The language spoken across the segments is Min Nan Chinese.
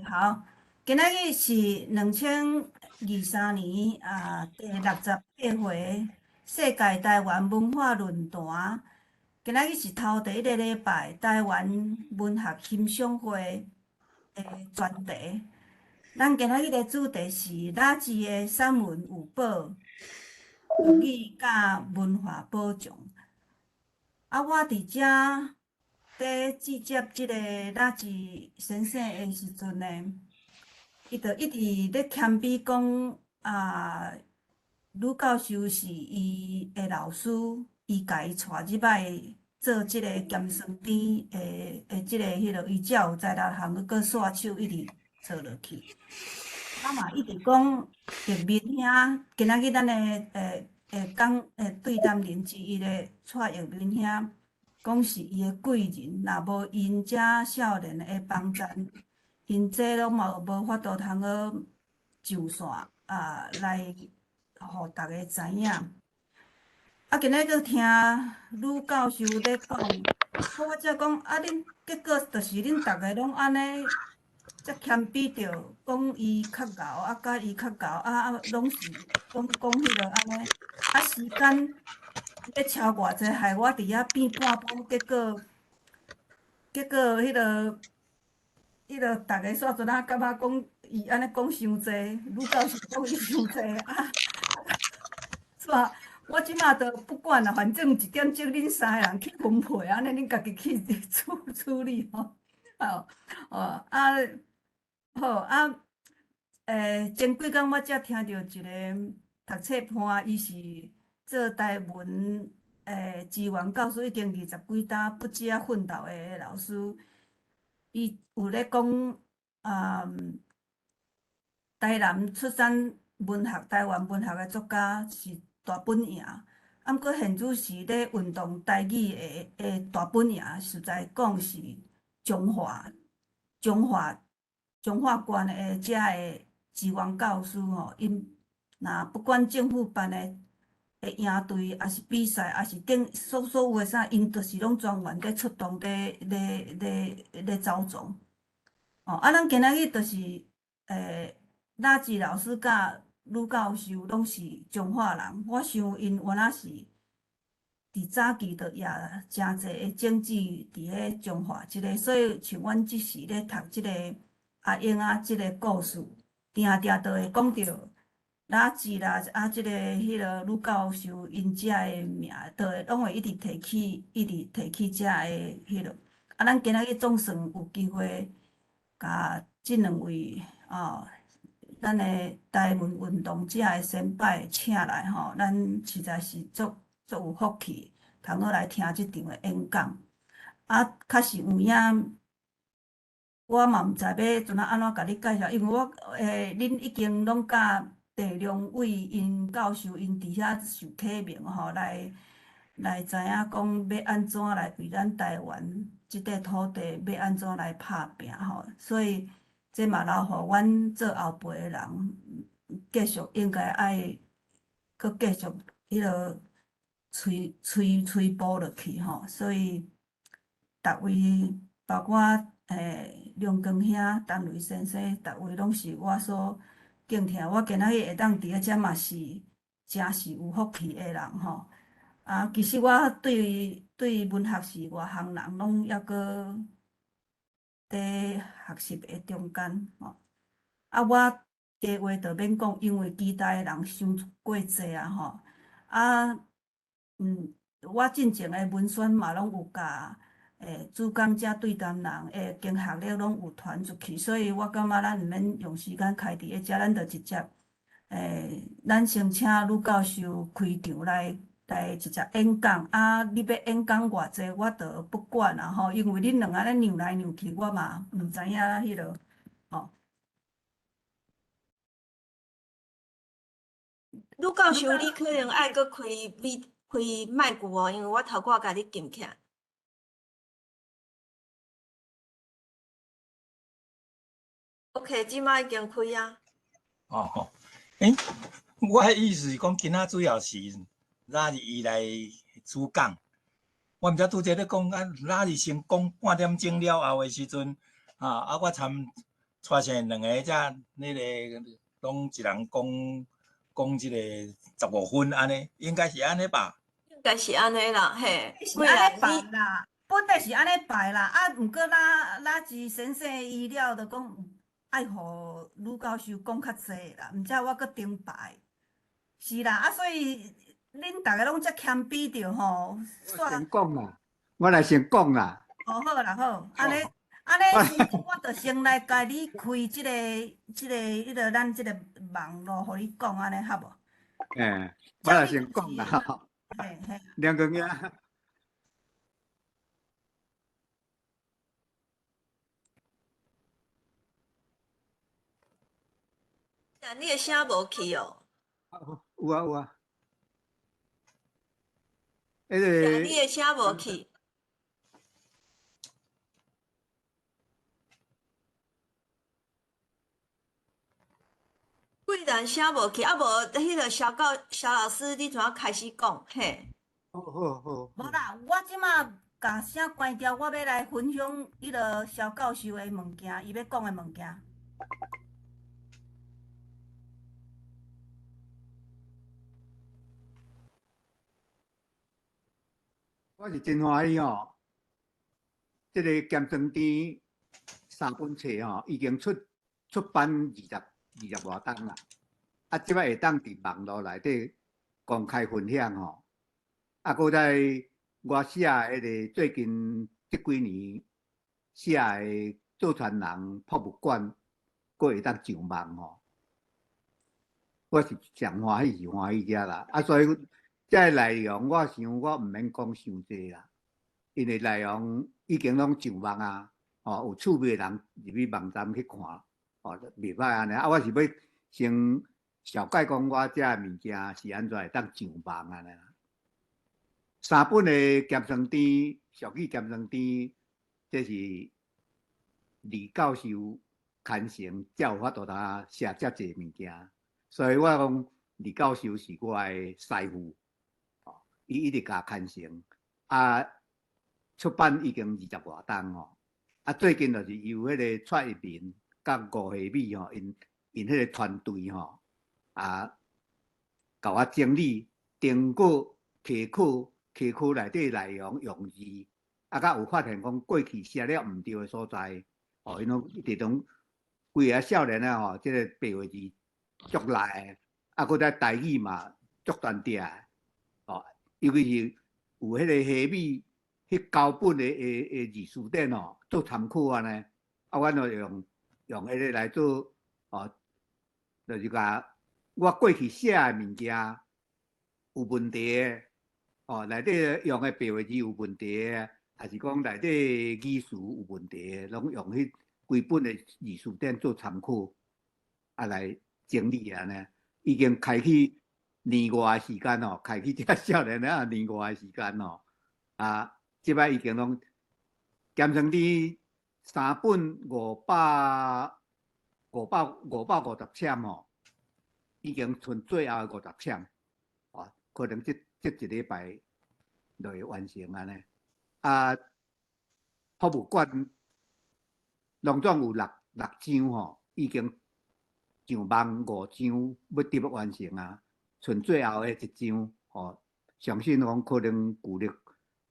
好，今仔日是2023年啊第68回世界台灣文化論壇。今仔日是頭第一个禮拜台灣文學欣賞會的專題。咱今仔日的主題是拉字的散文有寶，國語佮文化寶藏。啊，我佇遮佇接這个拉字先生的時陣呢，伊就一直咧謙卑講啊，呂教授是伊的老師，伊共伊帶入來做這个鹹酸甜的這个彼落，伊才有才力通閣煞手一直做落去。啊嘛一直講玉民兄，今仔日咱的講對談人之一的蔡玉民兄，講是伊的貴人，若無𪜶遮少年的幫贊，𪜶這攏嘛無法度通好上線啊，來予逐家知影。啊，今日閣聽呂教授咧講，我才講啊，恁結果就是恁逐个攏按呢，遮謙卑著，講伊較𠢕，啊，佮伊較𠢕，啊啊，攏是講講彼落按呢，啊，時間咧超偌濟，害我佇遐變半晡，結果彼落，逐个煞陣仔感覺講伊按呢講傷濟，呂教授講伊傷濟啊，是吧？我這馬都不管啦，反正一點鐘恁三个人去分配，按呢恁家己去處理吼。哦哦啊，好啊，前幾工我才聽著一个讀冊伴，伊是做台文資源教師，已經二十幾冬不止仔奮鬥的老師，伊有咧講啊，台南出產文學、台灣文學的作家是大本營，啊，毋過現此時咧運動台語的大本營，實在講是彰化、彰化、彰化縣的遮的資源教師吼，𪜶若不管政府辦的營隊，抑是比賽，抑是等所有的啥，𪜶就是攏專員咧出動咧咧咧咧走總。哦，啊，咱今仔日就是，拉吉老師佮呂教授攏是彰化人，我想𪜶原來是佇早期就也誠濟的種子佇咧彰化這个，所以像阮這時咧讀這个阿英仔這个故事，定定都會講著拉吉啦，啊，這个彼个呂教授𪜶遮的名，都會攏會一直提起，一直提起遮的彼落。啊，咱今仔日總算有機會，共這兩位哦，咱的台文運動者的先輩請來吼，咱實在是足足有福氣，通好來聽這場的演講。啊，確實有影，我嘛毋知欲怎啊按怎共你介紹，因為我恁已經攏佮鄭良偉𪜶教授𪜶佇遐受啟蒙吼，來知影講欲按怎來為咱台灣這塊土地欲按怎來拍拚吼，所以這嘛留予阮做後輩的人，繼續應該愛閣繼續彼落催催催補落去吼，所以逐位包括梁光兄、陳雷先生，逐位攏是我所敬聽。我今仔日會當佇咧遮嘛是誠是有福氣的人吼。啊，其實我對文學是外行人，攏猶閣佇學習的中間吼。啊，我加話就免講，因為期待的人傷過濟啊吼。啊，我進前的文宣嘛攏有共主講者對談人的經學歷攏有傳出去，所以我感覺咱毋免用時間開佇咧遮，咱就直接咱先請呂教授開場來直接演講。啊，你欲演講偌濟，我就不管啦吼，因為恁兩个按呢讓來讓去，我嘛毋知影彼落吼。呂教授，你可能愛閣開咪開麥克哦，因為我頭拄仔共你撳起來。OK，這擺已經開啊。哦吼，我的意思是講，今仔主要是拉伊來主講。我毋知拄才咧講啊，拉伊先講半點鐘了後的時陣，啊，我參带上两个才那个拢一人讲讲这个15分按呢，应该是按呢吧？应该是按呢啦，嘿。是按呢排啦，本来是按呢排啦，啊，毋过拉拉吉先生伊了就讲爱予女教授讲较济啦，毋才我阁重排。是啦，啊，所以恁逐个拢遮谦卑著吼。我先讲啦，我来先讲啦。哦，好啦好，按呢按呢，我就先来共你开這個、彼個咱這個網路，予你講按呢，好無？欸，我來先講啦。嘿嘿。兩個月。啊，你的聲無去哦。有啊有啊。彼個。你的聲無去。貴人聲無去，啊無彼個蕭教蕭老師，你怎啊開始講？嘿。好好好。無啦，我這馬共聲關掉，我欲來分享彼個蕭教授的物件，伊欲講的物件。我是真歡喜吼，這個鹹酸甜三本冊吼，已經出版二十外冬啦，啊，這擺會當佇網路內底公開分享吼，啊，閣再我寫的彼個最近這幾年寫的做傳人博物館，閣會當上網吼，我是上歡喜是歡喜遮啦，啊，所以這个內容我想我毋免講傷濟啦，因為內容已經攏上網啊，吼，有趣味的人入去網站去看。哦，袂歹按呢，啊，我是欲先紹介講我遮个物件是按怎會當上網按呢。三本的鹹酸甜，俗語鹹酸甜，這是李教授牽成，才有法度通寫遮濟物件。所以我講李教授是我的師傅，哦，伊一直共牽成，啊，出版已經二十外冬吼，啊，最近就是由彼個蔡一鳴佮吳惠美吼，𪜶彼個團隊吼，啊，共我整理經過稽考，稽考內底內容用字，啊，佮有發現講過去寫了毋對的所在，哦，𪜶攏一直攏規个少年仔吼，這個白話字足賴的，啊，閣再台語嘛足單調的，哦，尤其是有彼個黑米彼九本的字詞典吼，做參考按呢，啊，阮就用彼個來做，哦，就是共我過去寫的物件有問題的，哦，內底用的白話字有問題的，抑是講內底語詞有問題的，攏用彼規本的字詞典做參考，啊來整理按呢。已經開始年外的時間哦，開始這少年仔年外的時間哦，啊，這擺已經攏鹹酸甜三本550簽吼，已經剩最後的50簽，哦，可能這一禮拜就會完成按呢。啊，博物館攏總有六張吼，已經上網5張欲得欲完成啊，剩最後的一張吼，相信講可能舊曆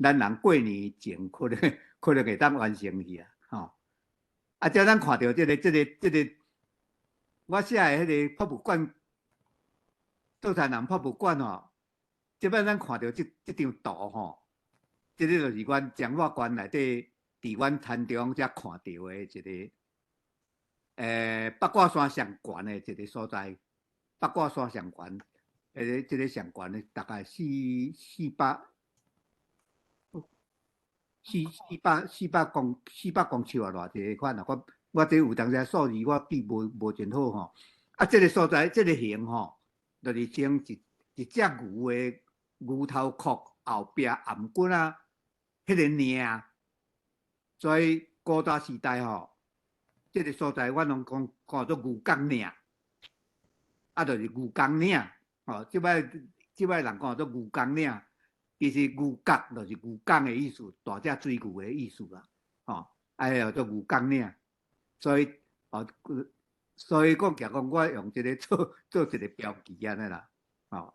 咱人過年前可能會當完成去啊，吼。啊，這咱看著這個，我寫的彼個博物館，做田人博物館吼，這擺咱看著這張圖吼，這個就是阮彰化縣內底，佇阮田中才看著的一個，八卦山上懸的一個所在。八卦山上懸，這個上懸的大概四百四四百四百公四百公尺啊，偌濟款啊！我這有當時數字我記無真好吼。啊，這個所在，這個形吼，就是像一隻牛的牛頭殼後壁頷骨啊，彼個嶺。所以古早時代吼，這個所在阮攏講叫做牛角嶺，啊，就是牛角嶺。吼，這擺人講做牛角嶺。其實牛角就是牛角的意思，大隻水牛的意思啦，吼，啊，叫做牛角嶺。所以，哦，哦，所以講起來講，我用這个做做一个標記按呢啦，吼，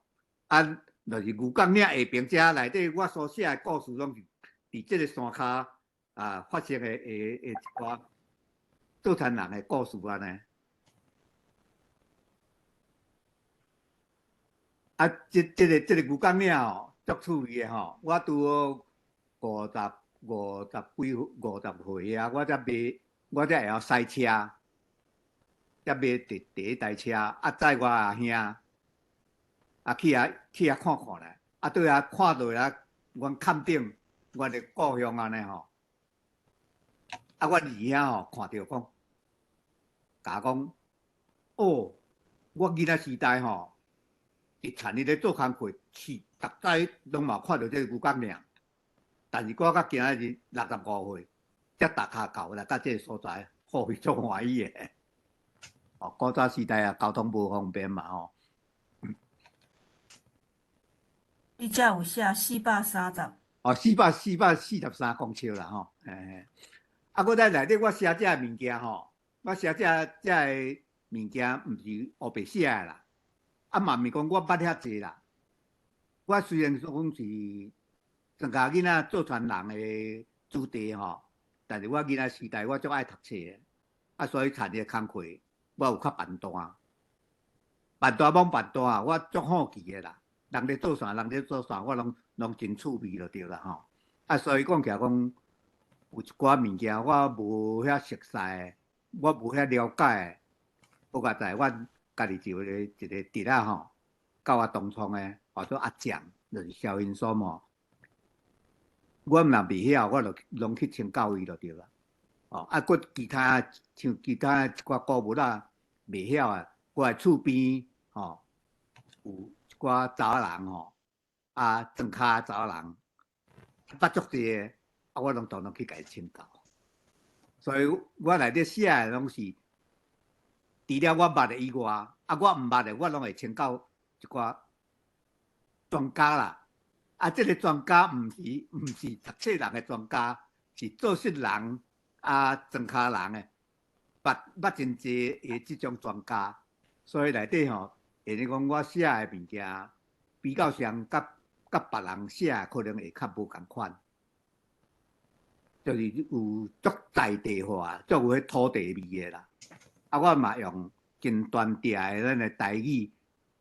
啊，就是牛角嶺下爿遮內底，我所寫的故事攏是佇這个山跤啊發生的一寡做田人的故事按呢。啊，這個牛角嶺吼，足趣味的吼，我拄好五十幾50歲啊，我才買，我才會曉駛車，才買第一台車，啊，載我阿兄，啊去遐看看咧，啊對遐看到遐，阮崁頂，阮的故鄉按呢吼，啊，阮二兄吼看著講，共我講，哦，我囡仔時代吼，佇田裡咧做工課，是逐擺攏嘛看著這个牛角嶺，但是我到今仔日65歲，才踏跤到來到這个所在，好，伊足歡喜的。哦，古早時代啊，交通無方便嘛吼。你遮有寫430。哦，443公尺啦吼，嘿。啊，閣再內底我寫這个物件吼，我寫這个物件毋是烏白寫的啦，啊嘛毋是講我捌遐濟啦。我雖然講是庄家囡仔做傳人的子弟吼，但是我囡仔時代我足愛讀冊的，啊，所以田的工課我有較辦單，辦單罔辦單啊，我足好奇的啦。人咧做啥，人咧做啥，我攏真趣味就對啦吼。啊，所以講起來講，有一寡物件我無遐熟似的，我無遐了解的，不過在阮家己一個一個侄仔吼，佮我同窗的，號做阿將，就是蕭雲松吼。我若袂曉，我就攏去請教伊就對啦。哦，啊，閣其他像其他一寡古物仔袂曉的，我的厝邊吼有一寡查某人吼，啊，庄跤查某人，捌足濟的，啊，我攏當當去共伊請教。所以我內底寫的攏是，除了我捌的以外，啊，我毋捌的，我攏會請教一寡專家啦。啊，這个專家毋是讀冊人的專家，是做穡人啊，莊跤人的，捌真濟的這種專家。所以內底吼，會使講我寫的物件，比較上佮別人寫的可能會較無仝款，就是有足在地化，足有彼土地味的啦。啊，我嘛用真端正的咱的台語，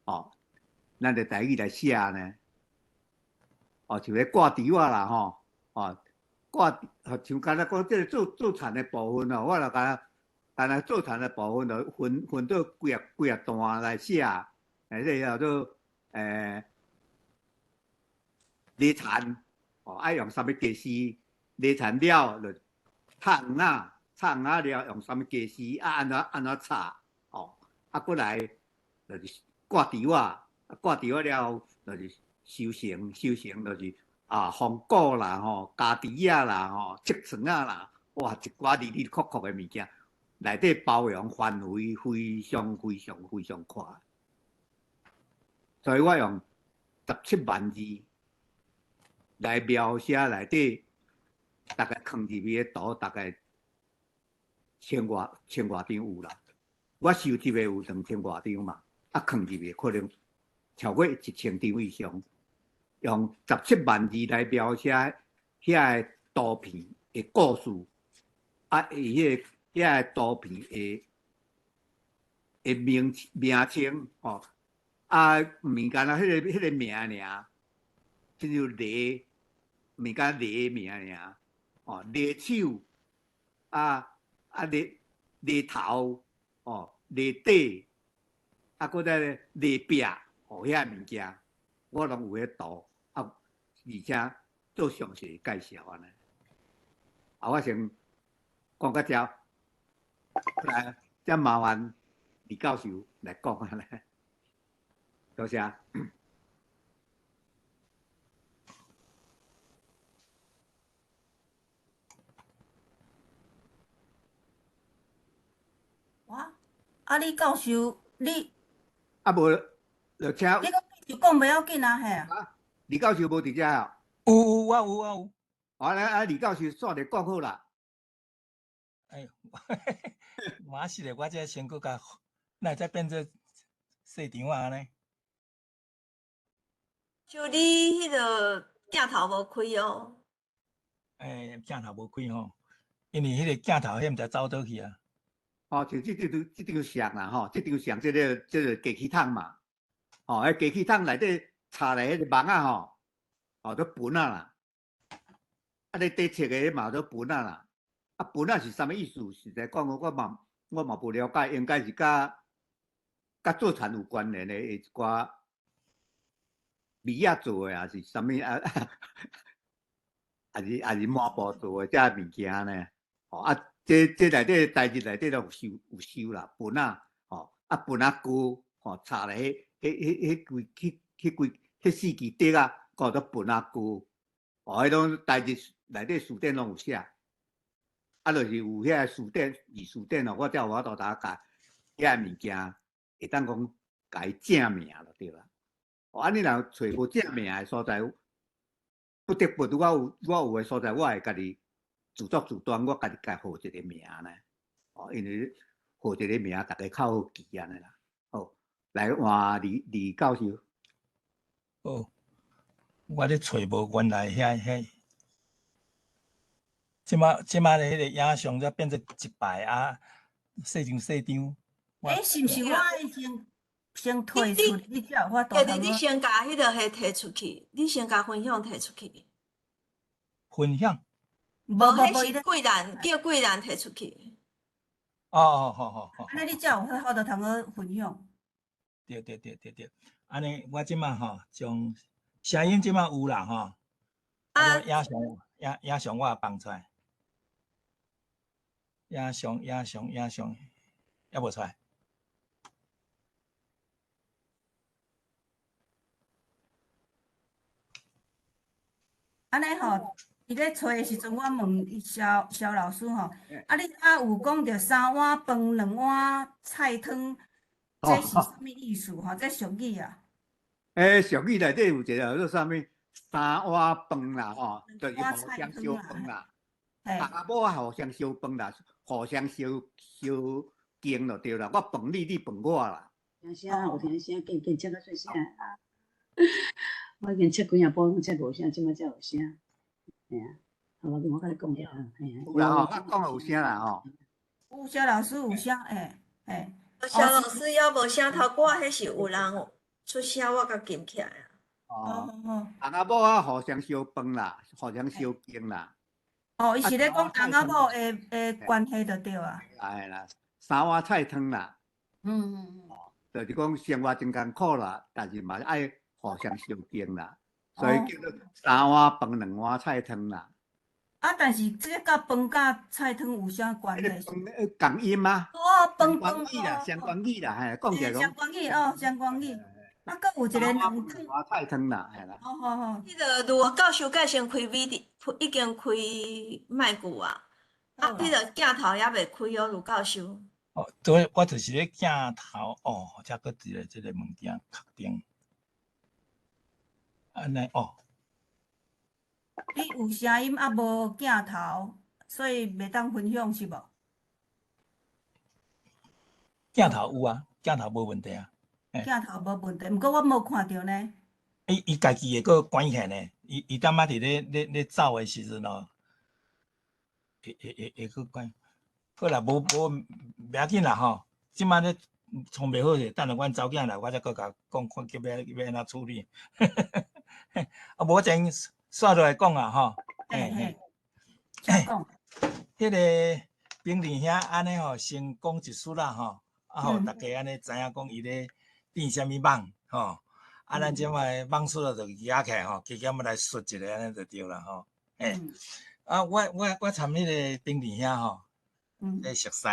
哦，咱的台語來寫呢。哦，像彼掛豬仔啦吼，哦，掛，像敢若講這个做田的部分哦，我就敢若做田的部分就分做幾啊段來寫，這个叫做犁田，哦，愛用啥物家私，犁田了就插黃仔，插黃仔了用啥物家私，啊，按怎插，哦，啊，閣來就是掛豬仔，掛豬仔了就是收成，收成就是啊，防穀啦吼，家豬仔啦吼，切蒜仔啦，哇，一寡哩哩扣扣的物件，內底包容範圍非常非常非常闊。所以我用17萬字來描寫內底大概囥入去的圖，大概千外張有啦。我收集的有2000外張嘛，啊，囥入去可能超過1000張以上。用17萬字來描寫遐个圖片的故事，啊，伊遐个圖片的名稱吼，啊，毋是干焦彼个名爾，親像犁，毋是干犁名爾，哦，犁手，啊犁頭，哦，犁底，啊，閣再犁壁，哦，遐个物件，我攏有彼圖，啊，而且做詳細介紹按呢。啊，我先講到遮，來，才麻煩李教授來講按呢。多謝。我，啊，李教授，你，啊無，就請。你閣繼續講袂要緊啊，嘿。啊，李教授無佇遮哦。有有，我有我有。啊，啊，李教授煞來講好啦。哎，嘛是咧，我這先閣共，哪會才變做細張仔呢？就你彼个鏡頭無開哦。欸，鏡頭無開吼，因為彼个鏡頭彼毋知走佗去啊。哦，就這張相啦吼，這張相這個雞翅桶嘛，吼，彼雞翅桶內底插來彼個網仔吼，哦，做盤仔啦，啊，咧底切的嘛做盤仔啦，啊，盤仔是啥物意思？實在講，我嘛無了解，應該是佮做田有關聯的一寡米仔做的，還是啥物啊？還是抹布做的這物件呢？吼啊！這內底台日內底都有收啦，盤仔吼，啊盤仔糕吼，插咧彼四支竹仔，叫做盤仔糕。哦，彼種台日內底辭典攏有寫，啊，就是有遐辭典字辭典哦，我才有法度通共遐物件會當講共伊正名就對啦。哦，啊，你若揣無正名的所在，不得不我有的所在，我會家己自作主張，我家己共號一個名呢。哦，因為號一個名，大家較好記按呢啦。好，來換李李教授。好，我咧揣無原來遐，這馬咧彼個影像才變做一排啊，細張細張。欸，是毋是我愛先退出，你才有法度？對，你先共彼个彼提出去，你先共分享提出去。分享？無無無，彼是貴人叫貴人提出去。哦哦，好好好。按呢你才有法度通好分享。對對對對對，按呢我這馬吼將聲音這馬有啦吼。啊。影像我也放出來。影像猶無出來。按呢吼，伊咧揣的時陣，我問伊蕭蕭老師吼，啊你啊有講著三碗飯兩碗菜湯，這是啥物意思吼？這俗語啊？欸，俗語內底有一個叫做啥物三碗飯啦吼，就是互相相飯啦。翁仔某仔互相相飯啦，互相相相敬就對啦。我飯你，你飯我啦。聽聲有聽聲，緊緊切較細聲啊！我已經切幾仔晡，攏切無聲，這擺才有聲。嘿啊，好，我共你講下啊，嘿啊。有啦吼，我講有聲啦吼。有蕭老師有聲，欸欸。蕭老師猶無聲，頭拄仔彼是有人出聲，我共撳起來啊。哦。翁仔某仔互相相飯啦，互相相敬啦。哦，伊是咧講翁仔某的關係就對啊。係啦，三碗菜湯啦。就是講生活真艱苦啦，但是嘛愛互相相敬啦，所以叫做三碗飯兩碗菜湯啦。啊，但是這个佮飯佮菜湯有啥關係？飯共音啊。哦，飯相關語啦，相關語啦，嘿，講起來相關語哦，相關語。啊，閣有一個兩湯。兩碗菜湯啦，嘿啦。好好好。彼个盧教授閣先開 video，已經開麥克啊。啊，彼個鏡頭猶未開哦，盧教授。哦，對，我就是咧鏡頭哦，才閣一個這個物件確定。按呢哦。你有聲音啊，無鏡頭，所以袂當分享是無？鏡頭有啊，鏡頭無問題啊。鏡頭無問題，毋過我無看著呢。伊家己會閣關起來呢，伊當仔佇咧走的時陣哦，會閣關。好啦，無袂要緊啦吼，這擺咧創袂好勢，等下阮查某囝來，我才閣共講看叫欲按怎處理。啊，無我先煞落來講啊吼。嘿嘿。講。彼个冰林兄按呢吼，先講一絲啦吼，啊，予大家按呢知影講伊咧變啥物網吼。啊，咱這擺網術啊，就舉起來吼，加減仔來說一下按呢就對啦吼。欸，啊，我參彼个冰林兄吼，咧熟似，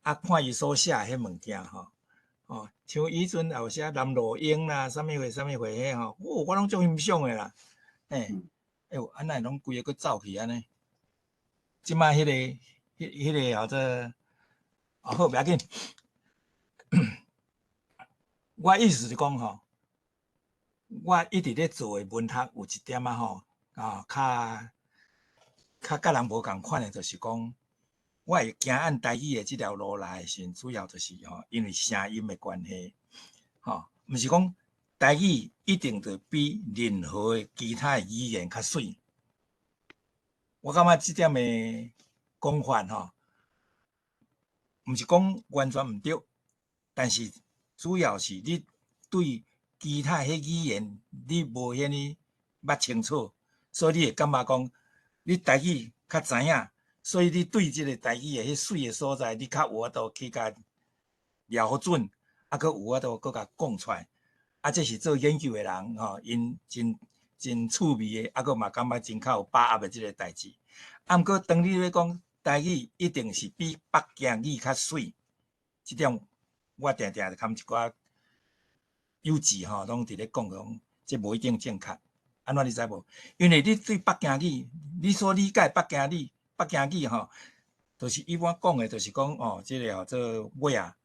啊，看伊所寫彼物件吼，哦，像以陣也有寫南路英啦，啥物貨啥物貨彼吼，哦，我攏足欣賞的啦。欸，哎喲，啊，哪會攏規个閣走去按呢？這擺彼个叫做，哦好，袂要緊。我意思是講吼，我一直咧做的文學有一點仔吼，啊，較佮人無仝款的，就是講，我會行按台語的這條路來的時陣，主要就是吼，因為聲音的關係，吼，毋是講台語一定就比任何的其他的語言較媠。我感覺這點的講法吼，毋是講完全毋對，但是主要是你對其他彼語言你無遐爾捌清楚，所以你會感覺講你台語較知影，所以你對這個台語的彼媠的所在，你較有法度去共瞄準，啊，閣有法度閣共講出來。啊，這是做研究的人吼，𪜶真真趣味的，啊，閣嘛感覺真較有把握的這個代誌。啊，毋過當你欲講台語一定是比北京語較媠，這點我定定含一寡幼稚吼，攏佇咧講講，這無一定正確。按怎你知無？因為你對北京語，你所理解北京語，北京語吼，就是一般講的，就是講哦，這個號做尾仔，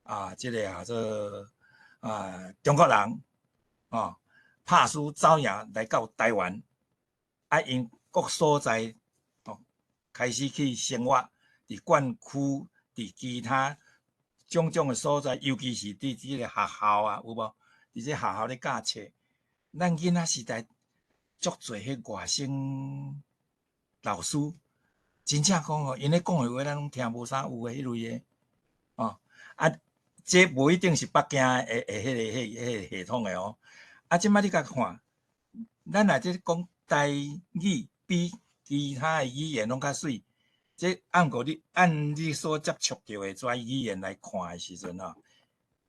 啊，這個號做啊中國人，哦，拍輸走贏來到台灣，啊，𪜶各所在哦開始去生活，佇縣區，佇其他種種的所在，尤其是佇這個學校啊，有無？佇這學校咧教冊，咱囡仔時代足濟彼外省老師，真正講吼，𪜶咧講的話，咱攏聽無啥有的彼類的，哦，啊，這無一定是北京的的彼个彼彼個系統的哦。啊，這擺你共看，咱若這講台語比其他的語言攏較媠，這按過你按你所接觸著的這語言來看的時陣吼，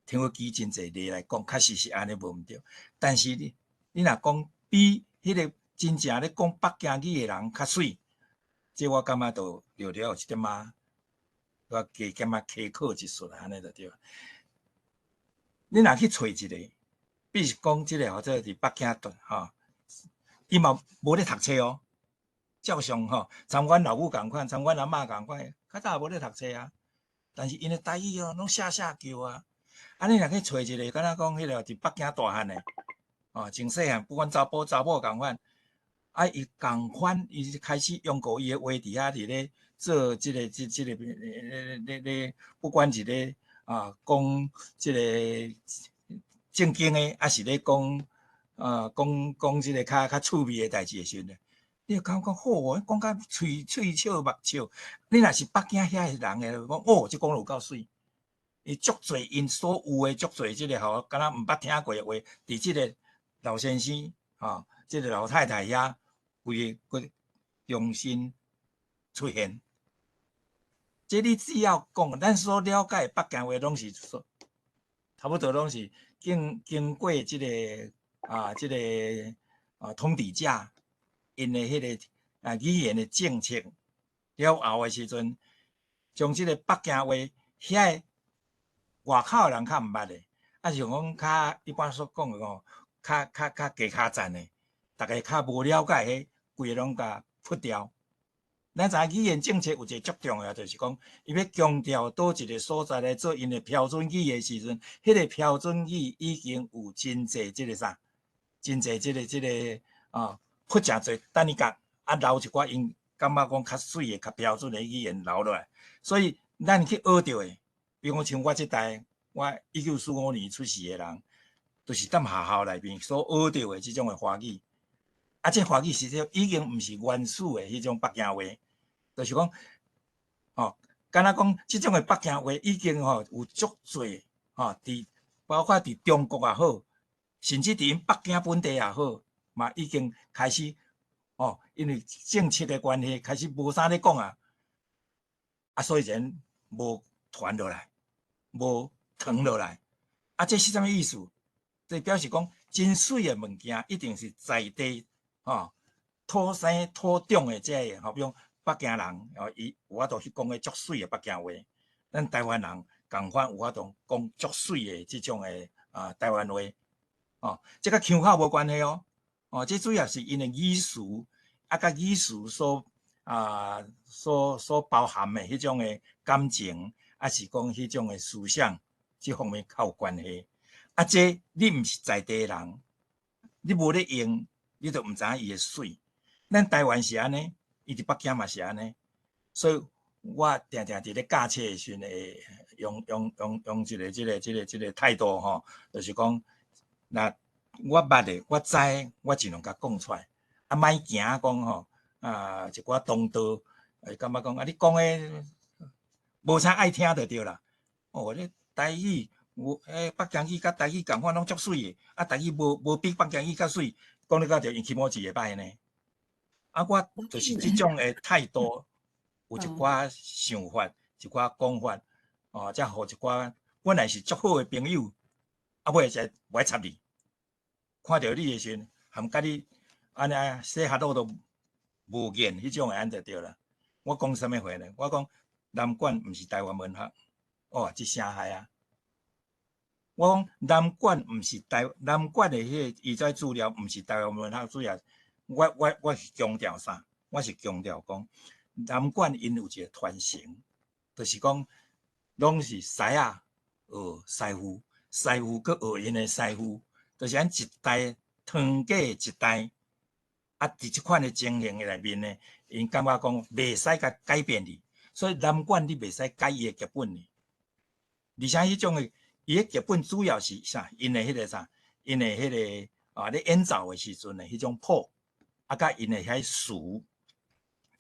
聽我舉真濟例來講，確實是按呢無毋對。但是你你若講比彼個真正咧講北京語的人較媠，這我感覺就略略有一點仔，我加減仔稽考一術按呢就對。你若去揣一個，比如講這個號做佇北京住吼，伊嘛無咧讀冊哦，照常吼，參阮老母仝款，參阮阿嬤仝款，較早也無咧讀冊啊。但是𪜶的台語哦，攏聲聲叫啊。啊，你若去揣一個，敢若講彼個佇北京大漢的，哦，從細漢不管查埔查某仝款，啊，伊仝款，伊就開始用國語的話佇遐佇咧做這個這這個咧咧咧，不管是咧啊講這個正經的，抑是咧講啊講講這個較較趣味的代誌的時陣，你會感覺講好哦，講甲喙喙笑目笑。你若是北京遐的人的，講哦，這講得有夠媠。伊足濟𪜶所有的足濟這個吼，敢若毋捌聽過的話，佇這個老先生吼，這個老太太遐，規个閣重新出現。這你只要講，咱所了解的北京話，攏是說差不多攏是經經過這個啊，這個啊統治者𪜶的彼個啊語言的政策了後的時陣，將這個北京話遐個外口的人較毋捌的，啊像講較一般所講的吼，較較較低跤層的，逐家較無了解彼，規个攏共拂掉。咱知影語言政策有一個足重要，就是講，伊欲強調佗一個所在來做𪜶的標準語的時陣，彼個標準語已經有真濟這個啥，真濟這個這個啊，拂誠濟等於共啊留一寡𪜶感覺講較媠的、較標準的語言留落來。所以咱去學著的，比如講像我這代，我1945年出世的人，就是踮學校內面所學著的這種的華語。啊，這華語實際已經毋是原始的彼種北京話，就是講，吼，敢若講這種的北京話已經吼有足濟吼，佇包括佇中國也好，甚至佇𪜶北京本地也好，嘛已經開始吼，因為政策的關係，開始無啥咧講啊，啊，所以然無傳落來，無傳落來，啊，這是啥物意思？這表示講真媠的物件，一定是在地吼土生土長的這个，好比講北京人哦，伊有法度去講个足媠的北京話，咱台灣人仝款有法度講足媠的這種的啊台灣話，哦，這佮腔口無關係哦，哦，這主要是𪜶的語詞啊，佮語詞所啊所所包含的彼種的感情，抑是講彼種的思想，這方面較有關係。啊，這你毋是在地人，你無咧用，你就毋知影伊的媠。咱台灣是按呢，伊佇北京嘛是按呢，所以我定定佇咧教冊的時陣會用這個態度吼，就是講，若我捌的，我知，我盡量共講出來，啊，莫驚講吼，啊，一寡同道會感覺講啊，你講的無啥愛聽就對啦。哦，你台語有彼北京語佮台語仝款攏足媠的，啊，台語無比北京語較媠，講你到著𪜶気持ち會歹呢。啊，我就是這種的態度，有一寡想法，一寡講法，哦，才予一寡本來是足好的朋友，啊，尾才無愛插你。看著你的時陣，含佮你按呢 say hello 都無見彼種的按就對啦。我講啥物話呢？我講南管毋是台灣文學，哦，這聲害啊！我講南管毋是台南管的彼個伊這資料毋是台灣文學主要。我是強調啥？我是強調講南管𪜶有一個傳承，就是講攏是師仔學師傅，師傅閣學𪜶的師傅，就是按一代傳過一代。啊，佇這款的情形內面呢，𪜶感覺講袂使共改變去，所以南管你袂使改伊的劇本呢。而且彼種的伊的劇本主要是啥？𪜶的彼個啥？𪜶的彼個啊，咧演奏的時陣的彼種譜，啊，佮𪜶的彼詞，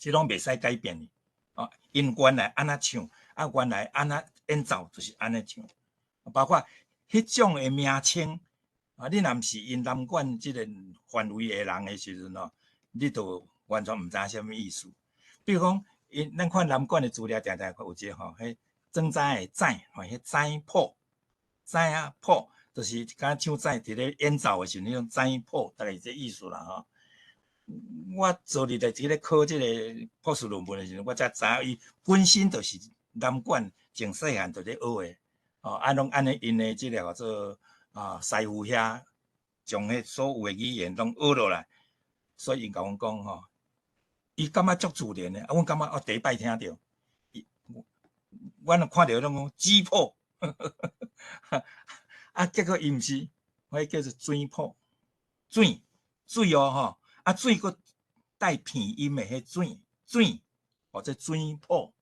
這攏袂使改變的。啊，𪜶原來按怎唱，啊，原來按怎演奏，就是按呢唱。包括彼種的名稱，啊，你若毋是𪜶南管這個範圍的人的時陣吼，你就完全毋知影啥物意思。比如講，𪜶咱看南管的資料，定定有一個吼，彼裝載的載，吼，彼載譜，載仔譜，就是敢若唱載佇咧演奏的時陣，彼種載譜，大概是這意思啦吼。我昨日咧佇咧考這個博士論文的時陣，我才知影伊本身就是南管從細漢就咧學的，哦，啊，攏按呢𪜶的這個叫做啊師傅遐，將彼所有的語言攏學落來，所以𪜶共阮講吼，伊感覺足自然的，啊，阮感覺我第一擺聽著，伊，阮看著攏講紙譜，啊，結果伊毋是，彼叫做水譜，水水哦吼，啊水閣帶鼻音的彼水水，或者水譜，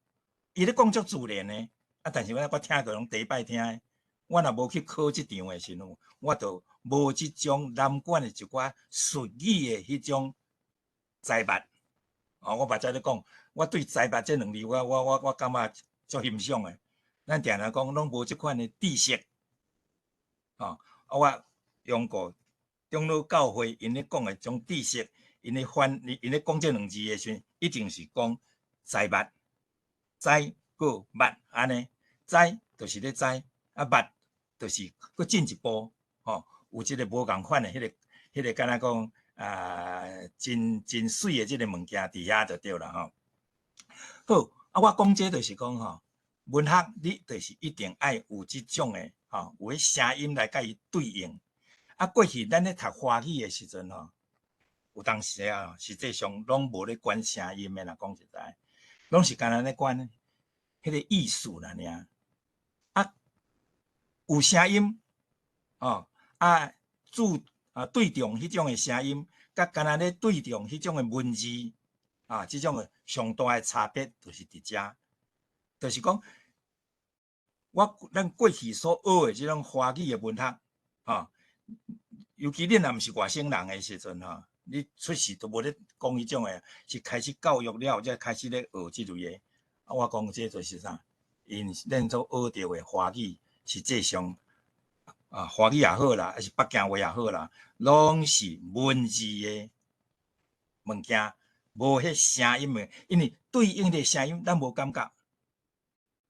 伊咧講足自然的，啊，但是我聽過攏第一擺聽的，我若無去考這場的時陣，我就無這種南管的一寡術語的彼種知捌。哦，我嘛才咧講，我對知捌這兩字，我感覺足欣賞的。咱定定講，攏無這款的知識。哦，啊，我用過長老教會𪜶咧講的種知識，𪜶咧翻，𪜶咧講這兩字的時陣，一定是講知捌，知閣捌按呢，知就是咧知，啊捌就是閣進一步，吼，有這個無仝款的彼個敢若講啊，真真媠的這個物件佇遐就對啦吼。好，啊，我講這就是講吼，文學你就是一定愛有這種的吼，有彼聲音來佮伊對應。啊，過去咱咧讀華語的時陣吼，有當時啊，實際上攏無咧管聲音的啦，講實在，攏是干焦咧管彼個意思啦爾。啊，有聲音，哦，啊，注啊對中彼種的聲音，佮干焦咧對中彼種的文字，啊，這種的上大的差別就是佇遮，就是講，咱過去所學的這種華語的文學，吼，尤其恁若毋是外省人的時陣吼，你出世都無咧講彼種的，是開始教育了後才開始咧學這類的。啊，我講這就是啥？𪜶咱所學著的華語，實際上啊，華語也好啦，抑是北京話也好啦，攏是文字的物件，無彼聲音的，因為對應的聲音咱無感覺。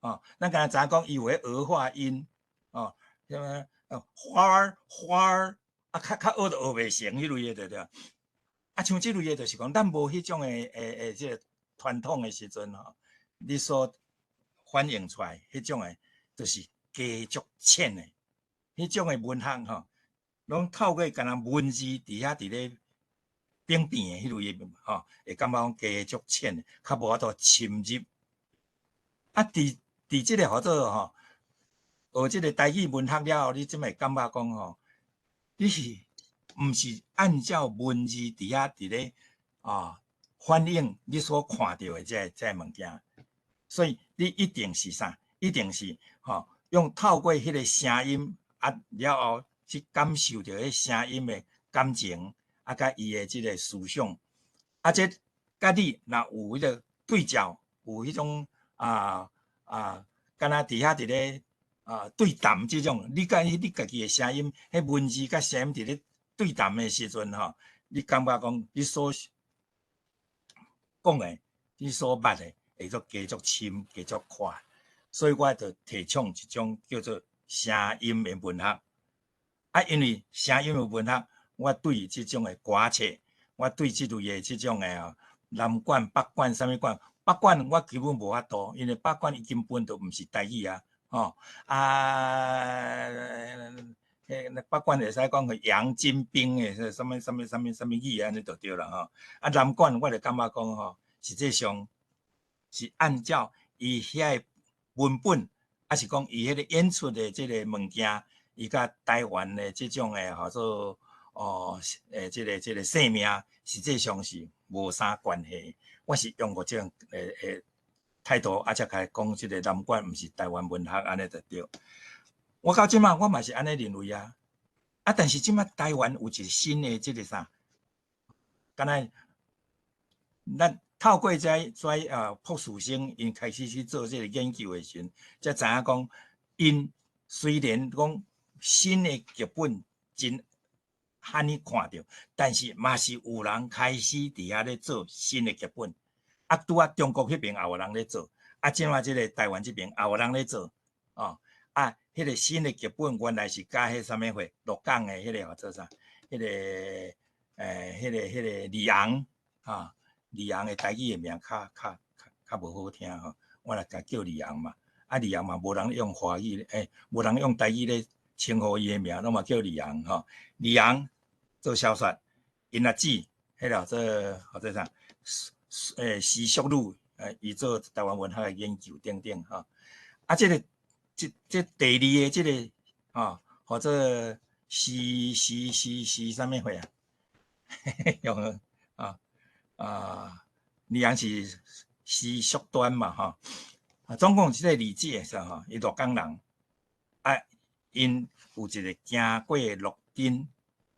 哦，咱敢若知影講伊有彼兒化音，哦，啥物花兒花兒，啊，較較學就學袂成彼類的對對。啊，像這類的，就是講咱無彼種的這個傳統的時陣吼，你所反映出來彼種的，就是加足淺的，彼種的文學吼，攏透過干焦文字佇遐佇咧變變的彼類的吼，會感覺講加足淺，較無法度深入。啊，佇這個號做吼，學這個台語文學了後，你這擺會感覺講吼，你是毋是按照文字佇遐佇咧啊反映你所看著的這個物件？所以你一定是啥？一定是吼，用透過彼个聲音啊，了後去感受著彼聲音的感情，啊，佮伊的這个思想，啊，這佮你若有彼个對照，有彼種敢若佇遐佇咧對談這種，你佮你家己的聲音，彼文字佮聲音佇咧對談的時陣吼，你感覺講你所講的，你所捌的，會做加足深、加足闊。所以我就提倡一種叫做聲音的文學。啊，因為聲音的文學，我對這種的歌冊，我對這類的這種的南管、北管、啥物管，北管我基本無法度，因為北管伊根本就毋是台語啊，吼啊，彼北管會使講個楊金兵的，啥物啥物啥物啥物語按呢就對啦吼。啊，南管我就感覺講吼，實際上是按照伊遐個文本，抑是講伊彼個演出的這個物件，伊佮台灣的這種的號做哦，這個姓名，實際上是無啥關係。我是用過這種的態度，啊，才開講這個南管毋是台灣文學按呢就對。我到這馬我嘛是按呢認為啊。啊，但是這馬台灣有一個新的這個啥，敢若咱透過這博士生𪜶開始去做這個研究的時陣，才知影講，𪜶雖然講新的劇本真罕呢看著，但是嘛是有人開始佇遐咧做新的劇本。啊，拄仔中國彼邊也有人咧做，啊，這馬這個台灣這邊也有人咧做，哦，啊，彼個新的劇本原來是佮彼啥物貨，鹿港的彼個號做啥？彼個李昂，哈，李昂的台語的名較無好聽吼，我來共叫李昂嘛。啊，李昂嘛無人用華語，無人用台語咧稱呼伊的名，攏嘛叫李昂吼。李昂做小說，𪜶阿姊，彼個做號做啥？徐淑女，伊做台灣文學的研究等等吼。啊，這個這第二个這個吼，號做徐徐徐徐啥物貨啊？用李昂是徐淑端嘛吼。啊，總共這個李姐是吼，伊鹿港人，啊，𪜶有一個行過路燈，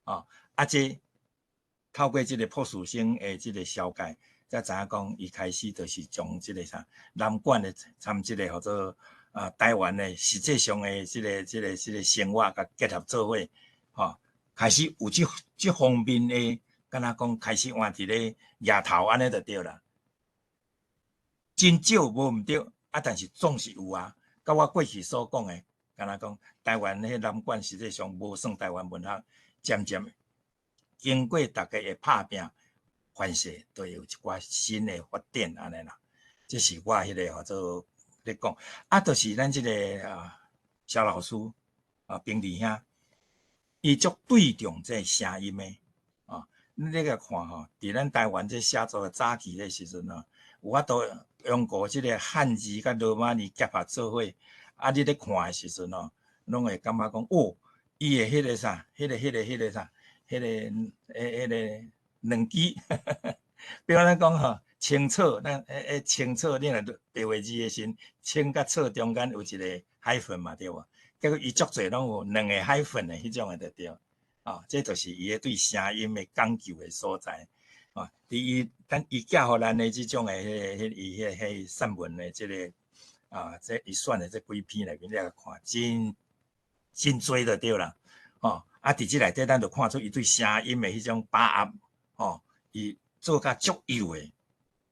吼，啊，這透過這個博士生的這個紹介，才知影講，伊開始就是將這個啥南管的參這個號做台灣的實際上的這個生活共結合做伙，吼，開始有這方面的，敢若講開始換一個額頭按呢就對啦。真少無毋對，啊，但是總是有啊。佮我過去所講的，敢若講台灣彼南管實際上無算台灣文學，漸漸經過大家的拍拚，凡勢都會有一寡新的發展按呢啦。這是我彼個號做咧講，啊，就是咱這個蕭老師啊，平弟兄，伊足對重這聲音的，啊，你咧共看吼，佇咱台灣這寫作的早期的時陣吼，有法度用過這個漢字佮羅馬字結合做伙，啊，你咧看的時陣吼，攏會感覺講，哦，伊的彼個啥，彼個啥，彼個兩支，比如咱講吼，青草，咱青草，你若白話字的時，青佮草中間有一個 hyphen 嘛，對無？結果伊足濟攏有兩個 hyphen 的彼種的就對，哦，這就是伊的對聲音的講究的所在。哦，佇伊咱伊寄予咱的這種的彼個、彼伊彼個散文的這個啊，這伊選的這幾篇內面，你來看，真真濟就對啦。哦，啊，佇這內底，咱就看出伊對聲音的彼種把握，哦，伊做甲足幼的，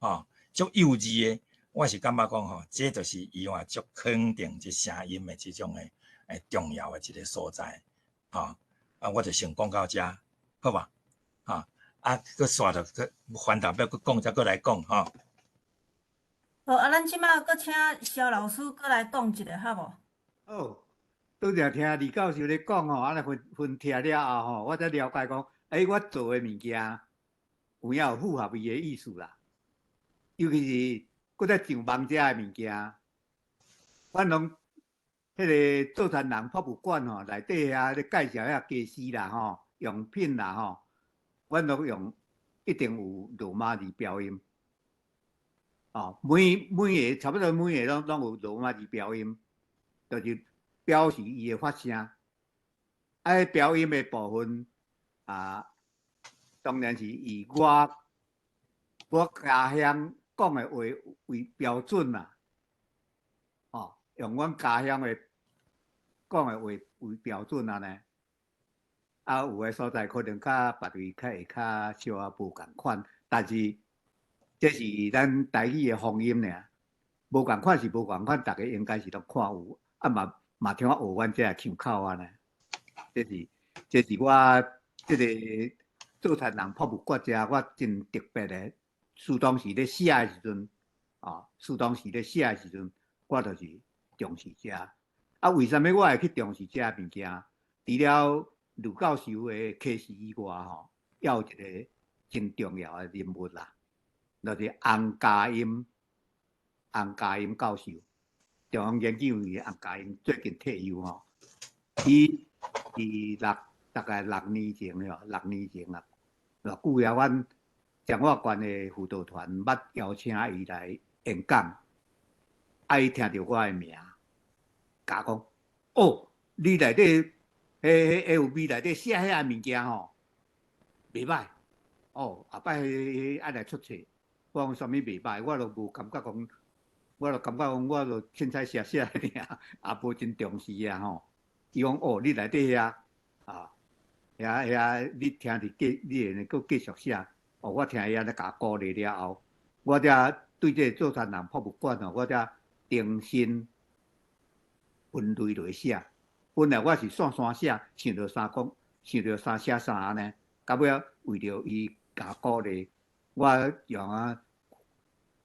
哦，足幼稚的。我是感覺講吼，這就是伊話足肯定這聲音的這種的重要的一個所在，吼。啊，我就先講到遮，好無？吼，啊，閣煞著閣翻頭欲閣講，才閣來講吼。好，啊，咱這馬閣請蕭老師閣來講一下，好無？好，拄才聽李教授咧講吼，按呢分分聽了後吼，我才了解講，我做的物件有影有符合伊的意思啦。尤其是閣再上網遮的物件，阮攏彼個做田人博物館吼，內底遐咧介紹遐家私啦吼，用品啦吼，阮攏用一定有羅馬字標音。哦，每每个差不多每个攏有羅馬字標音，就是表示伊的發聲。啊，標音的部分啊，當然是以我家鄉講的話為標準啦。哦，用阮家鄉的講的話為標準按呢。啊，有的所在可能較別位較會較小可無仝款，但是這是咱台語的方音爾，無仝款是無仝款，逐家應該是攏看有，啊嘛嘛聽我學阮這个腔口按呢。這是我這個做田人博物館遮，我真特別的。適當時咧寫的時陣，啊，適當時咧寫的時陣，我就是重視這。啊，為啥物我會去重視這物件？除了呂教授的啟示以外，吼，猶有一個真重要的人物啦，就是洪家音，洪家音教授，中央研究院的洪家音最近退休吼，伊佇大概6年前了，六年前啊，偌久啊，阮彰化縣的輔導團捌邀請伊來演講，啊，伊聽著我的名，共講，哦，你內底，彼彼 LB 內底寫遐個物件吼，袂歹，哦，後擺愛來出冊，我講啥物袂歹，我都無感覺講，我就感覺講，我就凊彩寫寫爾，也無真重視啊吼。伊講哦，你內底遐啊，遐你聽著繼，你會閣繼續寫。哦，我聽伊按呢共鼓勵了後，我才對這個做田人博物館吼，我才重新分類落寫。本來我是線線寫，想著啥講，想著啥寫啥按呢。到尾仔為著伊共鼓勵，我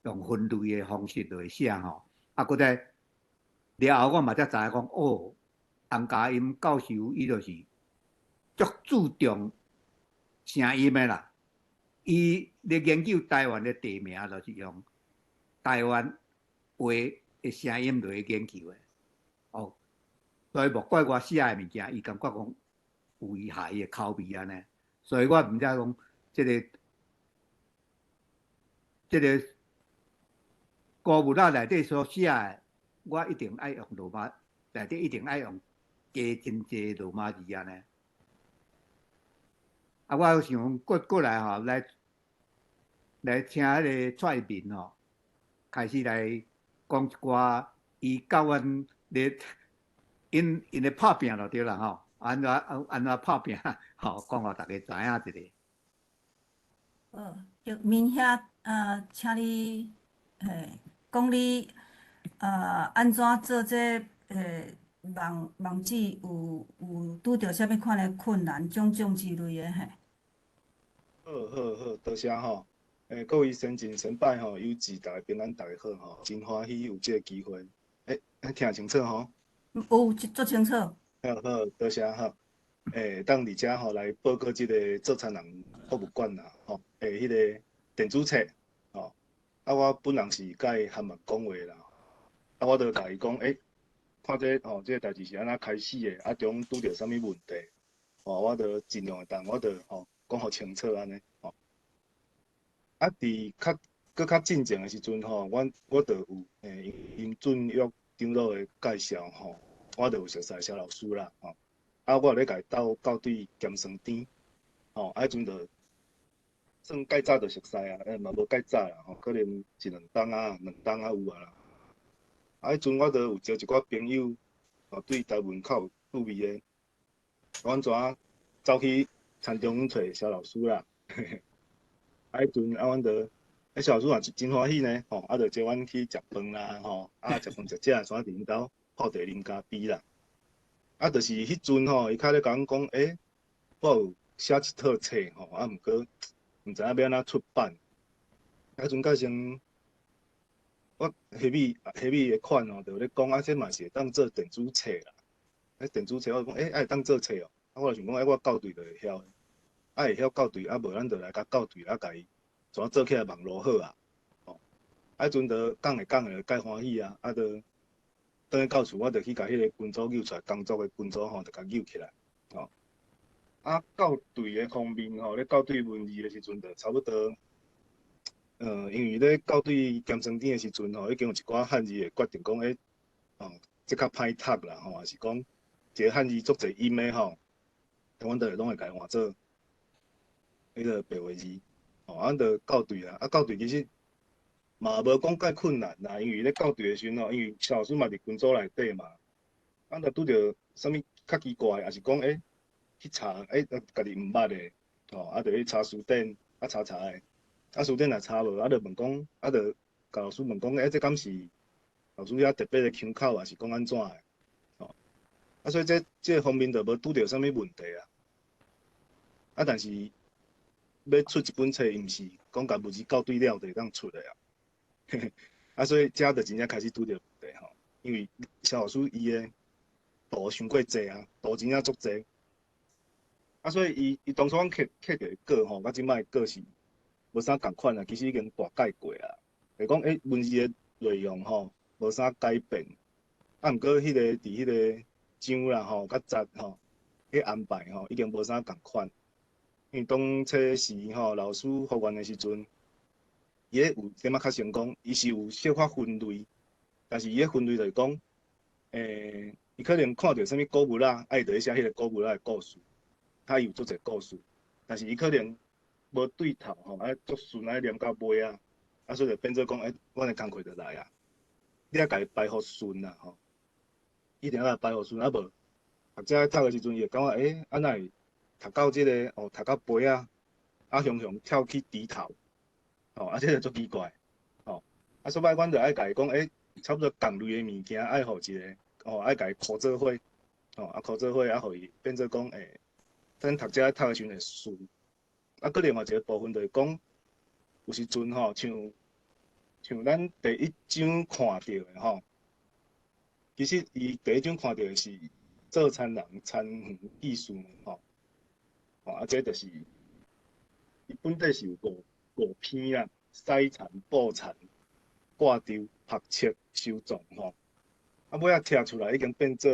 用分類的方式來寫吼。啊，閣再了後，我嘛才知影講，哦，洪家音教授伊就是足注重聲音的啦。伊咧研究台灣的地名，就是用台灣話的聲音來研究的。哦，所以莫怪我寫的物件，伊感覺講有伊合伊的口味按呢。所以我毋知講這個古文仔內底所寫的，我一定愛用羅馬內底一定愛用加真濟羅馬字按呢。啊，我想過來吼，來請彼個蔡明吼，開始來講一寡伊佮阮咧𪜶咧拍拚就對啦吼，按怎拍拚吼，講予逐家知影一下。好，玉明兄，請你，嘿，講你，按怎做這網誌有拄著啥物款的困難，種種之類的嘿。好好好，多謝吼。各位先進先輩吼，有志逐家平安，逐家好吼，真歡喜有這個機會。聽清楚吼？有，足清楚。好好，多謝吼。當佇遮吼來報告這個做田人博物館啦，吼，彼個電子冊，吼。啊，我本人是佮伊含默講話啦。啊，我就共伊講，看這吼，這個代誌是按怎開始的，啊，中拄著啥物問題，吼，我就盡量會當，我就吼講予清楚按呢，吼。啊，佇較閣較進前的時陣吼，我就有因俊玉長老的介紹吼，我就有熟似蕭老師啦，吼。啊，我有咧共伊鬥校對鹹酸甜，吼，啊，彼陣就算較早就熟似啊，嘛無較早啦，吼，可能一兩冬啊，兩冬啊有啊啦。啊，彼陣我就有招一寡朋友，吼，對台文較有趣味的，阮怎走去田中揣蕭老師啦。啊，彼陣啊，阮就，蕭老師嘛真歡喜呢，吼，啊，就招阮去食飯啦，吼，啊，食飯食食，煞佇𪜶兜泡茶啉咖啡啦。啊，就是彼陣吼，伊較咧共阮講，我有寫一套冊吼，啊，毋過毋知影欲按怎出版。彼陣較先，我彼的款吼，就咧講啊，這嘛是會當做電子冊啦。電子冊我講，會當做冊哦。啊，我就想講，我校對就會曉。啊，會曉校對，啊，無咱就來共校對，啊，共伊怎做起來網路好啊。吼，啊，彼陣就講會講會，介歡喜啊，啊，就轉去到厝，我就去共彼個群組揪出來，工作的群組吼，就共揪起來。吼，啊，校對的方面吼，咧校對文字的時陣，就差不多，因為咧校對鹹酸甜的時陣吼，已經有一寡漢字會決定講，欸，哦，這較歹讀啦，吼，還是講一個漢字足濟音的吼，阮就會攏會共伊換做彼個白話字，吼，啊，就校對啦，啊，校對其實嘛無講介困難啦，因為咧校對的時陣吼，因為蕭老師嘛佇群組內底嘛，啊，若拄著啥物較奇怪，抑是講欸去查，欸，家己毋捌的，吼，啊，就去查辭典，啊，查查的，啊，辭典若查無，啊，就問講，啊，就共老師問講，欸，這敢是老師遐特別的腔口，還是講按怎的？吼，啊，所以這這個方面就無拄著啥物問題啊。啊，但是欲出一本冊，伊毋是講共文字校對了就會當出的啊。啊，所以這就真正開始拄著問題吼，因為蕭老師伊的圖傷過濟啊，圖真正足濟。啊，所以伊伊當初阮刻刻著的稿吼，佮這擺的稿是無啥仝款啊，其實已經大改過啊。就是講，欸，文字的內容吼無啥改變，啊，毋過彼個佇彼個章啦吼，佮節吼，彼安排吼已經無啥仝款。因為當初時吼，老師復原的時陣，伊咧有點仔較成功，伊是有小可分類，但是伊咧分類就是講，欸，伊可能看著啥物古物仔，啊，伊就咧寫彼個古物仔的故事，啊，伊有足濟故事，但是伊可能無對頭吼，啊，足順啊，念到尾啊，啊，所以就變做講，欸，阮的工課就來啊，你愛共伊排予順啊吼，一定愛排予順，啊無，學者讀的時陣，伊會感覺，欸，啊哪會讀到這個，哦，讀到尾啊，啊，雄雄跳去豬頭，吼，啊，這個足奇怪，吼，啊，所以阮就愛共伊講，欸，差不多仝類的物件，愛予一個，哦，愛共伊箍做伙，吼，啊，箍做伙，啊，予伊變做講，欸，咱讀者讀的時陣會順。啊，閣另外一個部分就是講，有時陣吼，像像咱第一章看著的吼，其實伊第一章看著的是做田人田園記事吼，吼，啊，這就是伊本底是有五五篇啦，洗田、布田、掛坵、曝粟、收藏吼，啊，尾仔拆出來已經變做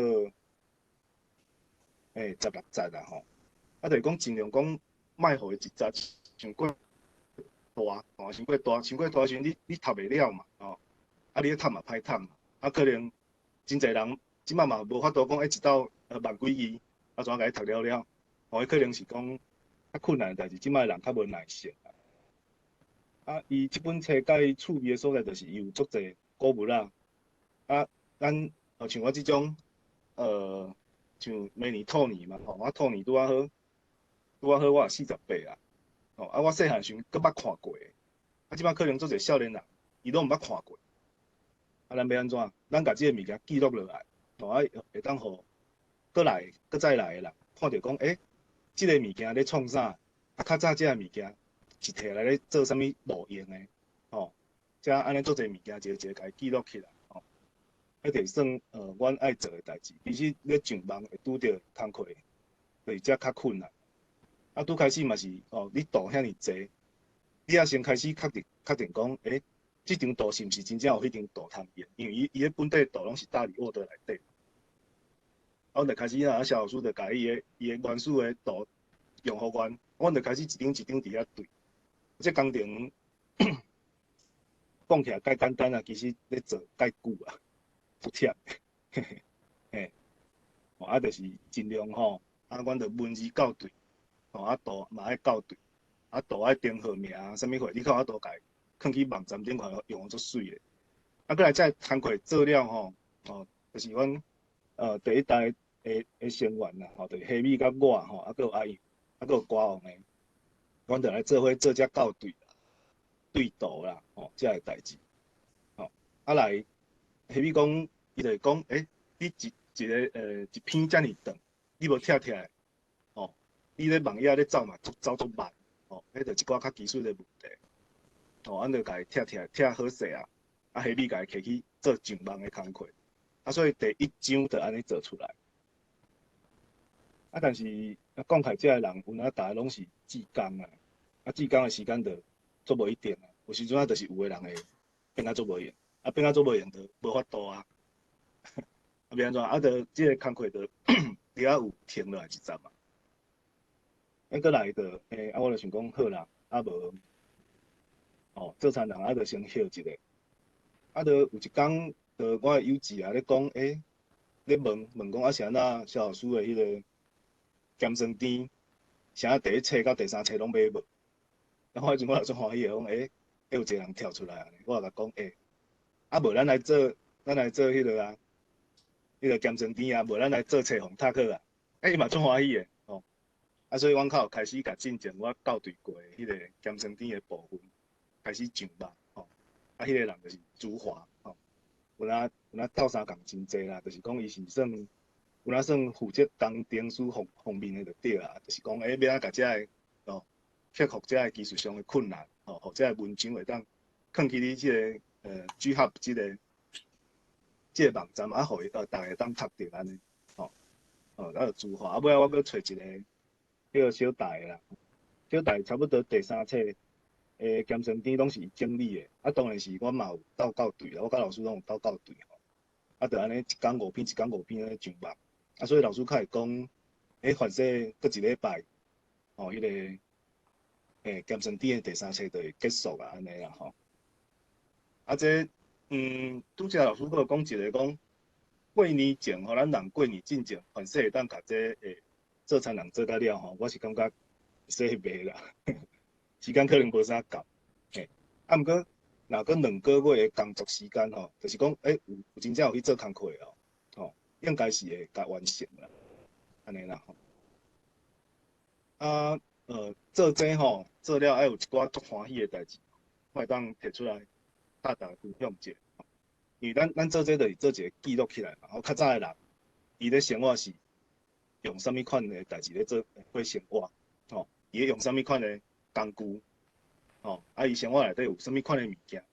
欸16節啦吼，啊，就是講盡量講。莫予伊一節傷過大，吼，傷過大，傷過大時陣，你你讀袂了嘛，吼，啊，你咧讀嘛歹讀嘛，啊，可能真濟人這擺嘛無法度講，欸，一道萬幾字，啊，怎共伊讀了了，吼，彼可能是講較困難的代誌，這擺人較無耐性啊。啊，伊這本冊佮伊趣味的所在，就是伊有足濟古物仔，啊，咱像我這種，像明年兔年嘛，吼，我兔年拄仔好。拄仔好，我也48啊，吼啊！我細漢時陣閣捌看過，啊，這擺可能足濟少年人，伊攏毋捌看過。啊，咱欲按怎？咱共這個物件記錄落來，吼啊，會當予閣來、閣再來的人看著講，欸，這個物件咧創啥？啊，較早這个物件是摕來咧做啥物路用的？吼，才按呢足濟物件一個一個共伊記錄起來，吼，彼就算阮愛做的代誌。其實咧上網會拄著工課，就是遮較困難。啊，拄開始嘛是哦，你圖遐爾濟，你也先開始確定確定講，欸，這張圖是毋是真正有彼張圖通用？因為伊伊彼本底圖攏是大理 Word 內底。啊，阮就開始啊，蕭老師就共伊的伊的原始的圖用予阮，阮就開始一張一張佇遐對。這工程講起來介簡單啊，其實咧做介久啊，足忝。嘿，啊，就是盡量吼，啊，阮就文字校對。吼，啊圖嘛愛校對，啊圖愛編號名，啥物貨，你較有法度共伊囥去網站頂看，用予足媠的。啊，閣來這工課做了吼，哦，就是阮第一代的的成員啦，吼，就是希米佮我吼，啊閣有阿姨，啊閣有歌王的，阮就來做伙做這校對啦，對圖啦，吼，這个代誌。吼，啊來，彼米講，伊就會講，欸，你一一个一篇遮爾長，你無拆拆。你咧網頁咧走嘛，足走足慢，吼，彼就一寡較技術的問題，吼，阮就共伊拆拆拆好勢啊，啊，彼米共伊摕去做上網的工課，啊，所以第一章就按呢做出來。啊，但是啊，講起來，這个人有影逐个攏是志工啊，啊，志工的時間就足無一定啊，有時陣啊，就是有的人會變啊足無閒，啊，變啊足無閒就無法度啊，啊，欲按怎？啊，就這个工課就佇遐有停落來一陣嘛。啊，閣來就，欸，啊，我就想講好啦，啊無，哦，做田人啊，就先歇一下。啊，就有一工，就我的友姊啊咧讲，欸，咧问问讲啊，是按怎萧老师的彼个咸酸甜，啥第一册到第三册攏买无？然后彼阵我也足欢喜的，讲欸，欸有一个人跳出来按呢，我也共讲欸，啊无咱来做，咱来做彼个啊，彼个咸酸甜啊，无咱来做册予读好啊，欸伊嘛足欢喜的，吼。啊，所以阮较有开始共进前我校对过的彼个咸酸甜的部分开始上网，吼。啊，彼个人就是朱华，吼。有影有影斗相共真济啦，就是讲伊是算有影算负责工程师方方面的就对啊，就是讲欸欲按怎共这个哦克服这个技术上的困难，吼，予这个文章会当囥去你这个GitHub 这个网站啊，予伊逐个会当读著按呢，吼，哦，啊就朱华，啊尾仔我阁揣一个彼个小戴的啦，小戴差不多第三册的咸酸甜攏是伊整理的，啊当然是我嘛有斗校对啦，我佮老师攏有斗校对吼，啊就按呢一工五篇，一工五篇按呢上网，啊所以老师较会讲，欸反正阁一礼拜，吼，彼个咸酸甜的第三册就会结束啊，按呢啦吼。啊这拄才老师阁有讲一个讲，过年前吼，咱人过年进前，凡势会当共这做田人做甲了吼，我是感觉说袂啦，时间可能无啥够，嘿，啊毋过若阁2个月的工作时间吼，就是讲，欸，有真正有去做工课的哦，吼，应该是会共完成啦，按呢啦吼。啊，做这吼，做了爱有一寡足欢喜的代志，我会当提出来，佮大家分享一下。因为咱做这就是做一个记录起来嘛。吼，较早的人，伊咧生活是用啥物款的代志咧做过生活，吼，伊咧用啥物款的工具，吼，啊，伊生活内底有啥物款的物件，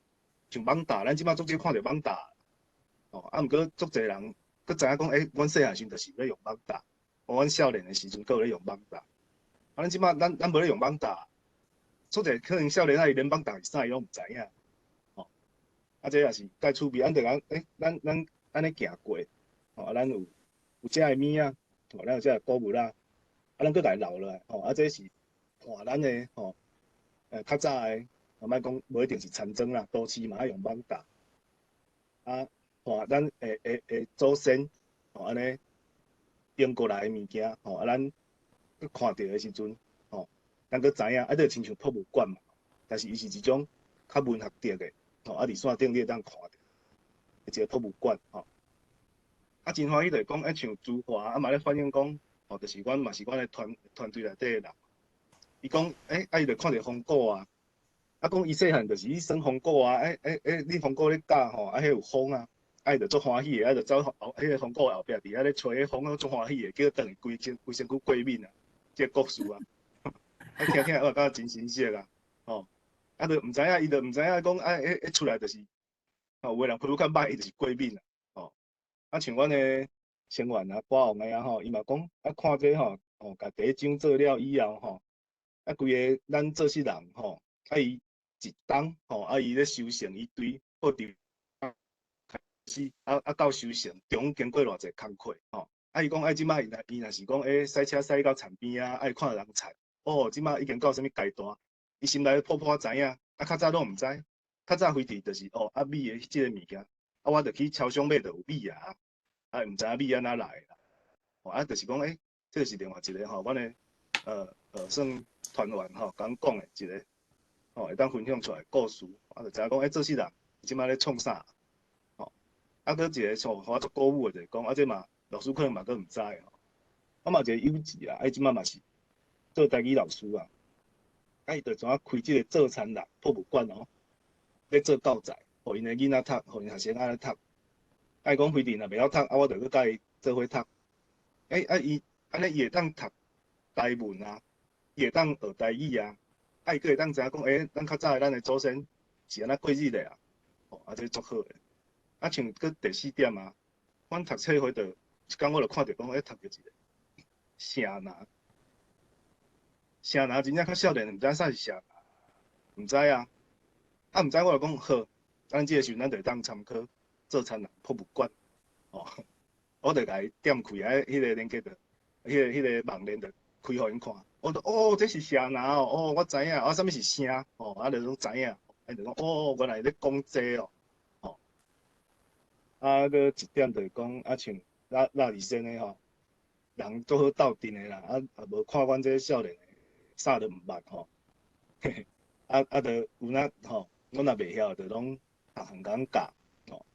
像蠓罩，咱这摆足少看著蠓罩，吼，啊，毋过足济人阁知影讲，欸，阮细汉时就是咧用蠓罩，阮少年的时阵阁有咧用蠓罩，啊，咱这摆咱无咧用蠓罩，足济可能少年仔伊连蠓罩是啥伊拢毋知影。啊，这也是介趣味，咱就讲，欸，咱按呢行过，吼，啊，咱有遮个物仔，吼，咱有遮个古物仔，啊，咱阁共伊留落来，吼，啊，这是换咱的，吼，较早的，啊，莫讲无一定是田庄啦，都市嘛爱用蠓罩，啊，换咱的祖先，吼，按呢用过来的物件，吼，啊，咱阁看著的时阵，吼，咱阁知影，啊，就亲像博物馆嘛，但是伊是一种较文学的。吼，啊，伫线顶你会当看著一个博物馆，吼。啊，真欢喜就是讲，欸，像朱华啊嘛咧反映讲，吼，就是阮嘛是阮的团队内底的人。伊讲，欸，啊，伊就看著风鼓啊，啊，讲伊细汉就是去耍风鼓啊，欸欸欸，你风鼓咧教吼，啊，彼有风啊，啊，伊就足欢喜的，啊，就走后彼个风鼓后壁伫遐咧吹彼风，足欢喜的，叫转去规身躯过敏啊，这个故事啊，啊，听听我感觉真新鲜啊，吼。啊，就毋知影，伊就毋知影讲，啊，彼出来就是，吼，有的人皮肤较歹，伊就是过敏啊，吼。啊，像阮的成员啊，歌王的啊吼，伊嘛讲，啊，看这吼，吼，共第一章做了以后吼，啊，规个咱做穡人吼，啊，伊一冬吼，啊，伊咧修成，伊对报场开始，啊啊到修成，中经过偌济工课，吼。啊，伊讲，啊，这摆伊若是讲，欸，驶车驶到田边啊，爱看人田，哦，这摆已经到啥物阶段？伊心内泡泡知影，啊，较早拢毋知，较早非伫就是哦，啊米的这个物件，啊，我就去超商买就有米啊，啊，毋知影米按怎来啦，哦，啊，就是讲，欸，这个是另外一个吼，阮的算团员吼，共讲的一个，吼，会当分享出来故事，啊，就知影讲，欸，做穡人这摆咧创啥，吼，啊，阁一个像予我足鼓舞的，就是讲，啊，这嘛老师可能嘛阁毋知吼，我嘛有一个友姊啊，啊，伊这摆嘛是做台语老师啊。啊，伊就怎啊开这个做田人博物馆哦，咧做教材，予𪜶的囡仔读，予𪜶学生按呢读。啊，伊讲非得若袂晓读，啊，我就阁共伊做伙读。欸，啊，伊按呢伊会当读台文啊，伊会当学台语啊，啊，伊阁会当知影讲，欸，咱较早的咱的祖先是按怎过日的啊？哦，啊，这足好的。啊，像阁第四点啊，阮读册会就一工我就看著讲，欸，读著一个城南。城南真正较少年，毋知啥是城南，毋知啊。啊，毋知我就讲好，咱这个时阵咱就会当参考做田人博物馆，哦，我就共伊点开啊，彼个连结就，彼个网站就开予𪜶看。我就哦，这是城南哦，哦，我知影，啊，啥物是城，哦，啊，就拢知影。啊，就講哦，原來咧講這哦，吼，啊，閣一點就是講，啊，像拉拉二先的吼，人足好鬥陣的啦，啊，也無看阮這少年的，啥都毋捌吼，嘿嘿，啊啊，就有影吼，阮也袂曉，就攏逐項共教，吼，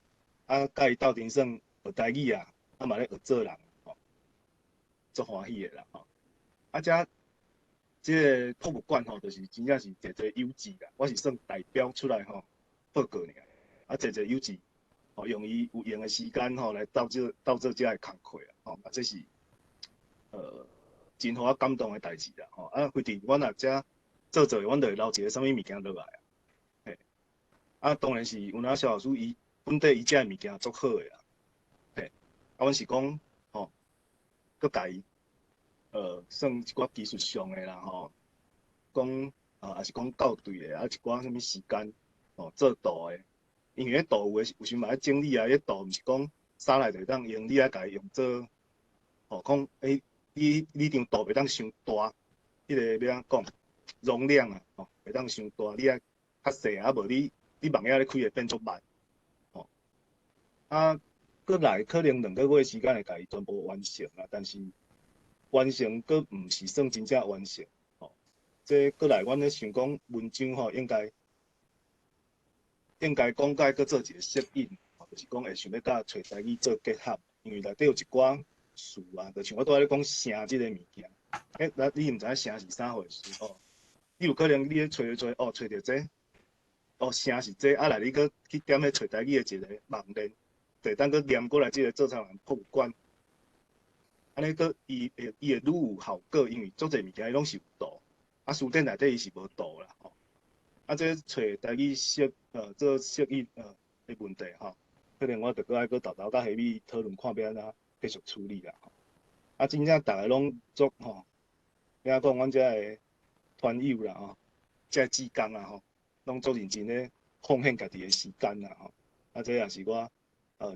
啊，佮伊鬥陣耍學台語啊，啊嘛咧學做人，吼，足歡喜的啦，吼，啊，遮。這个博物館吼，就是真正是濟濟有志啦。我是算代表出來吼報告爾。啊，濟濟有志吼，用伊有閒的時間吼來鬥做鬥做這个工課啊。吼，啊，這是真予我感動的代誌啦。吼，啊，非佇阮若遮做做，阮就會留一個啥物物件落來啊。嘿，啊，當然是有影蕭老師伊本底伊遮的物件足好的啦。嘿，啊，阮是講吼，閣共伊。算一寡技術上的啦吼，講啊，也是講校對的，啊，一寡啥物時間吼做圖的，因為彼圖有的有時嘛愛整理啊，彼圖毋是講啥來就會當用，你愛共伊用做，吼，講欸，你張圖袂當傷大，彼個欲按怎講容量啊，吼，袂當傷大，你愛較細啊，無你網頁咧開會變足慢，吼，啊，閣來可能2個月時間會共伊全部完成啊，但是。完成閣毋是算真正完成，吼。這閣來，阮咧想講文章吼，應該應該講解閣做一個索引，就是講會想欲佮揣台語做結合，因為內底有一寡詞啊，就像我拄仔咧講聲這個物件，欸，那你毋知影聲是啥回事吼？你有可能你咧揣揣哦，揣著這，哦聲是這，啊來你閣去點彼揣台語的一個網站，就會當閣連過來這個做田人博物館。按呢閣伊會愈有效果，因為足濟物件伊攏是有圖，啊書典內底伊是無圖啦吼。啊，這揣台語釋做釋義的問題吼，可能我著閣愛閣沓沓佮下米討論看欲按怎繼續處理啦吼。啊，真正逐个攏足吼，欲按怎講，阮遮的團友啦吼，遮志工啊吼，攏足認真咧奉獻家己的時間啦吼。啊，這也是我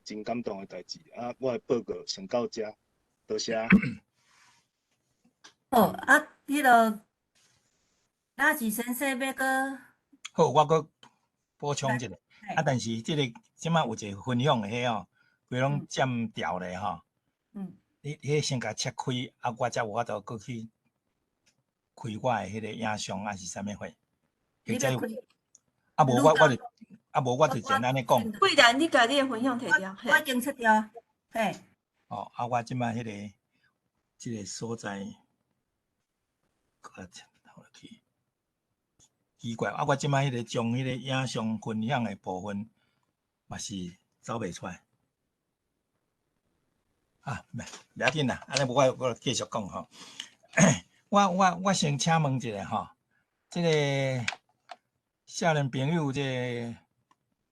真感動的代誌。啊，我的報告先到遮。多謝。好啊，彼个拉吉先生欲閣。好，我閣補充一下。啊，但是這個這擺有一個分享的彼吼，規攏佔掉咧吼。你彼先共切開，啊，我才有法度閣去開我的彼個影像，抑是啥物貨？或者啊，無我我就啊無我就簡單咧講。桂蘭，你共你的分享提掉。我已經切掉，嘿。哦，啊，我這擺彼個這個所在，閣切落去。奇怪，啊，我這擺彼個將彼個影像分享的部分，嘛是走袂出來。啊，袂袂要緊啦，按呢無我我繼續講吼。我先請問一下吼，這個少年朋友，這個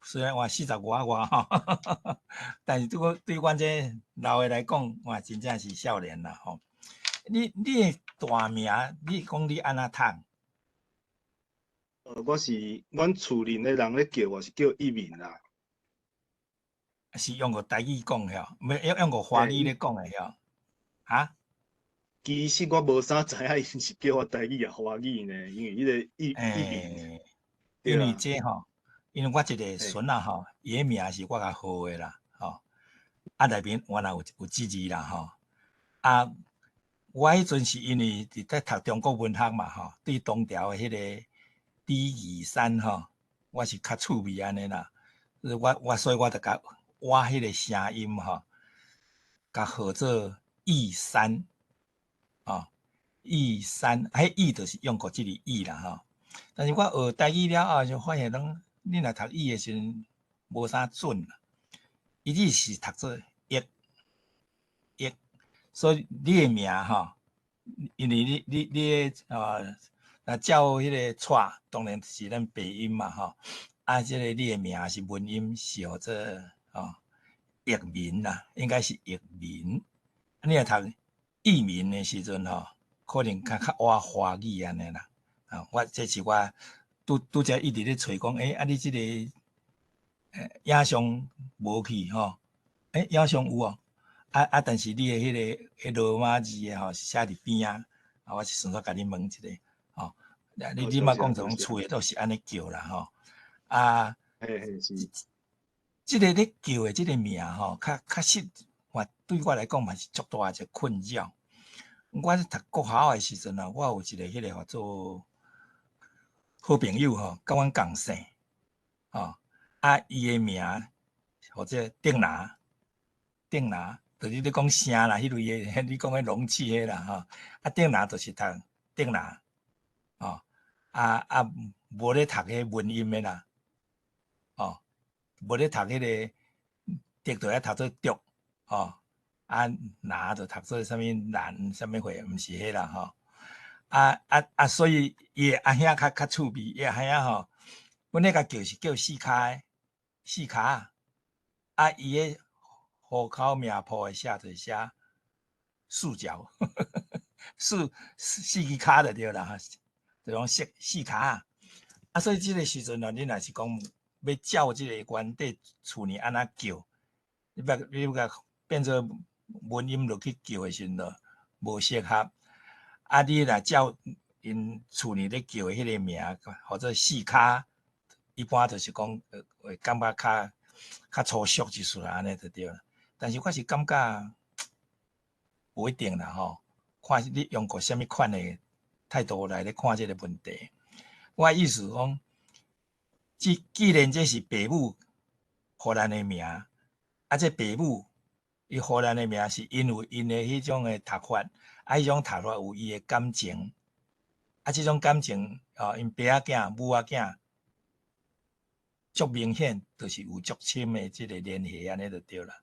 雖然話四十外外吼，但是對阮這老的來講，哇，真正是少年啦吼。你的大名，你講你按怎讀？我是阮厝裡的人咧叫我是叫一鳴啦。是用個台語講的哦，毋用個華語咧講的哦，哈？其實我無啥知影，𪜶是叫我台語抑華語呢，因為彼個一鳴。因為這吼，因為我一個孫仔吼，伊的名是我共號的啦，吼，啊內面原來有這字啦，吼，啊，我彼陣是因為佇咧讀中國文學嘛，吼，對唐朝的彼個李義山吼，我是較趣味按呢啦，我所以我就共挖彼個聲音吼，共號做義山，哦，義山，彼義就是用過這个義啦，吼。但是我學台語了後，就發現攏你若讀義的時陣無啥準啦，伊只是讀做益益，所以你的名吼，因為你的若照彼個錯，當然是咱白音嘛吼，啊，這個你的名是文音，是號做吼譯名啦，應該是譯名。你若讀譯名的時陣吼，可能較較倚華語按呢啦。啊，我這是我拄拄才一直咧揣講，欸，啊你這個影像無去吼，欸，影像有哦，啊啊，但是你的彼個彼羅馬字的吼是寫佇邊仔，啊，我是順煞共你問一下，吼，你你莫講這種厝的都是按呢叫啦吼。啊，嘿嘿是。這个咧叫的這个名吼，確確實，我對我來講嘛是足大一個困擾。我咧讀國校的時陣啊，我有一個彼個號做好朋友吼，佮阮仝姓，吼，啊，伊的名號做鄧拿，鄧拿，就是你講聲啦，彼類的，你講彼容器彼啦吼，啊，鄧拿就是讀鄧拿，吼，啊啊，無咧讀彼文音的啦，哦，無咧讀彼個，讀就愛讀做讀，吼，啊，拿就讀做啥物難，啥物貨，毋是彼啦吼，啊啊啊，所以伊的阿兄較較趣味，伊阿兄吼，阮咧共叫是叫四跤的，四跤，啊，伊的戶口名簿會寫就是寫四腳，四四支跤就對啦，就講四四跤。啊，所以這個時陣啊，你若是講欲照這個原底厝呢按怎叫，你欲你欲共變做文音落去叫的時陣，就無適合。啊，你若照𪜶厝呢咧叫的彼個名，號做四跤，一般就是講會感覺較較粗俗一絲啦，按呢就對啦。但是我是感覺無一定啦吼，看你用過啥物款的態度來咧看這個問題。我的意思講，既既然這是爸母予咱的名，啊，這爸母伊予咱的名是因為𪜶的彼種的讀法，啊，彼種讀法有伊的感情，啊，這種感情哦，𪜶爸仔囝、母仔囝，足明顯，就是有足深的這個聯繫，按呢就對啦。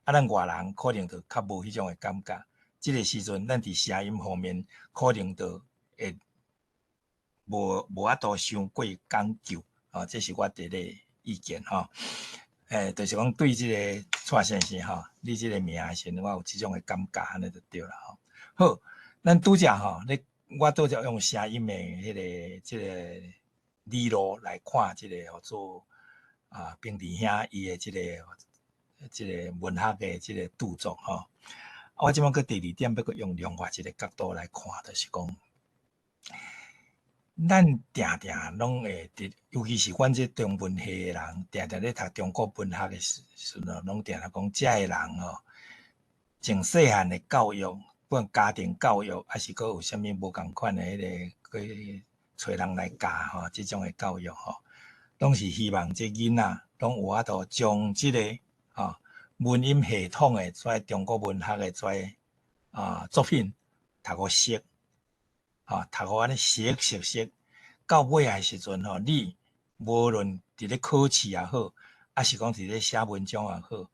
啊，咱外人可能就較無彼種的感覺。這個時陣，咱佇聲音方面可能就會無無法度傷過講究，啊，這是我佇咧意見吼。欸，就是講對這個蔡先生吼，你這個名的時陣，我有這種的感覺，按呢就對啦吼。好，咱拄則吼，咧我拄則用聲音的彼個這個理路來看這個號做啊，平治兄伊的這個這個文學的這個著作吼。我這擺閣第二點欲閣用另外一個角度來看，就是講，咱定定攏會佇，尤其是阮這中文系的人，定定咧讀中國文學的時陣，攏定定講遮的人吼，從細漢的教育，不管家庭教育，抑是閣有啥物無仝款的彼個去揣人來教吼，這種的教育吼，攏是希望這囡仔攏有法度將這個吼文音系統的這中國文學的這啊作品讀予熟，吼讀予按呢熟熟熟，到尾仔的時陣吼，你無論佇咧考試也好，抑是講佇咧寫文章也好，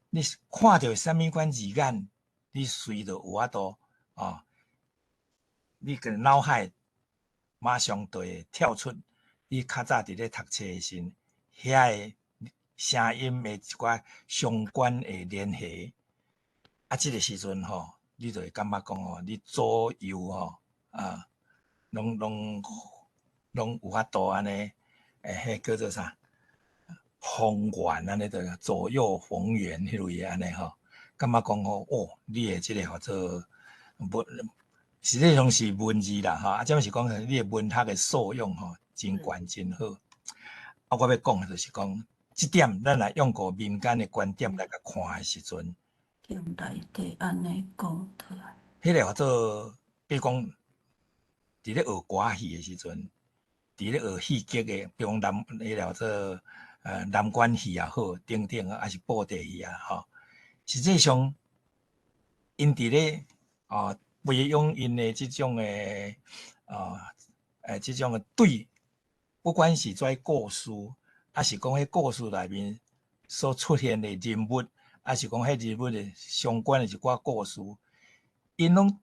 你看著啥物款字眼，你隨就有法度啊，你個腦海馬上就會跳出你較早佇咧讀冊的時陣，遐个聲音的一寡相關的聯繫，啊，這個時陣吼，你就會感覺講吼，你左右吼啊，攏攏攏有法度按呢，欸，彼叫做啥？逢源按呢，就左右逢源彼類按呢吼，感覺講吼，哦，你的這個號做文，實際上是文字啦吼，啊，這是講你的文學的素養吼，真懸真好。啊，我欲講的就是講，這點咱若用個民間的觀點來共看的時陣，用內底按呢講出來，彼個號做，比如講，佇咧學歌仔戲的時陣，佇咧學戲劇的，比如講南彼個號做南管戲也好，等等啊，抑是布袋戲啊吼，實際上，𪜶佇咧啊培養𪜶的這種的啊這種的對，不管是這故事，抑是講彼故事內面所出現的人物，抑是講彼人物的相關的一寡故事，𪜶攏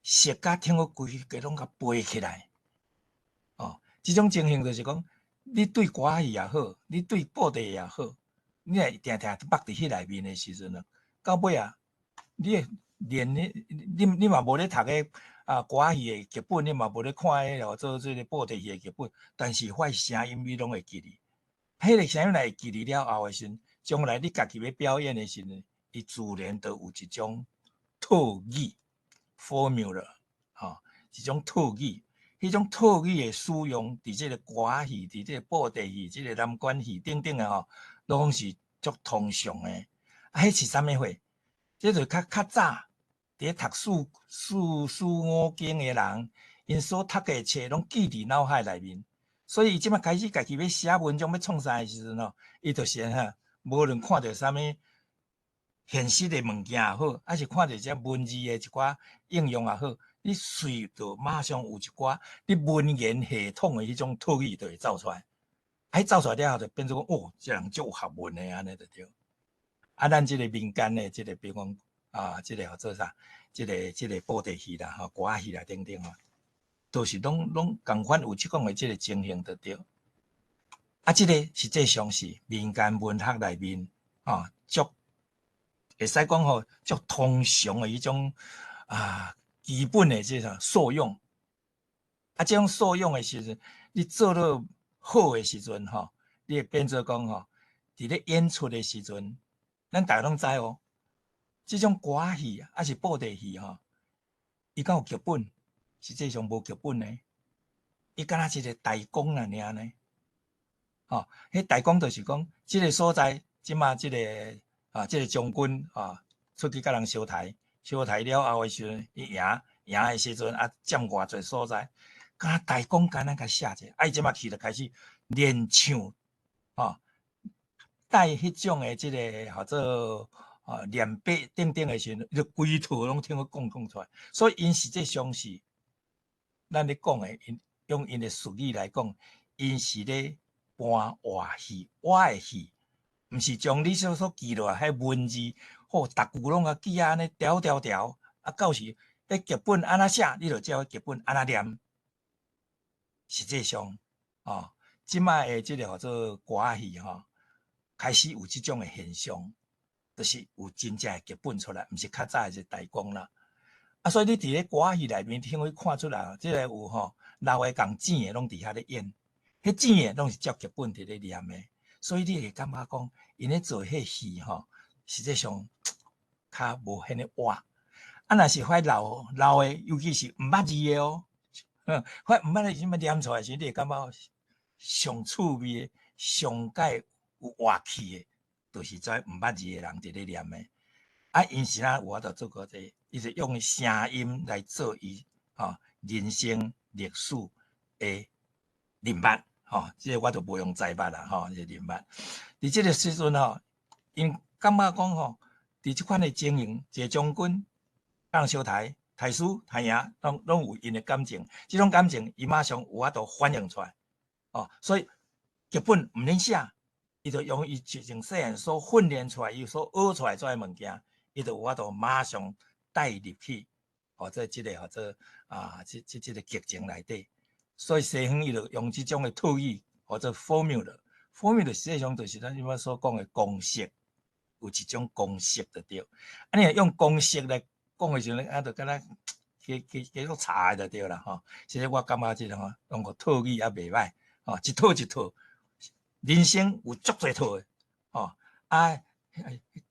熟甲聽予規个攏共背起來。哦，這種情形就是講，你對歌仔戲也好，你對布袋戲也好，你若定定縛佇彼內面的時陣啊，到尾啊，你會連你你你嘛無咧讀彼啊歌仔戲的劇本，你嘛無咧看彼個做這個布袋戲的劇本，但是彼聲音你攏會記得。彼個聲音若會記得了後的時陣，將來你家己欲表演的時陣，伊自然就有一種套語 formula，吼，一種套語，彼彼種套語的使用，佇這個歌戲、佇這個布袋戲、這個南管戲等等的吼，攏是足通常的。啊，彼是啥物貨？這就較較早佇咧讀四四書五經的人，𪜶所讀的冊攏記佇腦海內面，所以伊這擺開始家己欲寫文章、欲創啥的時陣吼，伊就是按怎，無論看著啥物現實的物件也好，抑是看著這文字的一寡應用也好，你隨就馬上有一寡你文言系統的彼種套語就會走出來。啊，彼走出來了後，就變做講，哦，這人足有學問的按呢就對。啊，咱這個民間的這個，比如講啊，這個號做啥？這個布袋戲啦、吼歌仔戲啦等等吼，都是攏攏仝款有這款的這個情形就對。啊，這個實際上是民間文學內面，吼，足會使講吼，足通常的彼種啊，基本的這種素養。啊，這種素養的時陣，你做了好的時陣吼，你會變做講吼，佇咧演出的時陣，咱大家攏知哦，這種歌仔戲抑是布袋戲吼，伊敢有劇本？實際上無劇本的，伊敢若一個大綱爾呢。吼，彼大綱就是講，這個所在，這馬這個啊，這個將軍啊，出去佮人相刣，相刣了後的時陣，伊贏贏的時陣啊，佔偌濟所在，敢若大綱敢若共寫者，啊，伊這馬去就開始連唱，吼，帶彼種的這個號做啊念白等等的時陣，伊就規套攏聽我講講出來，所以𪜶實際上是咱咧講的，𪜶用𪜶的術語來講，𪜶是咧搬活戲，活的戲，毋是將你所所記落來彼文字，吼，逐句攏共記按呢條條條，啊，到時彼劇本按怎寫，你就照彼劇本按怎念。實際上，哦，這擺的這個號做歌仔戲吼，開始有這種的現象，就是有真正的劇本出來，毋是較早的一個大綱啦。啊，所以你佇咧歌仔戲內面，聽會看出來，這個有吼老的仝正的攏佇遐咧演，彼正的攏是照劇本佇咧念的，所以你會感覺講，𪜶咧做彼戲吼，實際上較無彼個活。啊，若是遐老老的，尤其是毋捌字的哦，遐毋捌字啥物念出來時，你會感覺上趣味的、上蓋有活氣的，就是這毋捌字的人佇咧念的。啊，𪜶是哪有法度做過這個？伊就用聲音來做伊吼人生歷史的認捌，吼，這個我就無用知捌啦，吼，這個認捌。佇這個時陣吼，𪜶感覺講吼，佇這款的情形，一個將軍佮人相刣，刣輸刣贏，攏攏有𪜶的感情，這種感情伊馬上有法度反映出來，哦，所以劇本毋免寫，伊就用伊從細漢所訓練出來，伊所學出來這个物件，伊就有法度馬上帶入去，或者這個號做啊，這這這個劇情內底。所以西方伊就用這種的套語，號做 formula，formula 實際上就是咱這擺所講的公式，有一種公式就對。啊，你若用公式來講的時陣，啊，就敢若加加加做查的就對啦吼。其實我感覺這個吼，用個套語也袂䆀，吼，一套一套，人生有足濟套的，吼，啊，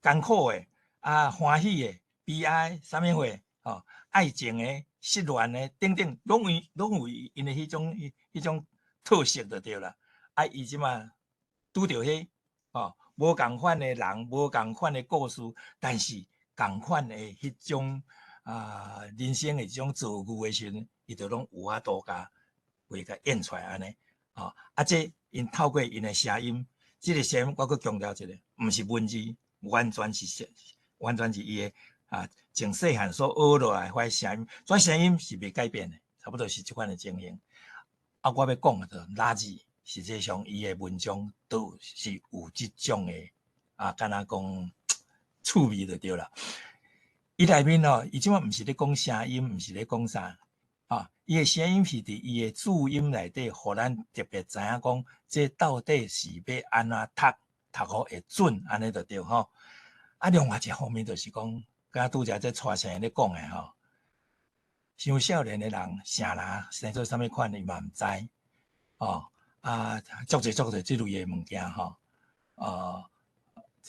艱苦的，啊，歡喜的，悲哀，啥物貨，吼，愛情的、失戀的等等，攏有攏有𪜶的彼種彼種特色就對啦。啊，伊這馬拄著彼，吼，無仝款的人，無仝款的故事，但是仝款的彼種啊人生的這種遭遇的時陣，伊就攏有法度共會共演出來按呢，吼，啊，這𪜶透過𪜶的聲音，這個聲音我閣強調一下，毋是文字，完全是聲，完全是伊的啊，從細漢所學落來彼聲音，這聲音是袂改變的，差不多是這款的情形。啊，我欲講的就老子，實際上伊的文章都是有這種的啊，敢若講趣味就對啦。伊內面吼，伊這擺毋是咧講聲音，毋是咧講啥，啊，伊的聲音是佇伊的注音內底，予咱特別知影講，這到底是欲按怎讀，讀予會準，按呢就對吼。啊，另外一方面就是講，敢拄才這蔡先生咧講的吼，傷少年的人，啥人生做啥物款，伊嘛毋知，哦，啊，足濟足濟這類的物件吼，啊，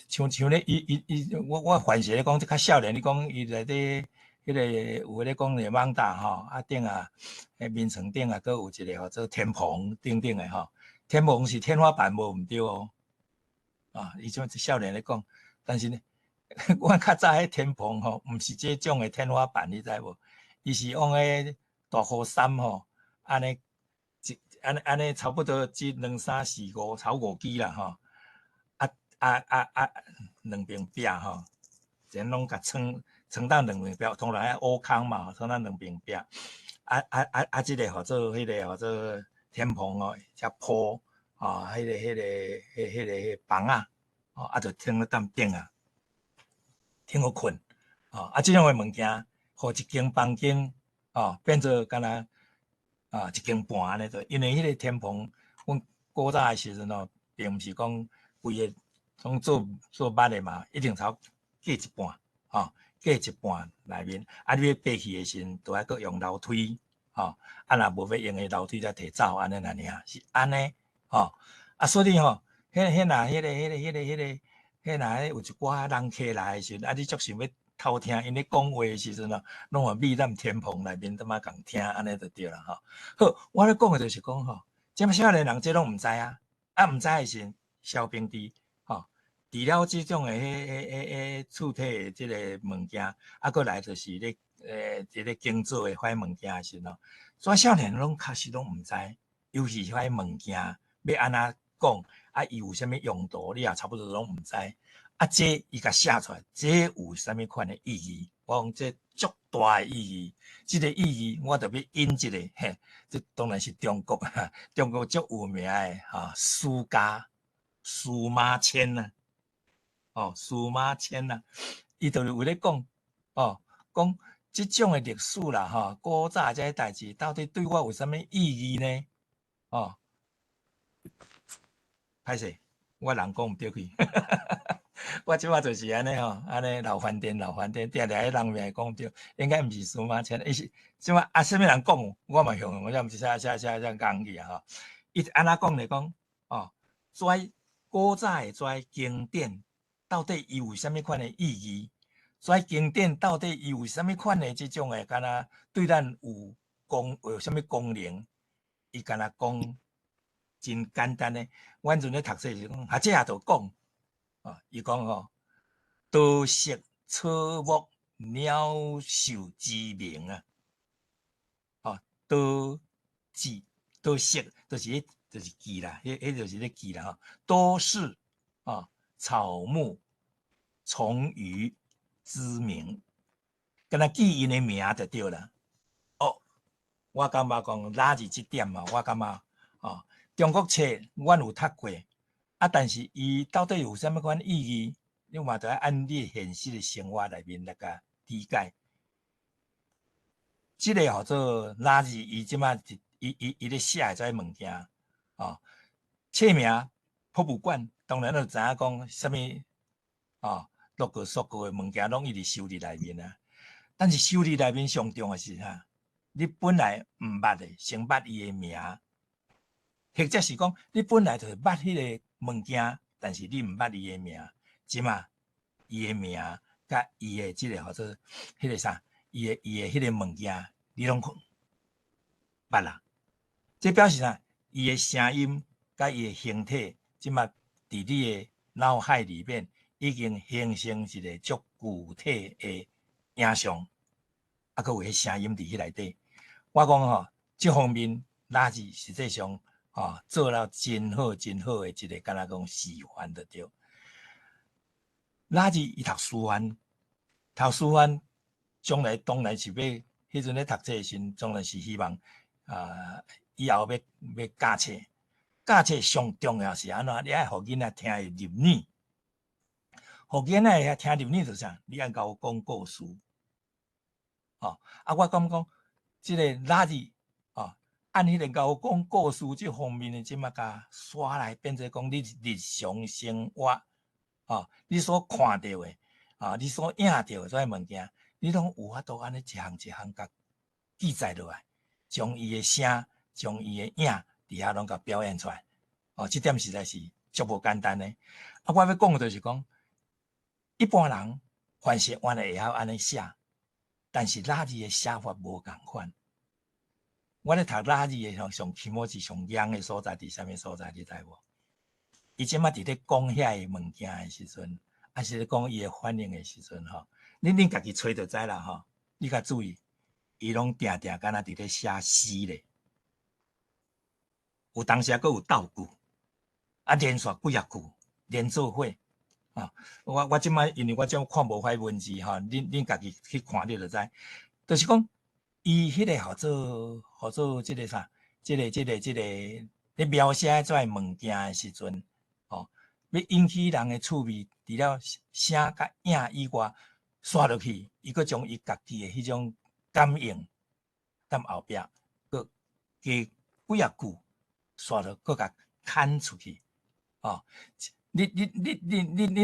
像像咧，伊伊伊，我我凡是咧講，這較少年，你講伊內底彼个有咧講咧網搭吼，啊頂啊，彼眠床頂啊，閣有一个號做天棚頂頂的吼，天棚是天花板無毋對哦，啊，伊種少年咧講，但是呢，阮較早彼天棚吼，毋是這種的天花板，你知無？伊是用彼大雨傘吼，按呢一按呢按呢差不多這兩三四五，差五支啦吼，啊啊啊啊，兩邊壁吼，全攏共撐撐到兩邊壁，當然愛挖空嘛，撐到兩邊壁。啊啊啊啊！這個號做彼個號做天棚哦，才鋪哦，彼個彼個彼彼個房仔，哦，啊，就撐咧踮頂啊，挺好睏，哦，啊，這種的物件，予一間房間，哦，變做敢若啊一間半按呢就，因為彼個天棚，阮古早的時陣哦，並毋是講規个攏做做捌的嘛，一定頭過一半，吼，過一半內面，啊，你欲爬去的時陣，就愛閣用樓梯，吼，啊，若無欲用的樓梯才提走，按呢爾，是按呢，吼，啊，所以吼，彼彼若彼個彼個彼個彼個，彼若有一寡人客來的時陣，啊，你足想欲偷聽𪜶咧講話的時陣哦，攏會覕踮天棚內面，踮仔共聽，按呢就對啦，吼。好，我咧講的就是講吼，這麼少年人這攏毋知啊，啊，毋知的時陣，蕭平弟，吼，除了這種的彼彼彼彼厝體的這个物件，啊，閣來就是咧，這个耕作的彼物件的時陣哦，遮少年攏確實攏毋知，尤其是彼物件欲按怎講，啊，伊有啥物用途，你也差不多攏毋知。啊，這伊共寫出來，這有啥物款的意義？我講這足大的意義，這个意義我著欲引一个，嘿，這當然是中國啊，中國足有名的哈史家司馬遷啊，哦，司馬遷啊，伊就是有咧講，哦，講這種的歷史啦，吼，古早這个代誌到底對我有啥物意義呢？哦，歹勢，我人講毋對去。我這擺就是按呢吼，按呢老翻顛老翻顛，定定彼人名講毋對，應該毋是司馬遷，伊是這擺啊，啥物人講，我嘛向我才毋是寫寫寫寫講去啊吼。伊按怎講來講，哦，這古早的這經典到底伊有啥物款的意義？這經典到底伊有啥物款的這種的，敢若對咱有功有啥物功能？伊敢若講真簡單的，阮陣咧讀冊是講，學者也著講。啊，伊講吼，多識草木鳥獸之名啊，哦，多記多識，就是彼就是記啦，彼彼就是咧記啦吼。多識啊，草木蟲魚之名，敢若記𪜶的名就對啦。哦，我感覺講哪是這點啊？我感覺哦，中國冊阮有讀過。啊！但是伊到底有啥物款意義？你嘛著愛按你現實的生活內面來共理解。這个號做老子，伊這擺伊伊伊咧寫的這个物件，哦，冊名博物館，當然就知影講啥物，哦，六個數個的物件攏一直收佇內面啊。但是收佇內面上重要是啥？你本來毋捌的，先捌伊的名，或者是講你本來就是捌彼个物件，但是你毋捌伊的名，這馬伊的名佮伊的這个號做彼个啥，伊的伊的彼个物件，你攏捌啦。這表示啥？伊的聲音佮伊的形體，這馬佇你的腦海裡面已經形成一個足具體的影像，啊，閣有彼聲音佇彼內底。我講吼，這方面老子實際上。吼，做了真好真好的一个，敢若講示範就對。老子伊讀師範，讀師範，將來當然是欲，彼陣咧讀冊的時陣，當然是希望啊，以後欲欲教冊，教冊上重要是按怎？你愛予囡仔聽會入耳，予囡仔會聽入耳就是啥？你愛𠢕講故事。吼，啊，我感覺講，這个老子。按彼个𠢕講故事這方面的，這馬共刷來變做講你日常生活，哦，你所看著的，啊，你所影著的這个物件，你攏有法度按呢一項一項共記載落來，將伊的聲，將伊的影，佇遐攏共表演出來，哦，這點實在是足無簡單的。啊，我欲講的就是講，一般人凡是原來會曉按呢寫，但是拉字的寫法無仝款。我咧讀拉字的上起碼是上硬的所在，佇啥物所在？你知無？伊這馬佇咧講遐个物件的時陣，抑是咧講伊的反應的時陣吼，恁家己揣就知啦吼。你較注意，伊攏定定敢若佇咧寫詩咧，有當時猶閣有鬥句，啊連續幾仔句連做伙啊！我這擺因為我這看無遐文字吼，恁家己去看你就知，就是講伊彼个號做這个啥，這個咧描寫這个物件的時陣，吼，欲引起人的趣味，除了聲佮影以外，煞落去，伊閣將伊家己的彼種感應，踮後壁閣加幾仔句，煞落閣共牽出去，哦，你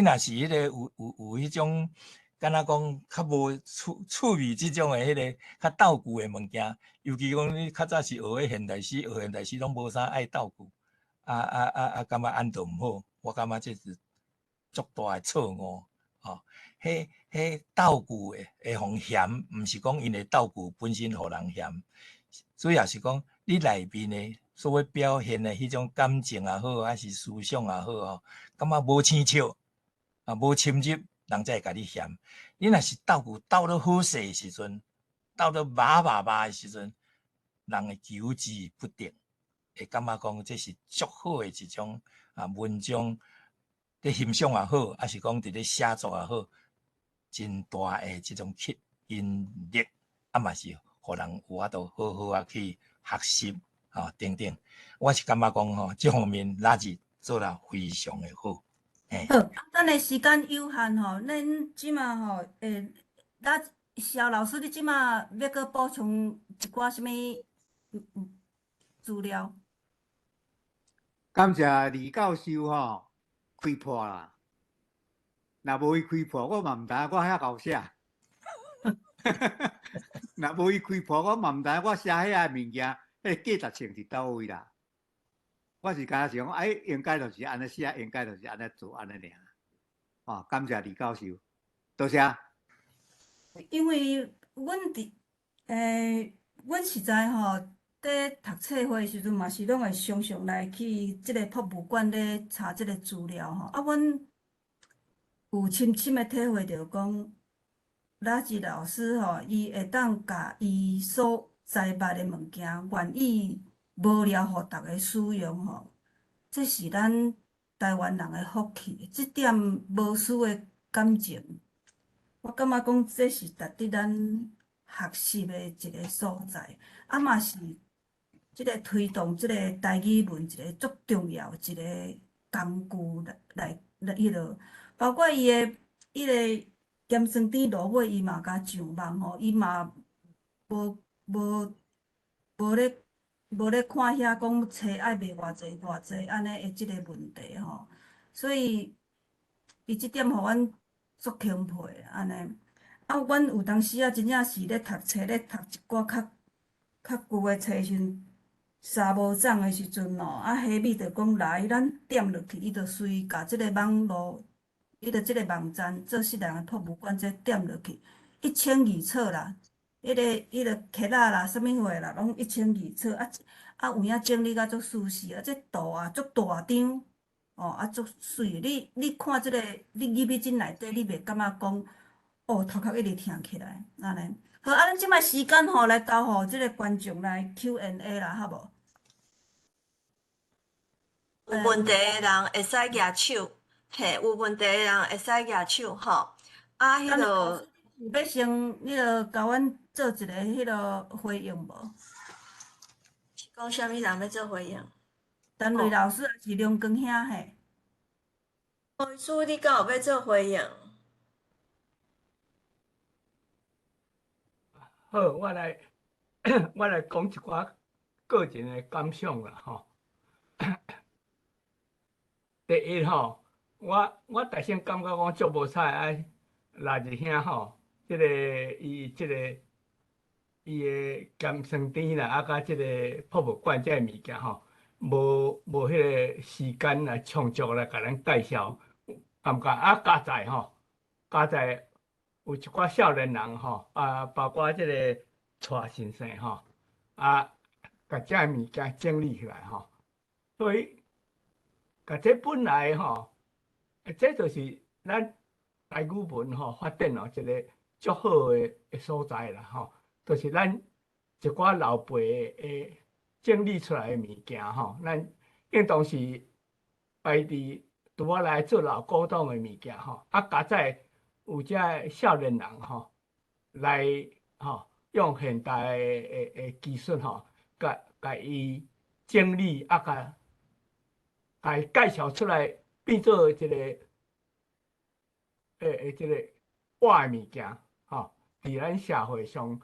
若是彼个有彼種，敢若講較無趣味這種的彼个較鬥句的物件，尤其講你較早是學的現代詩，學現代詩攏無啥愛鬥句，感覺按著毋好，我感覺這是足大的錯誤，吼。彼鬥句會予人嫌，毋是講𪜶的鬥句本身予人嫌，主要是講你內面的所欲表現的彼種感情也好，抑是思想也好吼，感覺無輕巧，啊無深入，人才會共你嫌。你若是鬥句鬥得好勢的時陣，鬥得麻麻麻的時陣，人會求之不得，會感覺講這是足好的一種啊文章，咧欣賞也好，抑是講佇咧寫作也好，真大的這種吸引力，啊嘛是予人有法度好好仔去學習，吼等等。我是感覺講吼，這方面拉字做得非常的好。好，咱的時間有限吼，咱這馬吼，咱蕭老師，你這馬欲閣補充一寡啥物資料？感謝李教授吼開破啦，若無伊開破，我嘛毋知影我遐𠢕寫。若無伊開破，我嘛毋知影我寫遐个物件，彼個價值性佇佗位啦。我是敢若想講，哎，應該就是按呢寫，應該就是按呢做，按呢爾。哦，感謝李教授，多謝。因為阮佇阮實在吼，佇讀冊會的時陣，嘛是攏會常常來去這个博物館咧查這个資料吼。啊，阮有深深的體會著講，拉吉老師吼，伊會當共伊所知捌的物件，願意無聊予逐家使用吼，這是咱台灣人的福氣。這點無私的感情，我感覺講這是值得咱學習的一個所在，啊嘛是這個推動這個台語文一個足重要一個工具來彼落，包括伊的彼个鹹酸甜蘆尾，伊嘛共上網吼，伊嘛無咧看遐講冊愛賣偌濟偌濟按呢的這个問題吼，所以伊這點予阮足欽佩按呢。啊，阮有當時啊，真正是咧讀冊咧讀一寡較舊的冊時陣，捎無摠的時陣吼，啊，彼米就講來，咱點落去，伊就隨共這个網路，伊就這个網站做穡人的博物館這點落去，一清二楚啦。彼个刻仔啦，啥物貨啦，攏一清二楚。啊，有影整理甲足舒適啊，這圖啊足大張，哦，啊足媠。你看這个，你入去這內底，你袂感覺講，哦，頭殼一直疼起來，按呢。好，啊，咱這擺時間吼，來交予這个觀眾來 Q&A 啦，好無？有問題的人會使舉手，嘿，有問題的人會使舉手吼。啊，彼个。欲先，彼个共阮做一个彼个回應無？是講啥物人欲做回應？陳瑞老師抑是梁光兄嘿？黃醫師，你敢有欲做回應？好，我來講一寡個人的感想啦，吼。第一吼，我大先感覺講足無彩愛拉一兄吼。這个伊這个伊的鹹酸甜啦，啊，佮這个博物館這个物件吼，無彼个時間來充足來共咱介紹，感覺啊，加在吼，加在有一寡少年人吼，啊，包括這个蔡先生吼，啊，共這个物件整理起來吼，所以，共這本來吼，這就是咱台語文吼發展哦一个足好的所在啦吼，就是咱一寡老輩的整理出來的物件吼，咱應當是擺佇櫥仔內做老古董的物件吼，啊，佳哉有這少年人吼來吼用現代的技術吼，共共伊整理啊，共共伊介紹出來，變做一個這个活的物件吼，佇咱社會上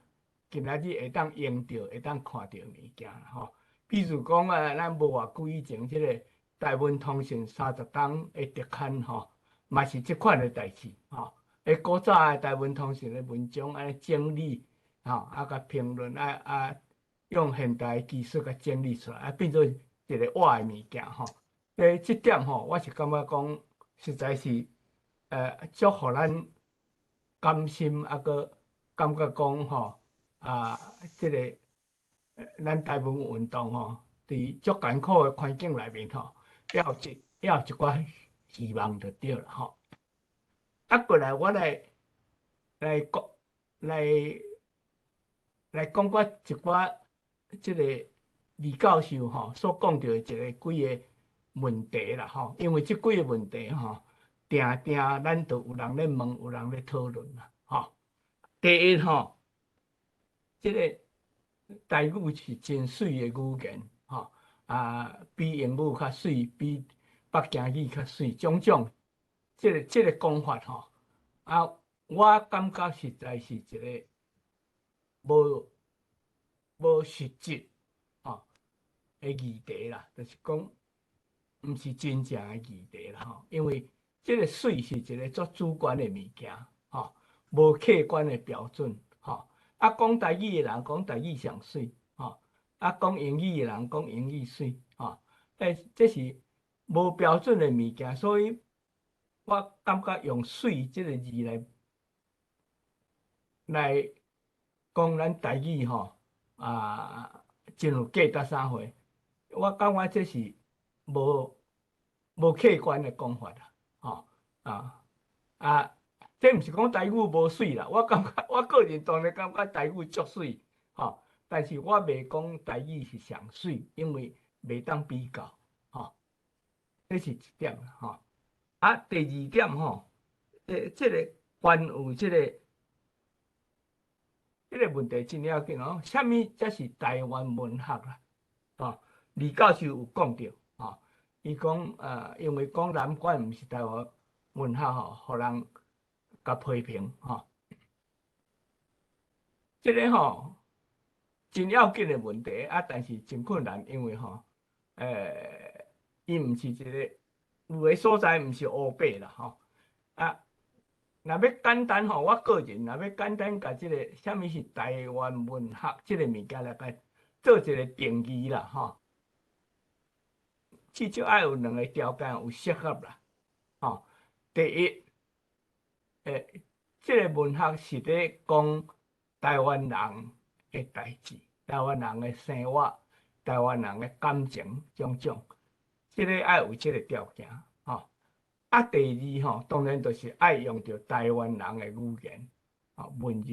今仔日會當用著、會當看著物件吼。比如講啊，咱無偌久以前，這个台灣通訊30冬的特刊吼，嘛是這款的代誌吼。古早的台灣通訊的文章按呢整理吼，啊，共評論啊啊，用現代技術共整理出來，啊，變做一个活的物件吼。這點吼，我是感覺講，實在是足予咱甘心，啊，閣感覺講吼，啊，這个咱台灣運動吼，佇足艱苦的環境內面吼，猶有一寡希望就對啦吼。啊，過來我來來講來來講我一寡這个李教授吼所講著的一个幾个問題啦吼，因為這幾个問題吼，定定咱都有人咧問，有人咧討論啦吼。第一吼，這个台語是真媠的語言吼，啊，比英語較媠，比北京語較媠，種種。這个講法吼，啊，我感覺實在是一个無實質吼的議題啦，就是講毋是真正的議題啦吼，因為這个媠是一个足主觀的物件吼，無客觀的標準吼。啊，講台語的人講台語上媠吼，啊，講英語的人講英語媠吼，這是無標準的物件，所以我感覺用“媠”這个字來講咱台語吼，啊，真有價值啥貨？我感覺這是無客觀的講法啦，吼啊啊！這毋是講台語無媠啦，我感覺我個人當然感覺台語足媠，吼，但是我袂講台語是上媠，因為袂當比較，吼，這是一點吼。啊，第二點吼，這个關於這个問題真要緊哦。啥物才是台灣文學啦？吼，李教授有講著，吼，伊講因為講南管毋是台灣文學吼，予人共批評吼。這个吼真要緊的問題啊，但是真困難，因為吼，伊毋是一个。有的所在毋是烏白啦吼，啊，若欲簡單吼，我個人若欲簡單共這个啥物是台灣文學這个物件來共做一个定義啦吼，至少愛有兩個條件有適合啦，吼。第一，這个文學是咧講台灣人的代誌，台灣人的生活，台灣人的感情種種。這个愛有這个條件，吼。啊，第二吼，當然就是愛用著台灣人的語言、吼文字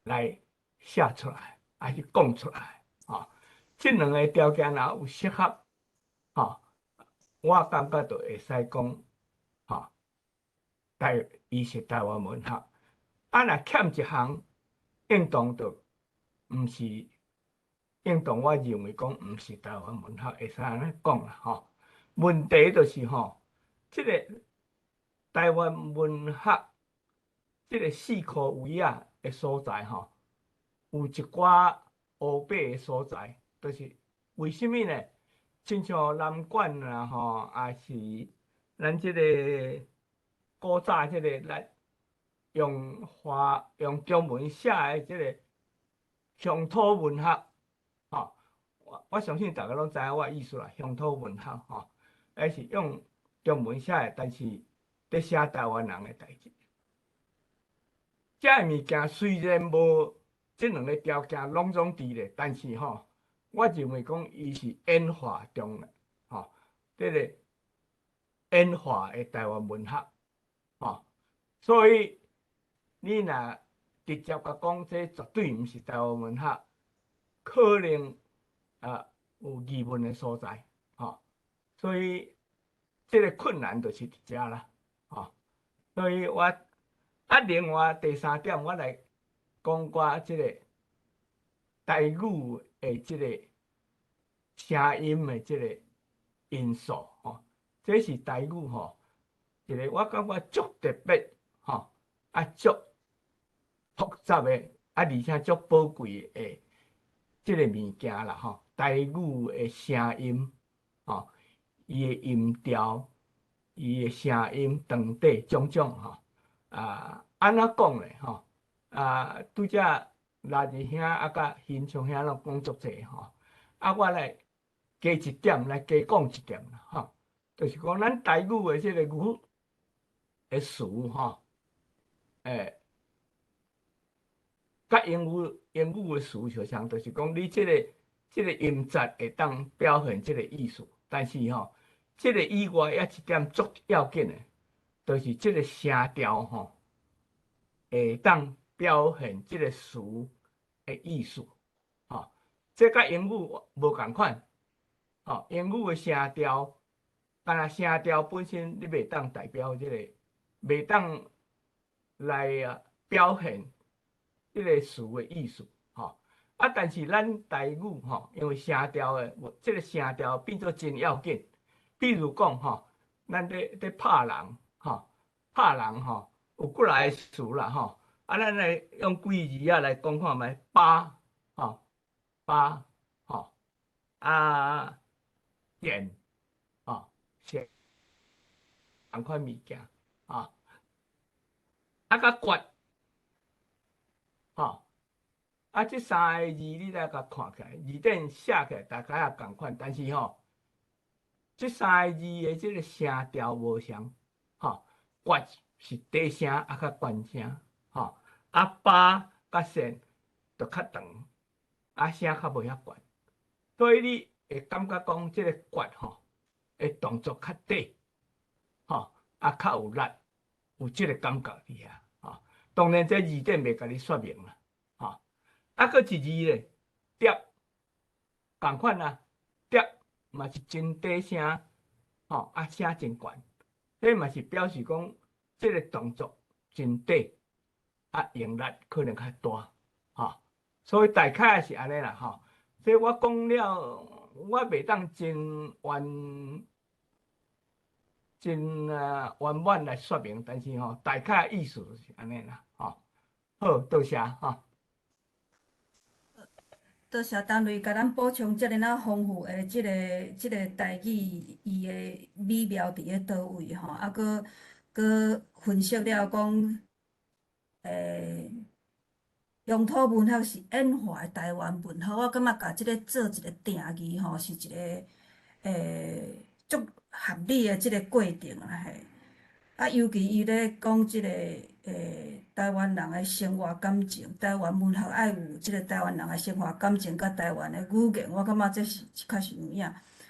來寫出來，還是講出來，吼。這兩个條件若有適合，吼，我感覺就會使講，吼，伊是台灣文學。啊，若欠一項，應當就毋是，應當我認為講毋是台灣文學，會使按呢講啦，吼。問題就是吼，這个台灣文學這个四箍圍仔的所在吼，有一寡烏白的所在，就是為啥物呢？親像南管啦吼，抑是咱這个古早這个咱用華用中文寫的這个鄉土文學，吼，我相信大家攏知影我的意思啦，鄉土文學吼。還是用中文寫的，但是佇寫台灣人的代誌。這个物件雖然無這兩个條件攏總佇咧，但是吼，我認為講伊是演化中的，吼，這个演化的台灣文學，吼，所以你若直接共講，這絕對毋是台灣文學，可能啊有疑問的所在，吼，所以這个困難就是佇遮啦，吼，所以我啊，另外第三點，我來講寡這个台語的這个聲音的這个因素，吼，這是台語吼，一个我感覺足特別，吼，啊足複雜的，啊而且足寶貴的這个物件啦，吼，台語的聲音，吼，伊的音調，伊的聲音長短種種，吼，啊，按怎講咧，吼，啊，拄才拉二兄啊，佮欣昌兄攏講足濟，吼，啊，我來加一點，來加講一點啦，吼，就是講咱台語的這个語的詞，吼，佮英語的詞相像，就是講你這个音節會當表現這个意思，但是吼，這个以外猶一點足要緊的，就是這个聲調吼，會當表現這个詞的意思，吼，這佮英語無仝款，吼，英語的聲調，敢若聲調本身你袂當代表這个，袂當來表現這个詞的意思，吼，啊，但是咱台語吼，因為聲調的，這个聲調變做真要緊。比如講吼，咱咧拍人，吼，拍人吼，有幾若个詞啦，吼，啊，咱來用幾个字仔來講看覓，巴，吼，巴，吼，啊，電，吼，是仝款物件，吼，啊，佮決，吼，啊，這三个字你來共看起來，字典寫起來大概也仝款，但是吼，這三個字的這个聲調無相，吼，決是低聲啊，較懸聲，吼，啊，巴佮線就較長，啊，聲較無遐懸，所以你會感覺講這个決吼，的動作較短，吼，啊，較有力，有這个感覺佇遐，吼。當然這字典袂共你說明啦，吼。啊，閣一字咧，疊，仝款啊，疊嘛是真低聲，吼，啊，聲真懸，這嘛是表示講這个動作真短，啊，用力可能較大，吼。所以大概是按呢啦，吼。所以我講了，我袂當真完真啊圓滿來說明，但是吼，大概意思是按呢啦，吼。好，多謝吼。多謝丹瑞共咱補充遮爾仔豐富的這个台語，伊的美妙佇咧佗位吼，啊，閣閣分析了講，鄉土文學是演化的台灣文學，我感覺共這个做一個定義吼，是一個足合理的這个過程啦嘿。啊，尤其伊咧講這个台灣人的生活感情，台灣文學愛有這个台灣人的生活感情佮台灣的語言，我感覺這是確實有影。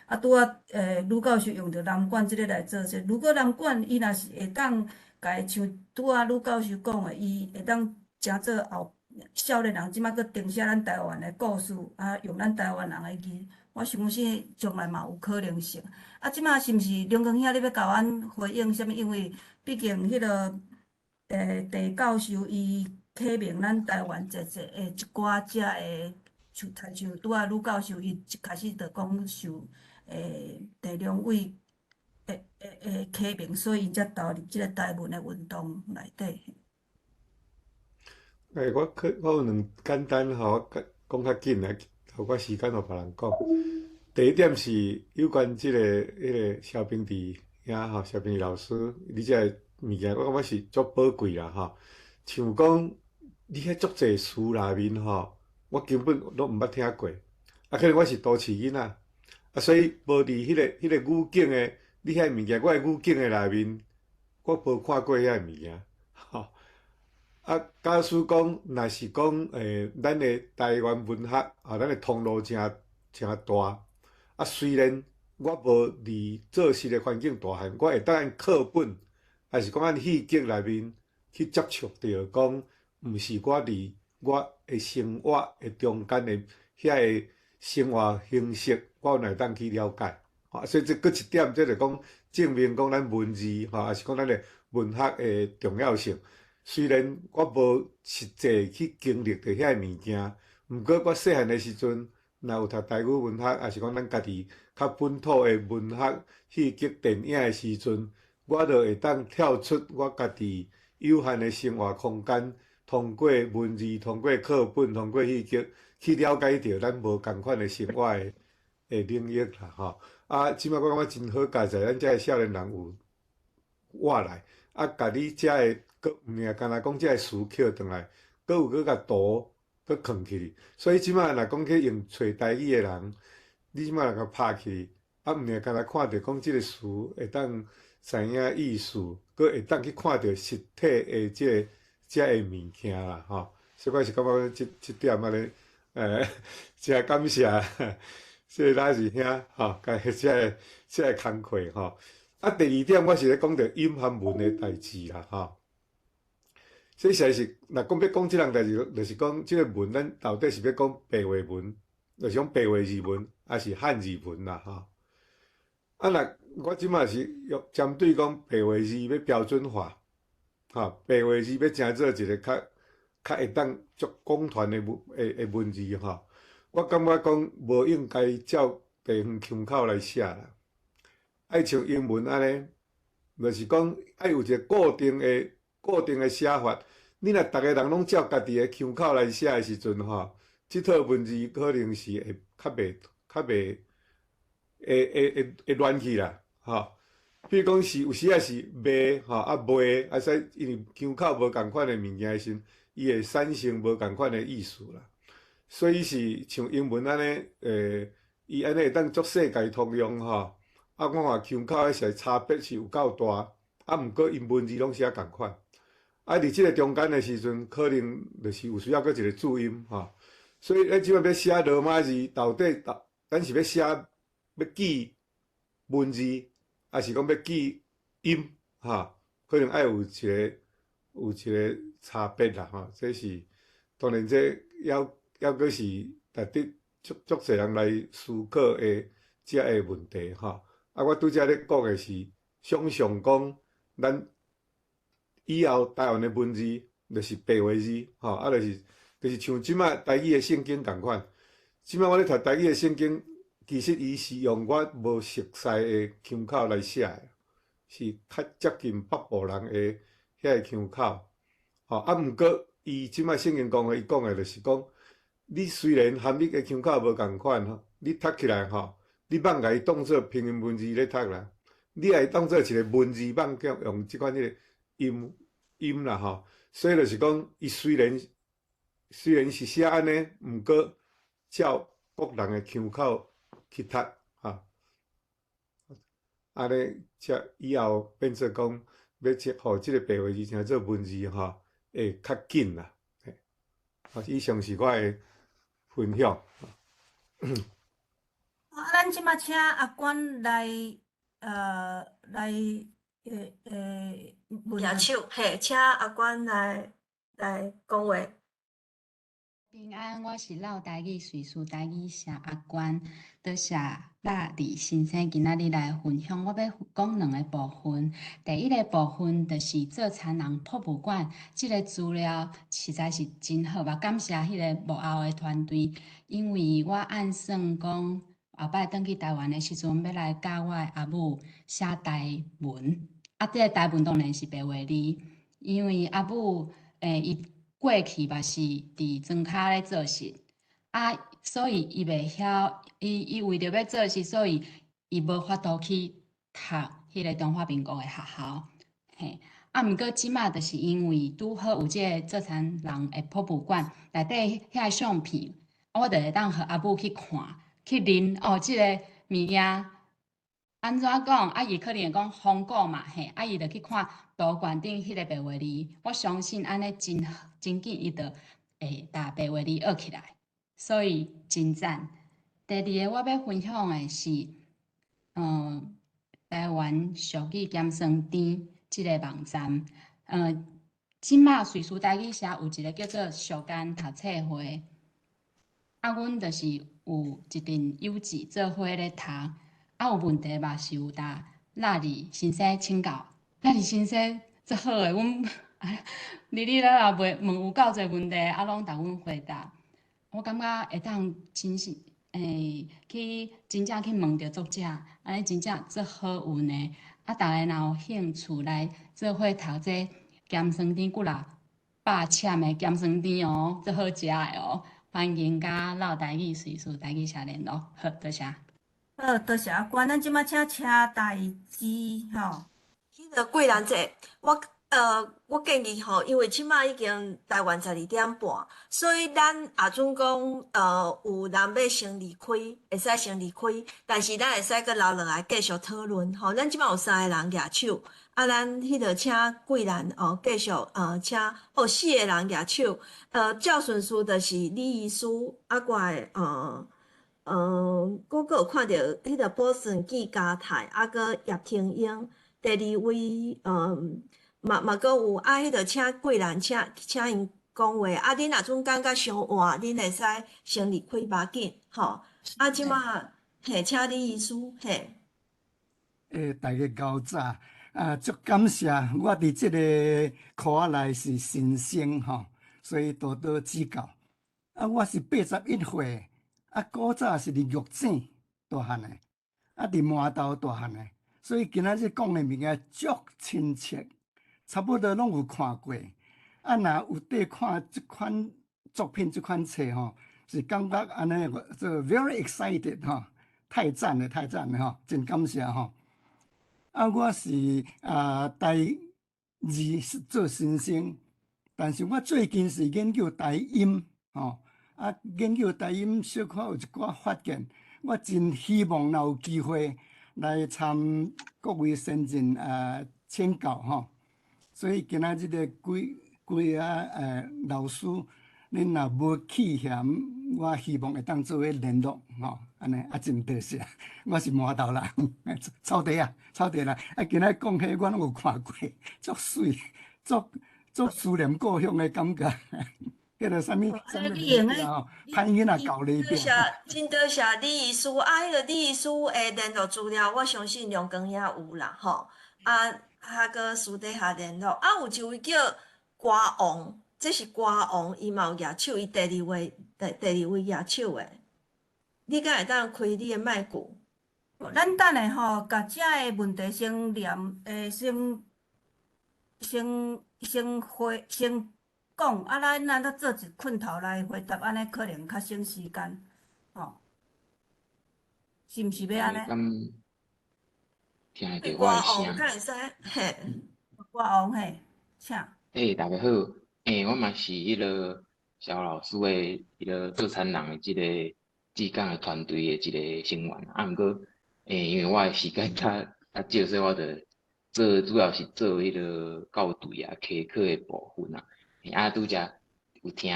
啊，拄仔呂教授用著南管這个來做這，如果南管伊若是會當共伊像拄仔呂教授講的，伊會當成做後少年人這擺閣重寫咱台灣的故事，啊，用咱台灣人的字，我相信將來嘛有可能性。啊，這擺是毋是龍光兄，你欲共阮回應啥物？因為畢竟彼个鄭教授伊啟明咱台灣濟濟的一寡遮的，像親像拄仔呂教授伊一開始就講受鄭良偉的啟明，所以𪜶才投入這个台文的運動內底。我有兩簡單吼，講較緊啊，予我時間予別人講。第一點是有關這个彼个蕭秉治兄吼，蕭秉治老師，你這个物件我感覺是足寶貴啦吼。像講你彼足濟詞內面吼，我根本攏毋捌聽過，啊，可能我是都市囡仔，啊，所以無佇彼个語境的，你彼个物件，我的語境的內面，我無看過遐个物件，吼。啊，假使講，若是講，咱的台灣文學，啊，咱的通路誠誠大，啊，雖然我無佇做事的環境大漢，我會當按課本，抑是講按戲劇內面去接觸著，講毋是我佇我的生活的中間的遐個生活形式，我會當去了解。吼，所以這閣一點，這就講證明講咱文字，吼，抑是講咱的文學的重要性。雖然我無實際去經歷著遐個物件，毋過我細漢的時陣，若有讀台語文學，抑是講咱家己較本土的文學、戲劇、電影的時陣，我就會當跳出我家己有限的生活空間，通過文字、通過課本、通過戲劇去了解著咱無仝款的生活的的領域啦，吼。啊，這擺我感覺真好，佳哉咱遮的少年人有活來，啊，共你遮的。閣毋爾干焦講這个詞抾轉來，閣有閣共圖閣囥起去，所以這擺若講去用揣台語的人，你這擺若共拍去，啊，毋爾干焦看著講這个詞會當知影意思，閣會當去看著實體的這个遮个物件啦，吼。所以我是感覺這這點按呢，誠感謝這個拉二兄，吼，共這个這个工課，吼。啊，第二點我是咧講著音和文的代誌啦，吼。這實在是，若講欲講這項代誌，就是講這个文，咱到底是欲講白話文，就是講白話字文，抑是漢字文啦，吼。啊，若我這擺是用針對講白話字欲標準化，吼，白話字欲成做一个較較會當足廣傳的文的的文字，吼。我感覺講無應該照地方腔口來寫啦，愛像英文按呢，就是講愛有一個固定的。固定的寫法，你若逐个人攏照家己的腔口來寫的時陣吼，這套文字可能是會較袂較袂會會會會亂去啦，吼。比如講是有時仔是賣吼啊賣，啊使因為腔口無仝款的物件的時陣，伊會產生無仝款的意思啦。所以是像英文按呢，伊按呢會當足世界通用吼。啊，我看腔口彼時差別是有夠大，啊，毋過𪜶文字攏寫仝款。啊，佇這个中間的時陣，可能就是有需要閣一个注音吼。所以咱這擺欲寫羅馬字，到底到咱是欲寫欲記文字，抑是講欲記音吼？可能愛有一个有一个差別啦吼。這是當然，這猶猶閣是值得足足濟人來思考的這个問題吼。啊，我拄才咧講的是想像講咱。以後台灣的文字就是白話字，吼，啊，就是就是像這擺台語的聖經仝款。這擺我咧讀台語的聖經，其實伊是用我無熟似的腔口來寫的，是較接近北部人的遐个腔口，吼。啊，毋過伊這擺聖經公會伊講的就是講，你雖然含你的腔口無仝款吼，你讀起來吼，你莫共伊當做拼音文字咧讀啦，你愛當做一個文字蠓用這款彼个音。音啦吼，所以就是講，伊雖然雖然是寫按呢，毋過照各人的腔口去讀，哈，按呢才以後變做講，欲這予這个白話字成做文字吼，會較緊啦。好，以上是我的分享。啊，咱這擺請阿關來，來。舉手，嘿，請阿關來來講話。平安，我是老台語瑞士台語社阿關，多謝納里先生今仔日來分享。我欲講兩个部分。第一个部分就是做田人博物館，這个資料實在是真好吧？感謝彼个幕後的團隊，因為我按算講後擺轉去台灣的時陣，欲來教我的阿母寫台文。啊，這个台文當然是白話字，因為阿母伊過去嘛是佇莊跤咧做事，啊，所以伊袂曉，伊伊為著欲做事，所以伊無法度去讀彼个中華民國的學校，嘿。啊，毋過這馬就是因為拄好有這个做田人的博物館內底遐个相片，我就會當予阿母去看，去認哦，這个物件。按怎講？啊，伊可能會講風骨嘛，嘿，啊，伊就去看圖懸頂彼个白話字。我相信按呢真真緊，伊就會共白話字學起來，所以真讚。第二個我欲分享的是，台灣俗語鹹酸甜這个網站。這馬瑞士台語社有一个叫做俗間讀冊會，啊，阮就是有一陣友誼做伙咧讀。啊，有問題嘛是有共納里先生請教，納里先生足好的，阮哩哩啦啦問問有夠濟問題，啊，攏共阮回答。我感覺會當親身去真正去問著作者，按呢真正足好運的。啊，逐家若有興趣來做伙讀這鹹酸甜幾若百屔的鹹酸甜哦，足好食的哦，歡迎佮老台語瑞士台語社聯絡。好，多謝。好，多謝阿關，咱這馬請車大姊吼。彼个桂蘭姐，我建議吼，因為這馬已經台灣12點半，所以咱也準講，有人欲先離開，會使先離開，但是咱會使閣留落來繼續討論吼。咱這馬有三个人舉手，啊，咱彼个請桂蘭哦，繼續請哦四个人舉手，照順序就是李醫師，啊，閣來閣有看著彼个保順記家泰，啊，閣葉廷英，第二位，嘛閣有啊，彼个請桂蘭，請𪜶講話。啊，恁若準感覺傷晏，恁會使先離開無要緊，吼。啊，這馬嘿，請李醫師，嘿。欸，大家𠢕早，啊，足感謝，我佇這个科仔內是新生吼，所以多多指教。啊，我是81歲。啊，古早是佇玉井大漢的，啊，佇饃頭大漢的，所以今仔日講的物件足親切，差不多攏有看過。啊，若有綴看這款作品、這款冊吼，是感覺按呢做 very excited 吼，太讚了，太讚了吼，真感謝吼。啊，我是啊台字是做先生，但是我最近是研究台音吼。啊，研究台音小可有一寡發現，我真希望若有機會來參各位先進啊請教吼。所以今仔日個幾幾個老師，恁若無棄嫌，我希望會當做伙聯絡吼，按呢啊真多謝，我是饃頭人，草地啊，草地人。啊，今仔講彼我攏有看過，足媠，足足思念故鄉的感覺。彼个啥物啥物吼，歹囡仔教你。多謝，真多謝李醫師。啊，彼个李醫師的聯絡資料，我相信梁光也有啦，吼。啊，哈閣私底下聯絡。啊，有一位叫歌王，這是歌王，伊嘛有舉手，伊第二位，第二位舉手的。你敢會當開你的麥克？咱等下吼，共遮个問題先念，先講，啊，咱再做一困頭來回答，按呢可能較省時間，吼，是毋是欲按呢？敢聽會著我的聲？敢會使？嘿。歌王嘿，請。欸，大家好，欸，我嘛是彼个蕭老師的彼个做田人的這个志工的團隊的一个成員。啊，毋過，欸，因為我的時間較較少，所以我就做主要是做彼个校對啊、溪課的部分啊。啊，拄才有聽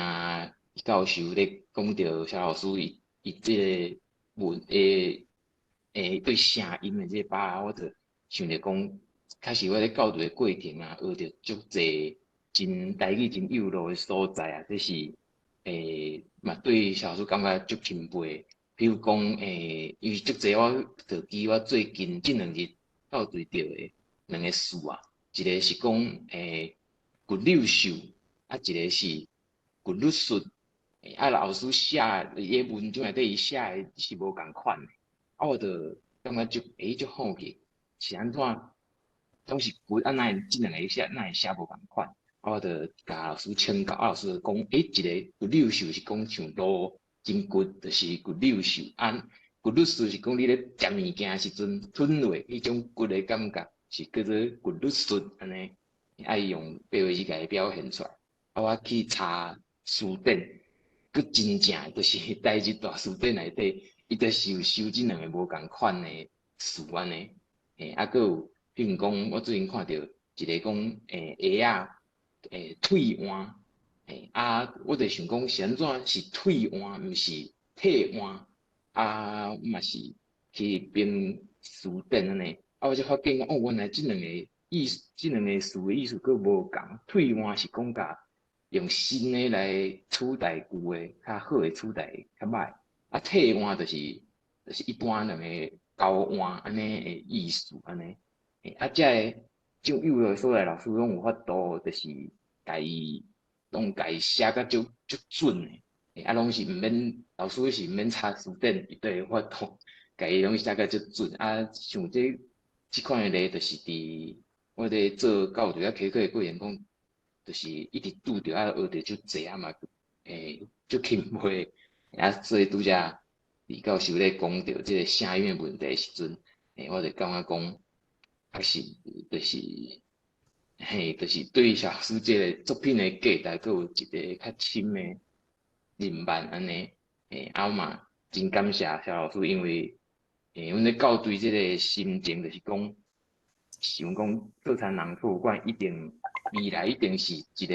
教授咧講著蕭老師伊這个問對聲音的這個把握，我就想著講，確實我咧校對的過程啊，學著足濟真台語真幼路的所在啊，這是嘛對蕭老師感覺足欽佩。比如講因為足濟我就記我最近這兩日校對著的兩个詞啊，一个是講骨溜秀。啊，一个是骨律術，啊，老師寫伊的文章內底伊寫的是無仝款的，啊，我就感覺足足好奇，是按怎總是骨啊，哪會這兩个寫，哪會寫無仝款？啊，我就共老師請教，啊，老師就講，欸，一个骨溜秀是講像路真骨，就是骨溜秀，啊，骨律術是講你咧食物件的時陣吞落彼種骨的感覺，是叫做骨律術按呢，愛用白話字共伊表現出來。啊，我去查辭典，閣真正就是台日大辭典內底，伊就是有收這兩个無仝款的。词按呢。嘿，啊，閣有，比如講，我最近看著一个講，鞋仔，退換，嘿，啊，我就想講是按怎是退換，毋是替換，啊，嘛是去編詞典按呢，啊，我才發現講，哦，原來這兩个意思，這兩个詞的意思閣無仝。退換是講共用新的來取代舊的，較好的取代較歹，啊，替換就是一般兩个交換按呢的意思按呢。啊，這个種有的所在，老師攏有法度，就是共伊攏共伊寫甲足足準的，啊，攏是毋免老師是毋免查詞典，伊都會法度共伊攏寫甲足準。啊，像這這款的例，就是佇我咧做教育佮開課的過程講，就是一直拄著啊，學著足濟啊嘛，足欽佩。啊，所以拄才李教授咧講著這个聲音的問題的時陣，我就感覺講，確實就是，嘿，就是對蕭老師這个作品的價值，閣有一个較深的認捌按呢。啊，我嘛真感謝蕭老師，因為，阮咧校對這个心情，就是講，想講做田人博物館一定未來一定是一个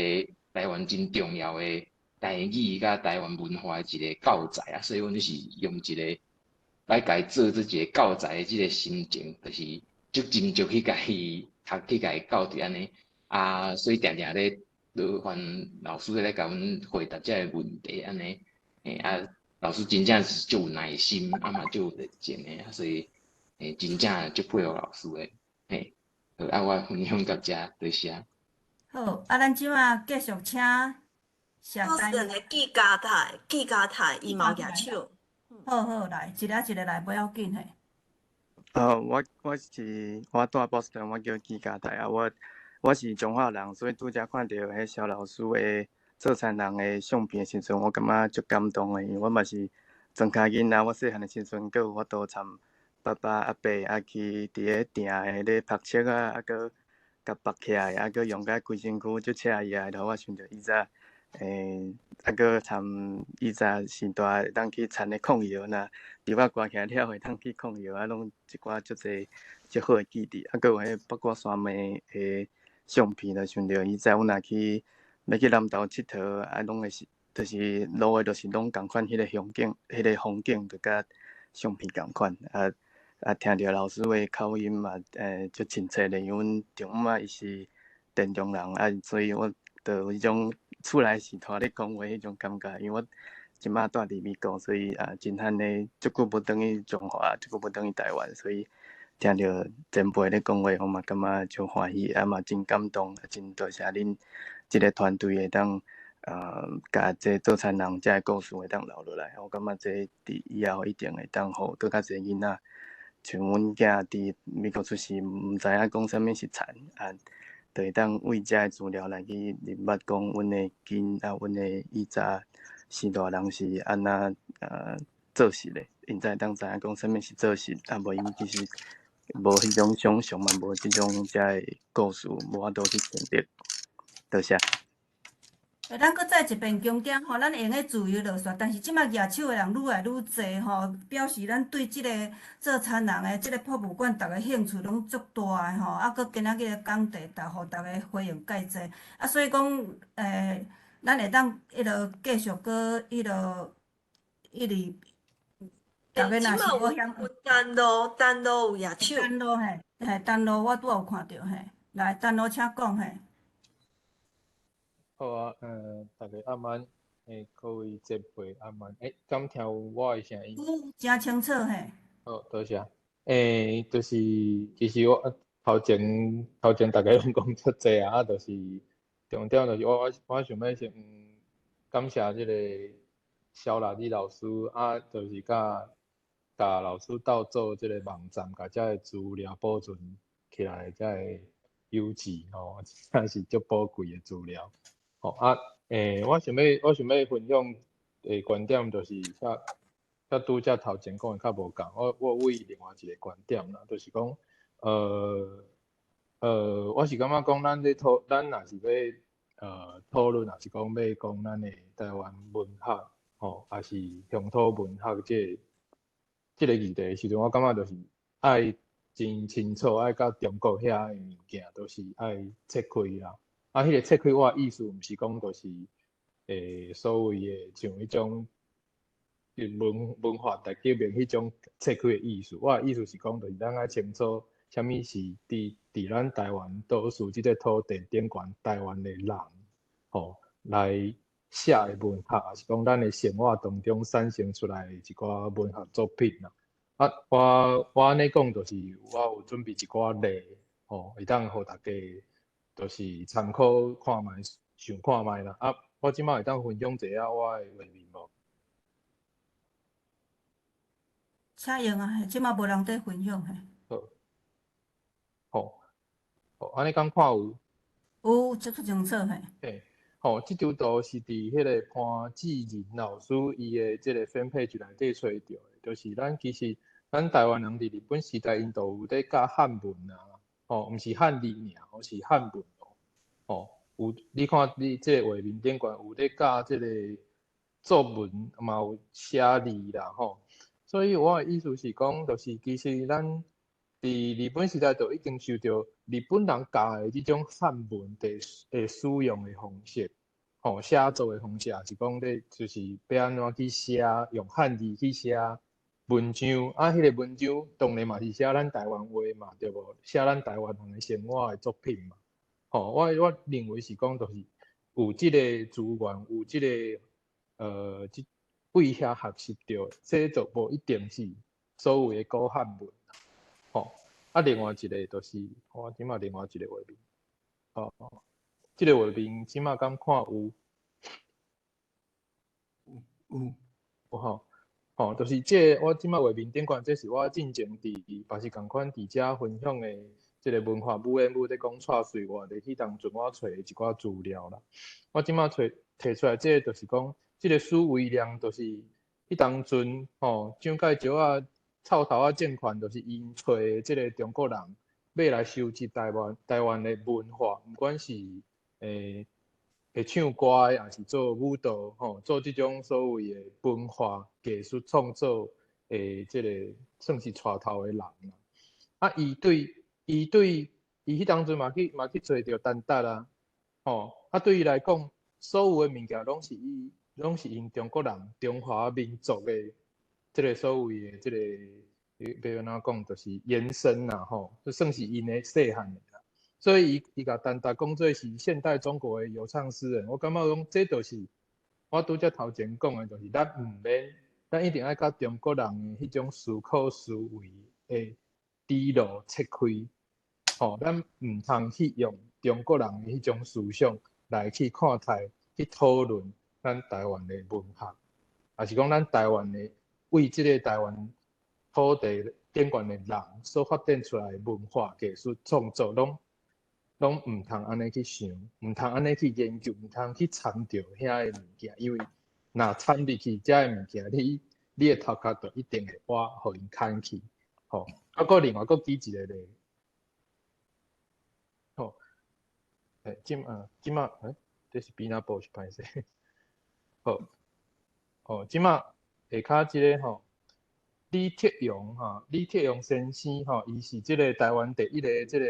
台灣真重要的台語佮台灣文化的一个教材啊，所以阮就是用一个來共伊做這一个教材的這个心情，就是足斟酌去共伊讀，去共伊校對按呢。啊，所以定定咧勞煩老師咧共阮回答這个問題按呢。啊，老師真正是足有耐心，啊嘛足有熱情的，啊，所以真正足佩服老師的。嘿，好，啊，我分享到遮，多謝。好，啊，咱這馬繼續請謝丹的紀家泰，紀家泰伊嘛有舉手。好好，來，一个一个來，不要緊嘿。我是我住波士頓，我叫紀家泰啊，我是彰化人，所以拄才看著彼蕭老師的做田人的相片的時陣，我感覺足感動的，因為我嘛是莊跤囡仔，我細漢的時陣，閣有法度參爸爸阿伯啊去佇咧埕的咧曝粟啊，啊閣共縛起來，啊閣用甲規身軀足赤伊啊，予我想著以前，啊閣參以前時代會當去田咧控藥，若稻仔割起來了會當去控藥，啊攏一寡足濟足好的記憶，啊閣有彼八卦山脈的相片，就想著以前阮若去欲去南投𨑨迌，啊攏會是，就是路的，就是攏仝款彼个風景，彼个風景就佮相片仝款，啊啊聽著老師的口音嘛，足親切的，因為阮丈母仔伊是田中人，啊所以我就有彼種厝內是佇咧講話彼種感覺，因為我這馬住佇美國，所以啊真漢咧足久無轉去彰化，足久無轉去台灣，所以聽著前輩咧講話，我嘛感覺足歡喜，啊嘛真感動，真多謝恁這个團隊會當共這做田人這个故事會當留落來，我感覺這佇以後一定會當予閣較濟囡仔，像阮囝佇美國出世，毋知影講啥物是田，啊，就會當為這个資料來去認捌講阮的根啊，阮的以前時代人是按怎做事的，𪜶才會當知影講啥物是做事，啊無𪜶其實無彼種想像嘛，無這種這个故事，無法度去認得。多謝。咱閣再一遍強調吼，咱會用得自由落煞，但是這馬舉手的人愈來愈濟吼，表示咱對這个做田人的這个博物館，逐个興趣攏足大的吼。啊，閣今仔日个講題，逐予逐个回應介濟，啊，所以講，咱會當彼落繼續閣彼落一直，逐个若是無嫌。有陳露，陳露有舉手。陳露嘿，嘿，陳露我拄有看著嘿，來，陳露請講嘿。好啊，大家暗安，各位前輩暗安，敢聽有我的聲音？有，誠清楚嘿。好，多謝。就是其實我頭前大家攏講足濟啊，就是重點就是我想欲先感謝這个蕭臘李老師啊，就是佮老師鬥做這个網站，共這个資料保存起來，這个優質吼，真正是足寶貴的資料。吼啊，我想欲分享的觀點就是佮拄才頭前講的較無仝，我為另外一个觀點啦，就是講，我是感覺講，咱若是欲討論，抑是講欲講咱的台灣文學，吼，抑是鄉土文學這个議題的時陣，我感覺就是愛真清楚，愛佮中國遐的物件都是愛切開啦。啊，彼個切開，我的意思毋是講就是所謂的像彼種文化大革命彼種切開的意思。我的意思是講，就是咱愛清楚，啥物是佇咱台灣島嶼這個土地頂懸台灣的人，吼，來寫的文學，抑是講咱的生活當中產生出來的一寡文學作品啦。啊，我按呢講，就是我有準備一寡例，吼，會當予大家就是參考看覓，想看覓啦。啊，我這擺會當分享一下我的畫面無？請用啊，這擺無人佇分享嘿。好，好，好，按呢敢看有？有，這足清楚嘿。嘿，吼，這張圖是佇彼個潘志仁老師伊的這個 fan page 內底揣著的，就是咱其實咱台灣人佇日本時代，𪜶就有咧教漢文啊，吼，毋是漢字爾，吼，是漢文哦，吼，有你看你這個畫面頂懸有咧教這個作文，嘛有寫字啦，吼，所以我的意思是講，就是其實咱佇日本時代就已經受著日本人教的這種漢文的使用的方式，吼，寫作的方式，也是講咧，就是欲按怎去寫，用漢字去寫文章，啊，彼個文章當然嘛是寫咱台灣話嘛，對無？寫咱台灣人的生活的作品嘛，吼，我認為是講，就是有這個資源，有這個這為遐學習著，這就無一定是所謂的古漢文，吼。啊，另外一個就是，我這擺另外一個畫面，哦，這個畫面這擺敢看有？有，有吼，吼，就是這個我這擺畫面頂懸，這是我進前佇嘛是仝款佇遮分享的這個文化舞演舞咧講蔡歲月的彼當陣我揣的一寡資料啦。我這擺揣提出來，這個就是講，這個許惟亮就是彼當陣吼，蔣介石啊。臭頭仔政權就是𪜶揣的這個中國人，欲來收集台灣的文化，毋管是會唱歌的，抑是做舞蹈，吼，做這種所謂的文化藝術創作的這個算是帶頭的人啦。啊，伊對伊彼當陣嘛去揣著陳達啊，吼，啊對伊來講，所有的物件攏是𪜶中國人中華民族的。這個所謂的這個，欲按怎講，就是延伸啦，吼，就算是𪜶的細漢的啦。所以伊共陳達講做是現代中國的遊唱詩人，我感覺講這就是我拄才頭前講的，就是咱毋免，咱一定愛佮中國人的彼種思考思維的支路切開，吼，咱毋通去用中國人的彼種思想來去看待、去討論咱台灣的文學，抑是講咱台灣的。為這個台灣土地頂懸的人所發展出來的文化藝術創作，攏毋通按呢去想，毋通按呢去研究，毋通去參著遐个物件，因為若參入去遮个物件，你的頭殼就一定會倚予𪜶牽去，吼。啊，閣另外閣舉一個例，吼，這擺，這是邊仔報是歹勢，好，吼，這擺。下跤這個吼，李鐵榮吼，李鐵榮先生吼，伊是這個台灣第一個這個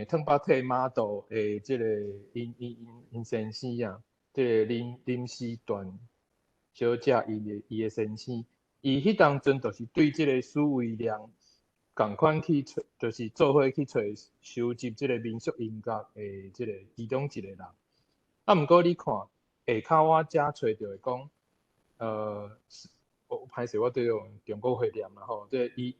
褪腹退碼道的這個𪜶先生啊，這個林思段小姐伊的先生，伊彼當陣就是對這個許惟亮仝款去揣，就是做伙去揣收集這個民俗音樂的這個其中一個人。啊，毋過你看下跤我遮揣著的講。我歹勢，我對用中國話念啦吼。這伊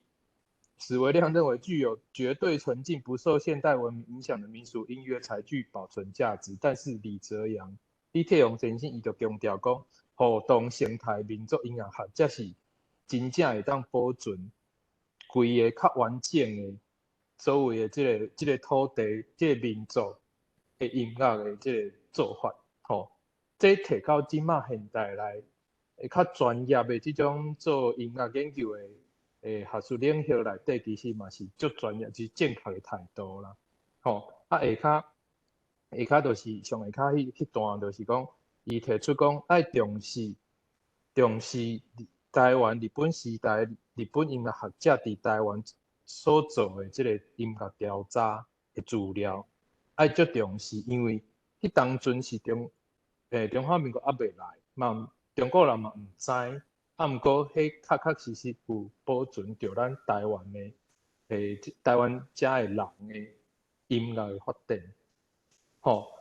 史維亮認為，具有絕對純淨、不受現代文明影響的民俗音樂才具保存價值。但是李澤陽、李鐵榮先生伊就強調講，互動生態民族音樂學才是真正會當保存規个較完整的所謂的這個土地、這個民族的音樂的這個做法。吼，這提到這馬現代來。會較專業的這種做音樂研究的學術領域內底，其實嘛是足專業、是正確的態度啦。吼，啊下跤就是上下跤彼段，就是講伊提出講愛重視台灣日本時代日本音樂學者佇台灣所做的這个音樂調查的資料，愛足重視，因為彼當陣是中華民國猶未來，嘛中國人嘛毋知，啊，毋過彼確確實實有保存著咱台灣的台灣遮的人的音樂的發展，吼，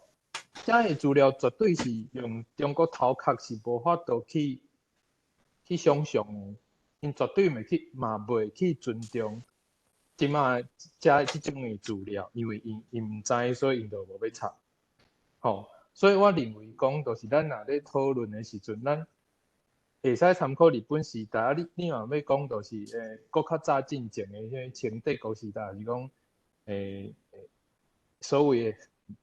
遮的資料絕對是用中國頭殼是無法度去想像的，𪜶絕對袂去，嘛袂去尊重這馬遮這種的資料，因為𪜶毋知，所以𪜶就無欲插，吼，所以我認為講，就是咱若咧討論的時陣，咱會使參考日本時代，啊，你若欲講，就是閣較早進前的彼清帝國時代，還是講所謂的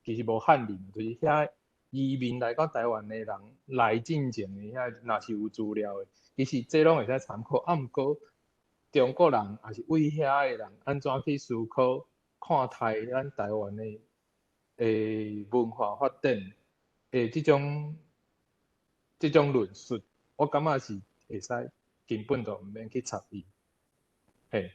其實無漢人，就是遐移民來到台灣的人來進前的遐，若是有資料的，其實這攏會使參考。啊，毋過中國人抑是為遐的人，按怎去思考看待咱台灣的文化發展的這種論述，我感覺是會使根本就毋免去插伊。嘿，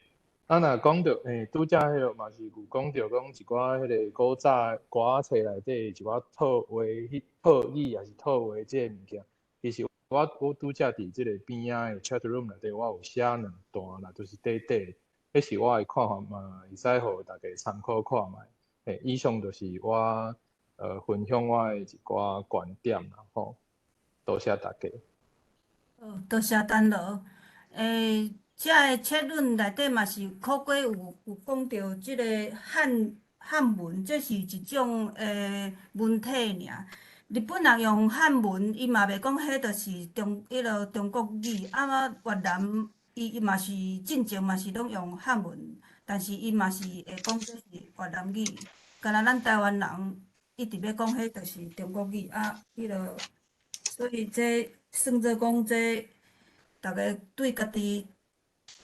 啊，若講著拄才彼个嘛是有講著講一寡彼个古早歌仔冊內底一寡套話、彼套語抑是套話這个物件，其實我拄才佇這个邊仔的 chat room 內底，我有寫兩段啦，就是短短的，彼是我的看法嘛，會使予大家參考看覓。嘿，以上就是我分享我的一寡觀點啦，吼，多謝大家。好，多謝丹羅。遮个切論內底嘛是考過有講著這个漢文，這是一種文體爾。日本人用漢文，伊嘛袂講彼就是彼个中國語。啊，越南伊嘛是進前嘛是攏用漢文，但是伊嘛是會講這是越南語。敢若咱台灣人一直欲講彼就是中國語啊，彼个，所以這算做講這，逐家對家己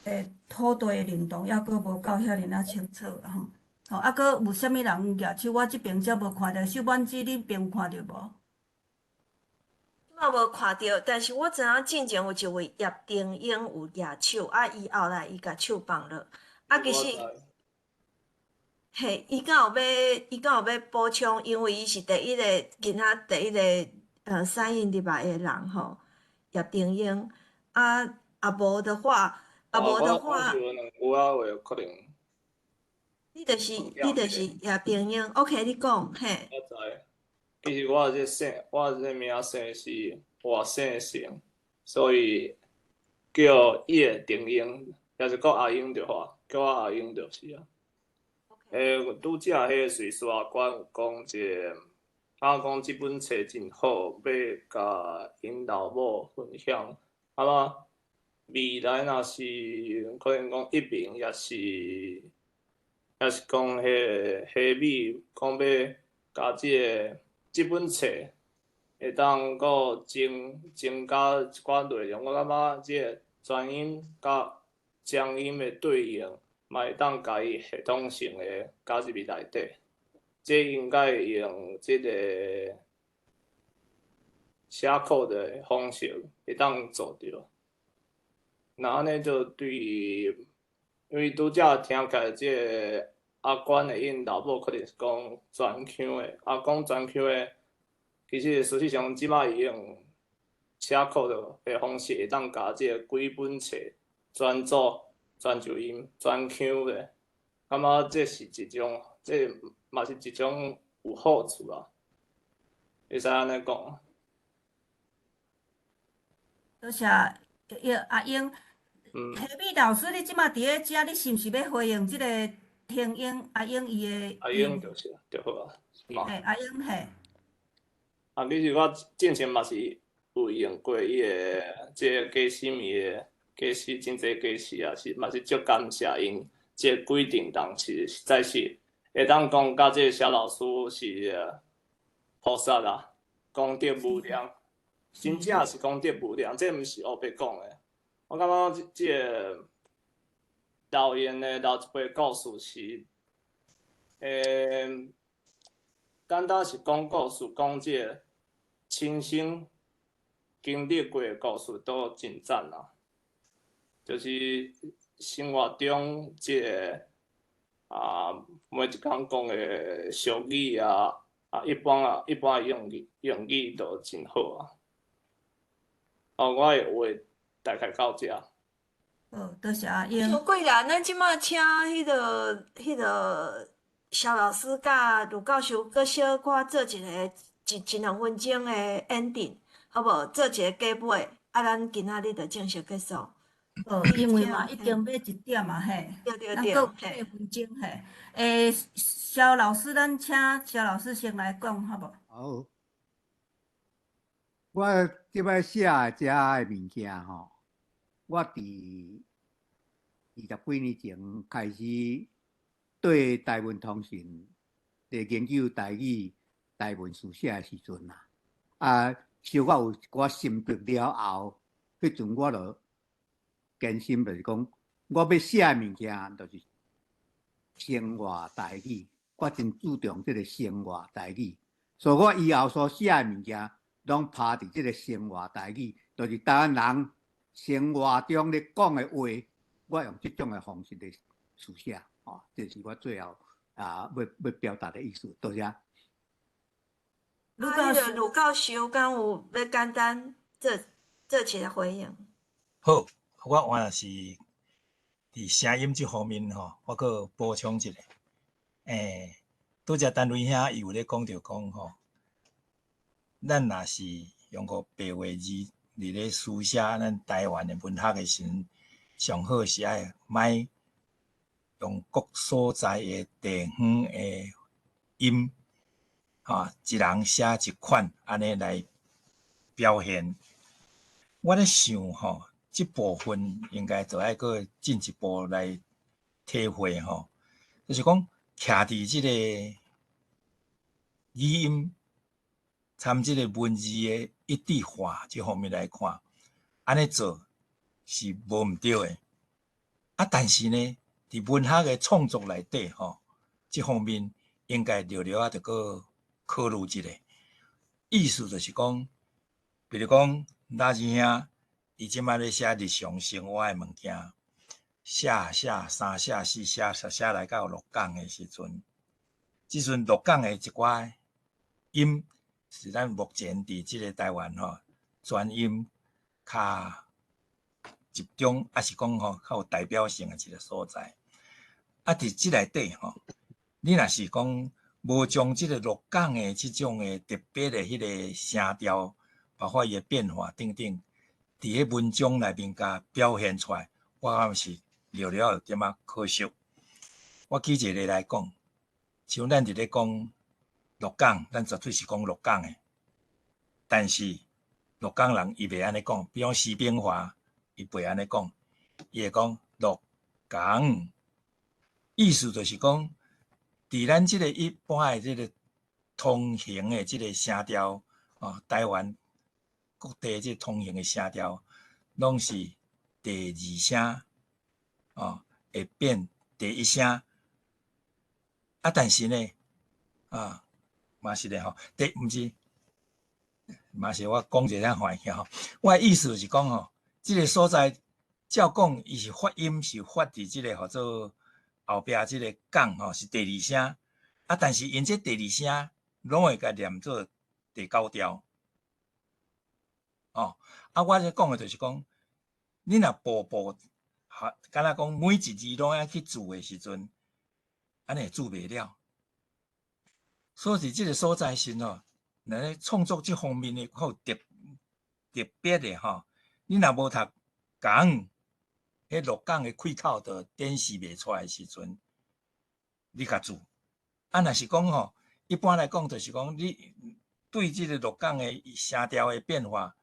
的土地的認同猶閣無夠遐爾仔清楚啦吼。吼，啊，閣有啥物人舉手？我這邊才無看著，秀滿姊，你邊有看著無？我無看著，但是我知影進前有一位葉定英有舉手，啊，伊後來伊共手放落，啊，其實，嘿，伊敢有欲補充？因為伊是第一個囡仔，第一個sign in 入來的人吼，葉定英。啊啊，無的話，啊無的話，我有兩句仔話可能。你就是葉定英，OK，你講，嘿。我知。其實我這姓，我這名姓是外省姓，所以叫葉定英，抑是講阿英就好，叫我阿英就是啊。拄才彼个瑞士阿關有講一个，啊講這本冊真好，欲共𪜶老母分享。啊嘛，未來若是可能講移民，抑是講彼个黑米，講欲共這个這本冊會當閣增加一寡內容，我感覺這个全音佮將音的對應，嘛會當共伊系統性的加入去內底。這應該會用這个寫 code 的方式會當做著。若按呢就對，因為拄才聽起來這个阿關的𪜶老母可能是講泉腔的，啊講泉腔的，其實事實上這擺伊用寫 code 的方式會當共這个規本冊全組泉州音泉腔的，感覺這是一種，這嘛是一種有好處啊，會使按呢講。多謝阿英。黑米老師，你這馬佇咧遮，你是毋是欲回應這個聽英阿英伊的？阿英就是就好啊，嘿，阿英嘿。啊，其實我進前嘛是有用過伊的這個家私物的家私，真濟家私啊，是嘛是足感謝𪜶這個規定當時實在是會當講佮這個蕭老師是菩薩啦，功德無量，真正是功德無量，這毋是烏白講的。我感覺這個老因的老一輩故事是，簡單是講故事，講這個親身經歷過的故事都真讚啦。就是生活中這个每一工講的俗語啊，一般的用語都真好啊。哦，我的話大概到遮。好，多謝阿英。傷過啦，咱這馬請彼个蕭老師佮呂教授閣小可做一个一兩分鐘的 ending，好無？做一个結尾，啊，咱今仔日就正式結束。好，因為嘛已經欲1點嘛嘿，咱閣有8分鐘嘿。蕭老師，咱請蕭老師先來講好無？好，我這擺寫的這个物件吼，我佇20幾年前開始對台文通訊佇研究台語、台文書寫的時陣啊，小可有一寡心得了後，彼陣我就堅心就是講，我欲寫的物件就是生活台語，我真注重這个生活台語，所以我以後所寫的物件，攏拍佇這个生活台語，就是台灣人生活中咧講的話，我用這種的方式來書寫，吼，這是我最後欲表達的意思。多謝。呂教授，呂教授敢有欲簡單做一个回應？好，我原來是佇聲音這方面吼，我閣補充一下。拄才陳雷兄伊有咧講著講吼，咱若是用個白話字佇咧書寫咱台灣的文學的時陣，上好是愛莫用各所在的地方的音，吼，一人寫一款，按呢來表現。我咧想吼，這部分應該就愛閣進一步來體會吼，就是講徛佇這個語音參這个文字的一致化這方面來看，按呢做是無毋對的。但是呢，佇文學的創作內底吼，這方面應該略略仔著閣考慮一下。意思就是講，比如講老二兄，伊這擺咧寫日常生活的物件，寫寫三寫四寫，寫來到鹿港的時陣，這陣鹿港的一寡音是咱目前佇這个台灣吼轉音較集中，抑是講吼較有代表性的一个所在。佇這內底吼，你若是講無將這个鹿港的這種的特別的彼个聲調，包括伊的變化等等，佇彼文章內面共表現出來，我感覺是略略有點仔可惜。我舉一个例來講，像咱佇咧講鹿港，咱絕對是講鹿港的，但是鹿港人伊袂按呢講，比如講徐秉華，伊袂按呢講，伊會講鹿港，意思就是講，佇咱這个一般的這个通行的這个聲調，哦，台灣各地這个通行的聲調，攏是第二聲，哦，會變第一聲。但是呢，嘛是咧吼，毋是，嘛是我講一下壞去吼。我的意思是講吼，這个所在照講，伊是發音是發佇這个號做後壁這个港吼是第二聲，但是𪜶這第二聲攏會共念做第九調。哦，我咧講的就是講，你若步步，敢若講每一字攏愛去注的時陣，按呢會注袂了。所以佇這个所在時吼，若咧創作這方面的較有特別的吼，你若無讀港，彼鹿港的開口就展示袂出來的時陣，你共注。若是講吼，一般來講就是講，你對這个鹿港的聲調的變化，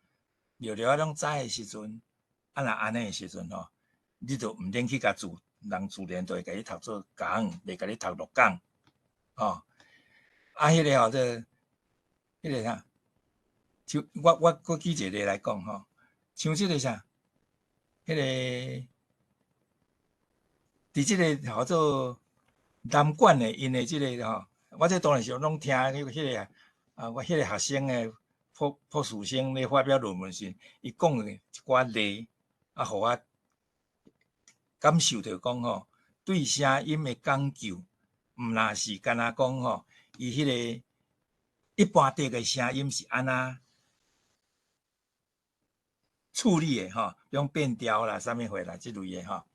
略略仔攏知的時陣，若按呢的時陣吼，你就毋免去共注，人自然就會共你讀做港，袂共你讀鹿港，吼。彼个吼，彼个啥？像我閣舉一个例來講吼，像這个啥，彼个佇這个號做南管的，𪜶的這个吼，我這當然是攏聽彼个我彼个學生的博士生咧發表論文時，伊講的一寡例，予我感受著講吼，對聲音的講究，毋若是干焦講吼，伊彼个一般的个聲音是按怎處理的吼，比如變調啦、啥物貨啦，這類的吼。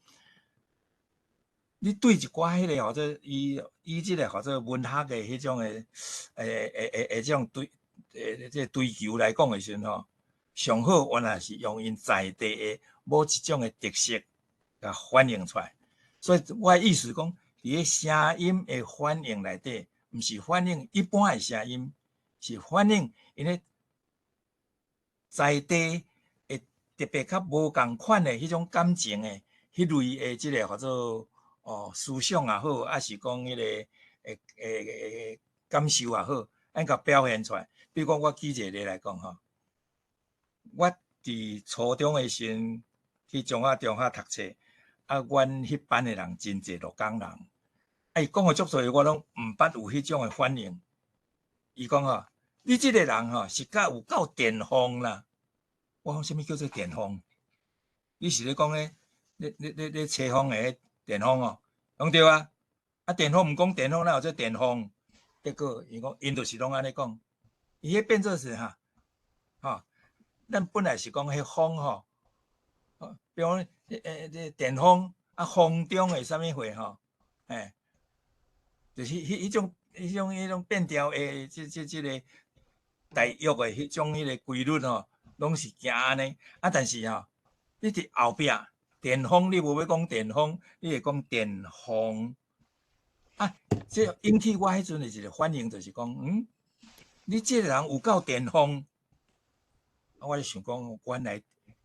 你對一寡彼个號做伊伊這个號做文學的彼種的，這種追這個追求來講的時陣吼，上好原來是用𪜶在地的某一種的特色，共反映出來。所以我的意思講，佇咧聲音的反應內底，毋是反映一般的聲音，是反映𪜶咧在地會特別較無仝款的彼種感情的彼類的這個號做哦思想也好，抑是講彼個感受也好，按共表現出來。比如講，我舉一個例來講吼，我佇初中的時陣去中學中學讀冊，啊，阮彼班的人真濟鹿港人，啊，伊講的足濟，我攏毋捌有彼種的反應。伊講吼，你這個人吼是較有夠電風啦。我講啥物叫做電風？你是咧講彼咧吹風的電風哦？講對啊。啊，電風毋講電風，哪有這電風？結果伊講，𪜶就是攏按呢講。伊彼變做是哈，吼，咱本來是講彼風吼，比如講，這電風啊，風中的啥物貨吼，欸，就是彼種變調的這個大約的彼種彼個規律吼，攏是行按呢。啊，但是吼，你佇後壁電風，你無欲講電風，你會講電風。啊，這引起我彼陣的一個反應，就是講，你這個人有夠電風。啊，我就想講，原來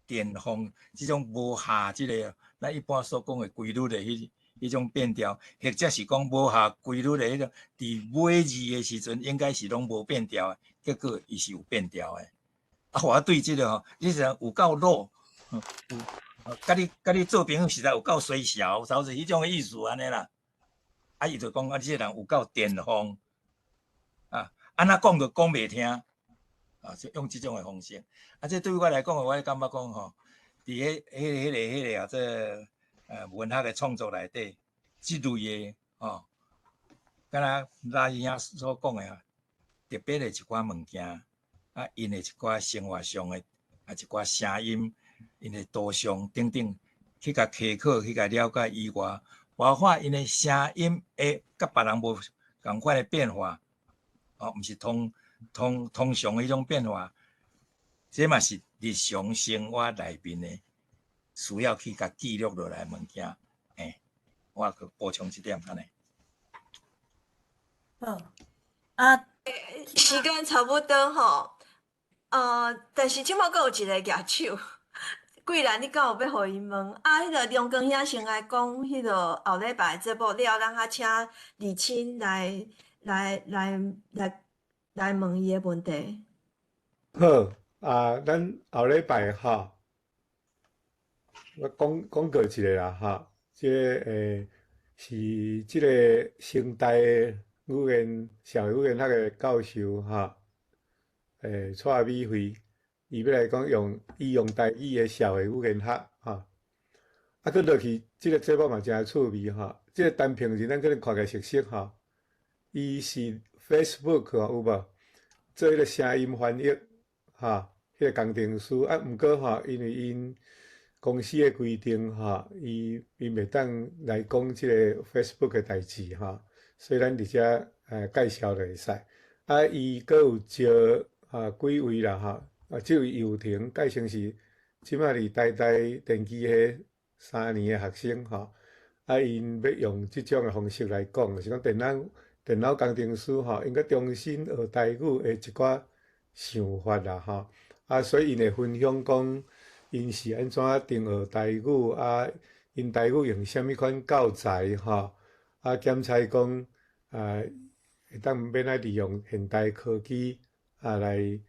電風這種無合這個咱一般所講的規律的彼種變調，或者是講無合規律的彼種，佇尾字的時陣應該是攏無變調的，結果伊是有變調的。啊，我對這個吼，你這人有夠魯，有，佮你做朋友實在有夠衰小，差不多彼種的意思按呢啦。啊，伊就講啊，你這個人有夠電風，啊，按怎講都講袂聽，啊，就用這種的方式。啊，這對我來講，我感覺講吼，佇彼個啊，這文學的創作內底，這類的吼，敢若拉伊兄所講的啊，特別的一寡物件，啊，𪜶的一寡生活上的啊一寡聲音，𪜶的圖像等等，去共稽考，去共了解以外，包括𪜶的聲音會佮別人無仝款的變化，哦，毋是通常彼種變化，這嘛是日常生活內面的需要去共記錄落來的物件，欸，我閣補充這點按呢。好，啊，時間差不多吼，但是這擺閣有一個舉手，桂蘭，你敢有欲予伊問？啊，彼個梁光兄先來講，彼個後禮拜節目了，咱較請李青來問伊的問題。好，啊，咱後禮拜吼，我講講過一個啦，哈，這個是這個成大語言社會語言學的教授哈，蔡美惠，伊欲來講用伊用台語的社會語言學哈，啊，閣落去這個節目嘛誠趣味哈，這個陳平仁咱可能看起來熟悉哈，伊是 Facebook 有無？做彼個聲音翻譯哈，彼個工程師啊，毋過吼，因為𪜶公司的規定吼，伊袂當來講這個 Facebook 的代誌吼，所以咱佇遮介紹就會使。啊，伊閣有招啊幾位啦吼，啊，這位尤婷，蓋成是這擺佇台大電機系3年的學生吼，啊，𪜶欲用這種的方式來講，就是講電腦工程師吼，應該重新學台語的一寡想法啦吼，啊，所以𪜶會分享講，𪜶是按怎定學台語啊？𪜶台語用啥物款教材吼？啊，檢查講啊，會當欲按怎利用現代科技啊來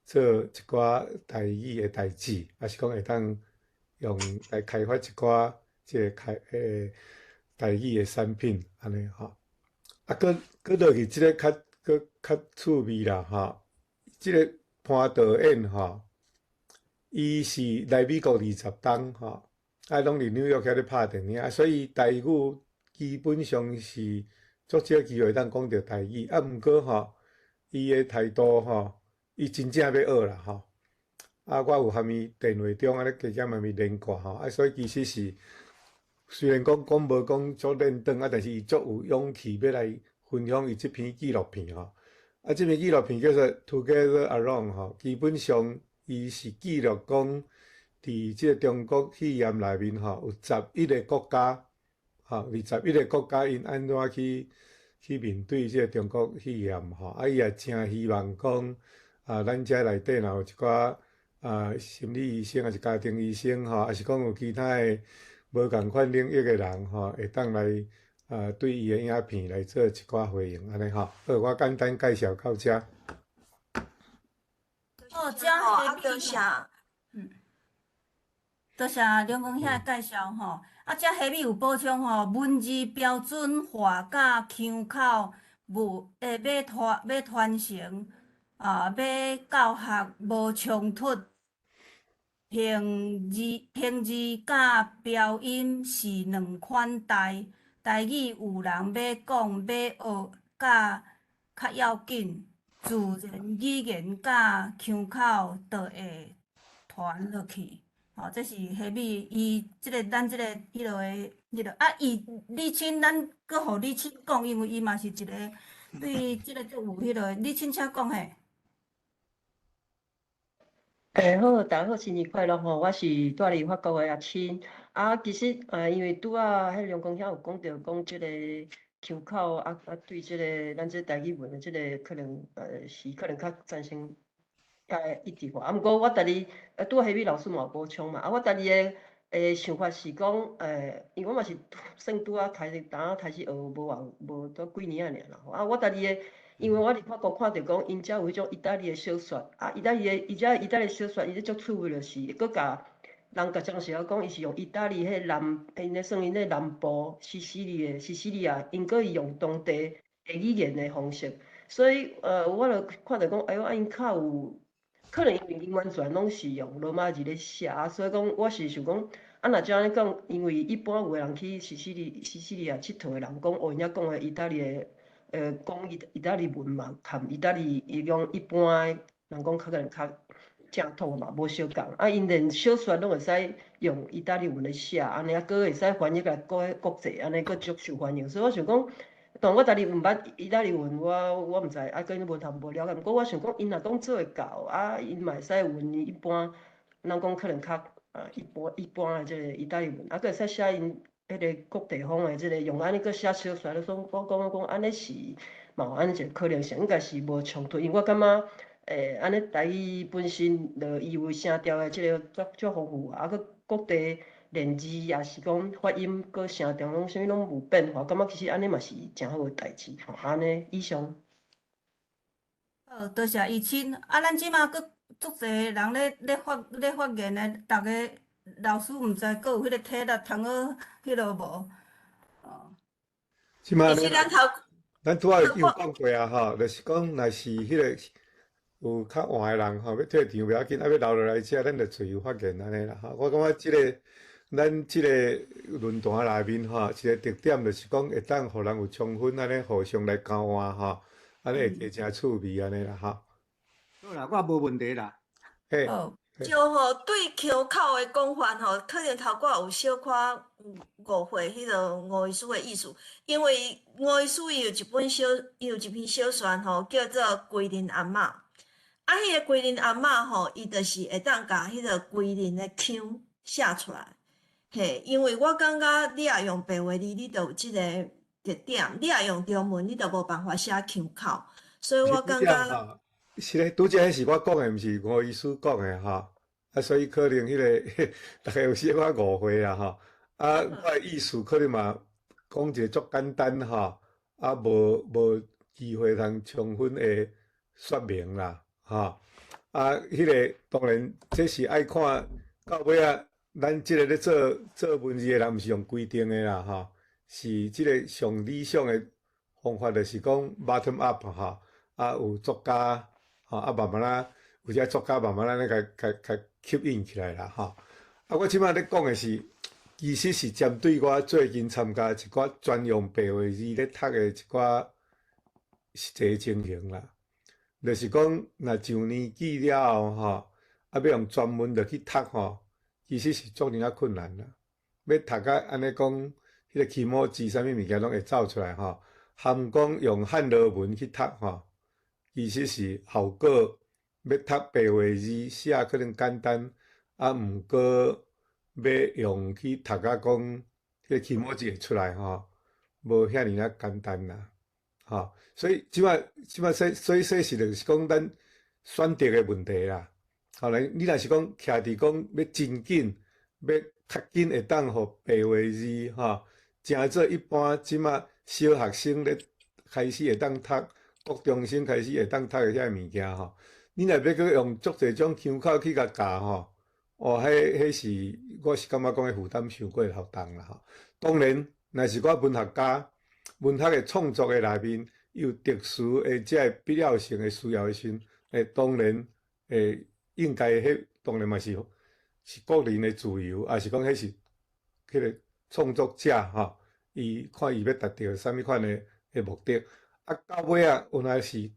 做一寡台語的代誌，抑是講會當用來開發一寡這个台語的產品按呢吼。啊，閣落去，這個較閣較趣味啦吼。這個潘導演吼，伊是來美國20冬吼，啊，攏佇紐約遐咧拍電影，啊，所以台語基本上是足少機會會當講著台語。啊，毋過吼，伊的態度吼，伊真正欲學啦吼。啊，我有含伊電話中按呢加減含伊連掛吼，啊，所以其實是雖然講講無講足輪轉啊，但是伊足有勇氣欲來分享伊這篇紀錄片吼。啊，這篇紀錄片叫做《Together Alone》吼，基本上伊是記錄講佇這個中國肺炎內面吼，有十一个國家，吼，佇十一个國家𪜶按怎去面對這個中國肺炎吼，啊，伊也誠希望講啊，咱遮內底若有一寡啊心理醫生，抑是家庭醫生吼，抑是講有其他的無仝款領域的人吼，會當來啊對伊的影片來做一寡回應，按呢吼。好，我簡單介紹到遮。哦，遮啊，多謝。多謝梁公兄的介紹吼。啊，遮下面有補充吼，文字標準化佮腔口無會欲傳欲傳承啊，欲教學無衝突，平字平字佮標音是兩款台台語，有人欲講欲學佮較要緊，自然語言佮腔口就會傳落去。吼，這是下面伊這个咱這个彼落的彼落啊，伊李沁咱閣予李沁講，因為伊嘛是一个對這个足有彼落的。李沁請講嘿。欸，好，大家好，新年快樂吼！我是住佇法國的阿沁。啊，其實因為拄仔彼梁公兄有講著講這個腔口啊啊，對這个咱這台語文的這个可能是可能較贊成較一致化。啊，毋過我家己拄仔彼位老師嘛有補充嘛。啊，我家己的想法是講，因為我嘛是算拄仔開始，當仔開始學無偌無拄幾年仔爾啦。啊，我家己的。因為我佇法國看著講，𪜶遮有彼種意大利的小說，啊，意大利的伊遮意大利小說，伊咧足趣味就是，閣共人共講是講，伊是用意大利彼南，𪜶咧算𪜶咧南部西西里的西西里亞，𪜶閣伊用當地的語言的方式，所以我就看著講，哎喲，啊𪜶較有可能因為𪜶完全攏是用羅馬字咧寫，啊，所以講我是想講，啊，若照按呢講，因為一般有的人去西西里西西里亞𨑨迌的人講，哦，𪜶遐講的意大利的。講意大利文嘛，含意大利伊講一般的人講較可能較正統嘛，無相仝。啊，𪜶連小說攏會使用意大利文來寫，按呢啊，閣會使翻譯來國國際，按呢閣足受歡迎。所以我想講，當然我家己毋捌意大利文，我毋知，啊，閣文學無了解。毋過我想講，𪜶若講做會到，啊，𪜶嘛會使問一般人講可能較一般一般的這个意大利文，啊，閣會使寫𪜶彼个各地方的這个用按呢閣寫小說，咧說我講講按呢是嘛有按呢一個可能性，應該是無衝突，因為我感覺按呢台語本身就伊有聲調的這個足足豐富，啊，閣各地連字也是講發音閣聲調攏啥物攏有變化，感覺其實按呢嘛是誠好的代誌吼，按呢以上。好，多謝怡清。啊，咱這馬閣足濟人咧發言的，逐个老師毋知閣有彼个體力通好彼落無？哦。這馬咱拄仔有講過啊，吼，就是講若是彼个有較晚的人吼，欲退場袂要緊，啊，欲留落來遮，咱就自由發言按呢啦，吼。我感覺這个咱這个論壇內面吼，一个特點就是講會當予人有充分按呢互相來交換吼，按呢會加誠趣味按呢啦，吼。好啦，我無問題啦。嘿。好，就吼對腔口的講法吼，可能頭拄有小可誤會彼个吳醫師的意思，因為吳醫師伊有一本小，伊有一篇小說吼，叫做《歸林阿嬤》。啊，彼个歸林阿嬤吼，伊就是會當共彼个歸林的腔寫出來。嘿，因為我感覺你若用白話字，你就有這個特點；你若用中文，你就無辦法寫腔口。所以我感覺。是咧，拄才彼是我講的，毋是吳醫師講的吼。啊，所以可能彼个逐家有小可誤會啦吼。啊，我的意思可能嘛講一個足簡單吼，啊，無機會通充分的說明啦，吼。啊，彼个當然這是愛看到尾仔，咱這个咧做做文字的人，毋是用規定的啦，吼，是這个上理想的方法，就是講 bottom up 吼，啊，有作家。吼啊，慢慢仔，有遮作家慢慢仔咧共共共吸引起來啦，吼。啊，我這擺咧講的是，其實是針對我最近參加一寡專用白話字咧讀的一寡實際情形啦。就是講，若上年紀了後吼，啊，欲用專門落去讀吼，其實是足爾仔困難啦。欲讀甲按呢講，彼個起毛字啥物物件攏會走出來吼，含講用漢羅文去讀吼，其實是效果欲讀白話字寫可能簡單，啊，毋過欲用去讀甲講，彼個起毛字會出來吼，無遐爾仔簡單啦。吼，所以這擺這擺說，所以說是就是講咱選擇的問題啦。吼，你若是講徛佇講欲真緊，欲較緊會當予白話字吼，成做一般這馬小學生咧開始會當讀，國中生開始會當讀的遐物件吼，你若欲閣用足濟種腔口去共教吼，哦，彼彼是我是感覺講彼負擔傷過頭重啦吼。當然，若是我文學家。文學的創作的內面有特殊的這个必要性的需要的時陣，當然，應該彼當然嘛是是個人的自由，抑是講彼是彼个創作者吼，伊看伊欲達到啥物款的的目的。啊，到尾仔原來是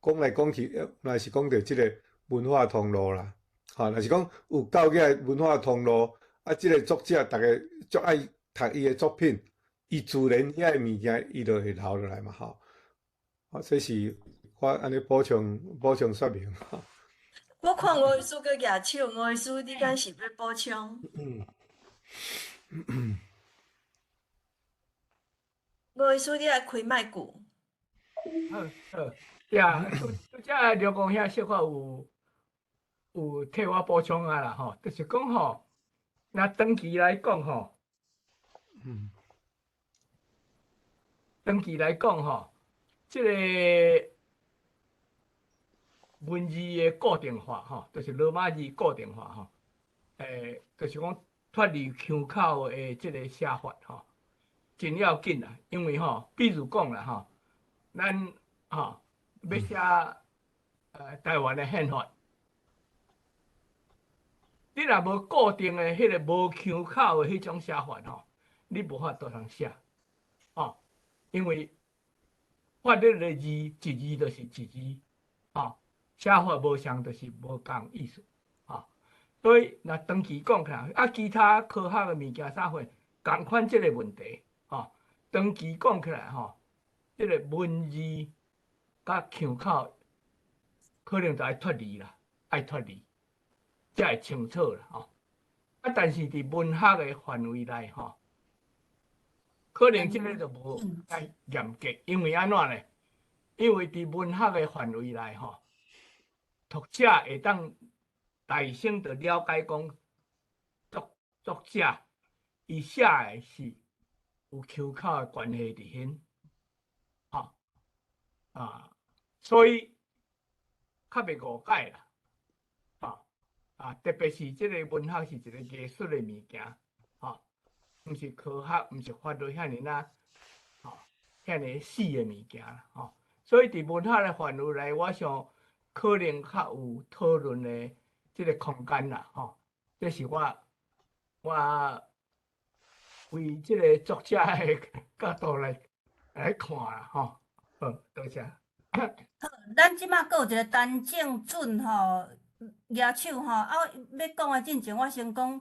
講來講去，原來是講著這个文化通路啦。吼，若是講有夠額文化通路，啊，這个作者逐家足愛讀伊的作品。伊自然遐个物件，伊就會留落來嘛吼。啊，這是我按呢補充補充說明。我看吳醫師閣舉手，吳醫師你敢是欲補充？嗯。吳醫師，你愛開麥克。好，好，對啊，拄拄才劉公兄小可有有替我補充啊啦吼，就是講吼，若長期來講吼，長期來講吼，這个文字的固定化吼，就是羅馬字固定化吼，就是講脫離腔口的這个寫法吼，真要緊啦。因為吼，比如講啦吼，咱吼欲寫台灣的憲法，你若無固定的彼個無腔口的彼種寫法吼，你無法度通寫，吼。因為法律的字一字就是一字，吼，寫法無相就是無仝意思，吼。所以若長期講起來，啊，其他科學的物件啥貨，仝款這個問題，吼。長期講起來，吼，這個文字佮腔口可能就愛脫離啦，愛脫離，才會清楚啦，吼。啊，但是佇文學的範圍內，吼。可能這个就無遮嚴格，因為按怎呢？因為佇文學的範圍內吼，讀者會當大聲就了解講作作者伊寫的是有腔口的關係佇彼，吼啊，所以較袂誤解啦，吼啊，特別是這个文學是一個藝術的物件，吼。毋是科學，毋是法律遐爾仔，吼，遐爾死的物件吼。所以佇文學的範圍內，我想可能較有討論的這个空間啦，吼。這是我我為這个作者的角度來來看啦，吼。好，多謝。好，咱這馬閣有一个陳正准吼舉手吼，啊，欲講的進前，我先講。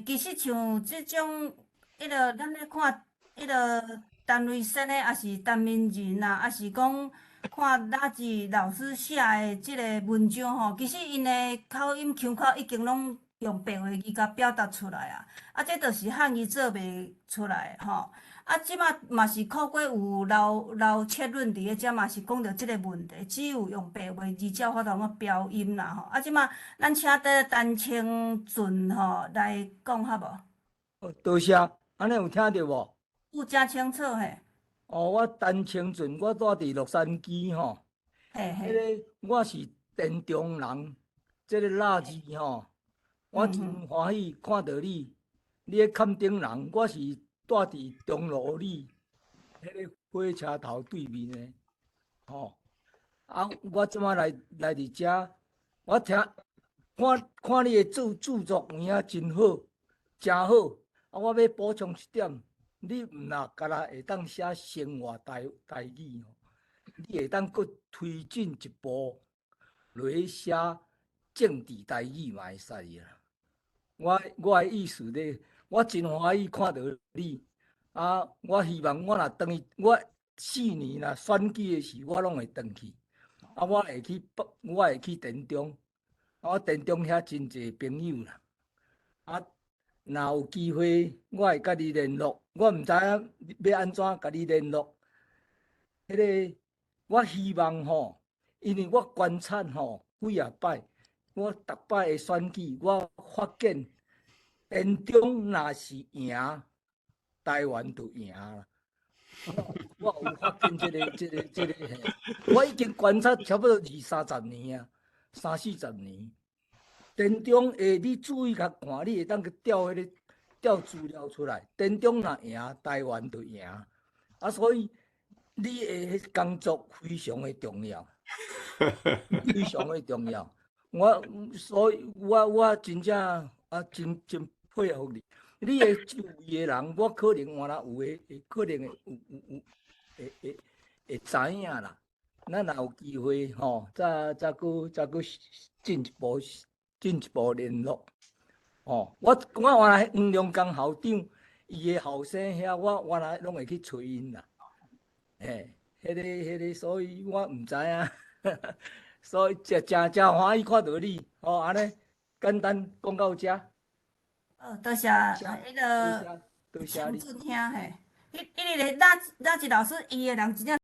其實像這種，彼个咱咧看，彼个陳瑞生的，抑是陳明仁啊，抑是講看拉子老師寫的這个文章吼，其實𪜶的口音腔口已經攏用白話字共表達出來啊，啊，這就是漢語做袂出來吼。啊，這馬嘛是透過有劉劉切論佇咧遮嘛是講著這個問題，只有用白話字才有法度怎標音啦吼。啊，這馬咱請佇陳清俊吼來講好無？哦，多謝，按呢有聽著無？有誠清楚嘿。哦，我陳清俊，我住佇洛杉磯吼。嘿嘿。彼个我是田中人，這个辣字吼，我真歡喜看著你，你咧崁頂人，我是。住佇中蘆里，彼个火車頭對面的，吼。啊，我這馬來來佇遮，我聽看看你的著著作有影真好，誠好。啊，我欲補充一點，你毋若干焦會當寫生活台台語吼，你會當閣推進一步落去寫政治台語嘛會使啊。我的意思咧，我真歡喜看著你，啊，我希望我若轉去，我4年若選舉的時，我攏會轉去。啊，我會去田中，啊，我田中遐真濟朋友啦。啊，若有機會，我會佮你聯絡。我毋知影欲按怎共你聯絡。彼个，我希望吼，因為我觀察吼幾仔擺，我逐擺的選舉，我發現田中若是贏，台灣就贏啦。我有發現這個，嘿，我已經觀察差不多二三十年啊，三四十年。田中會，你注意共看，你會當去調彼个調資料出來。田中若贏，台灣就贏。啊，所以你的工作非常的重要，非常的重要。我所以我真正啊，真真佩服你。你的周圍的人，我可能原來有的，可能會有有有會會會知影啦。咱若有機會吼，再閣進一步聯絡。吼，我原來黃龍江校長伊的後生遐，我原來攏會去揣𪜶啦。嘿，彼个，所以我毋知影，所以誠誠誠歡喜看著你，吼，按呢簡單講到遮。多謝彼个多謝你。長俊兄嘿，彼彼个納納吉老師，伊的人真正。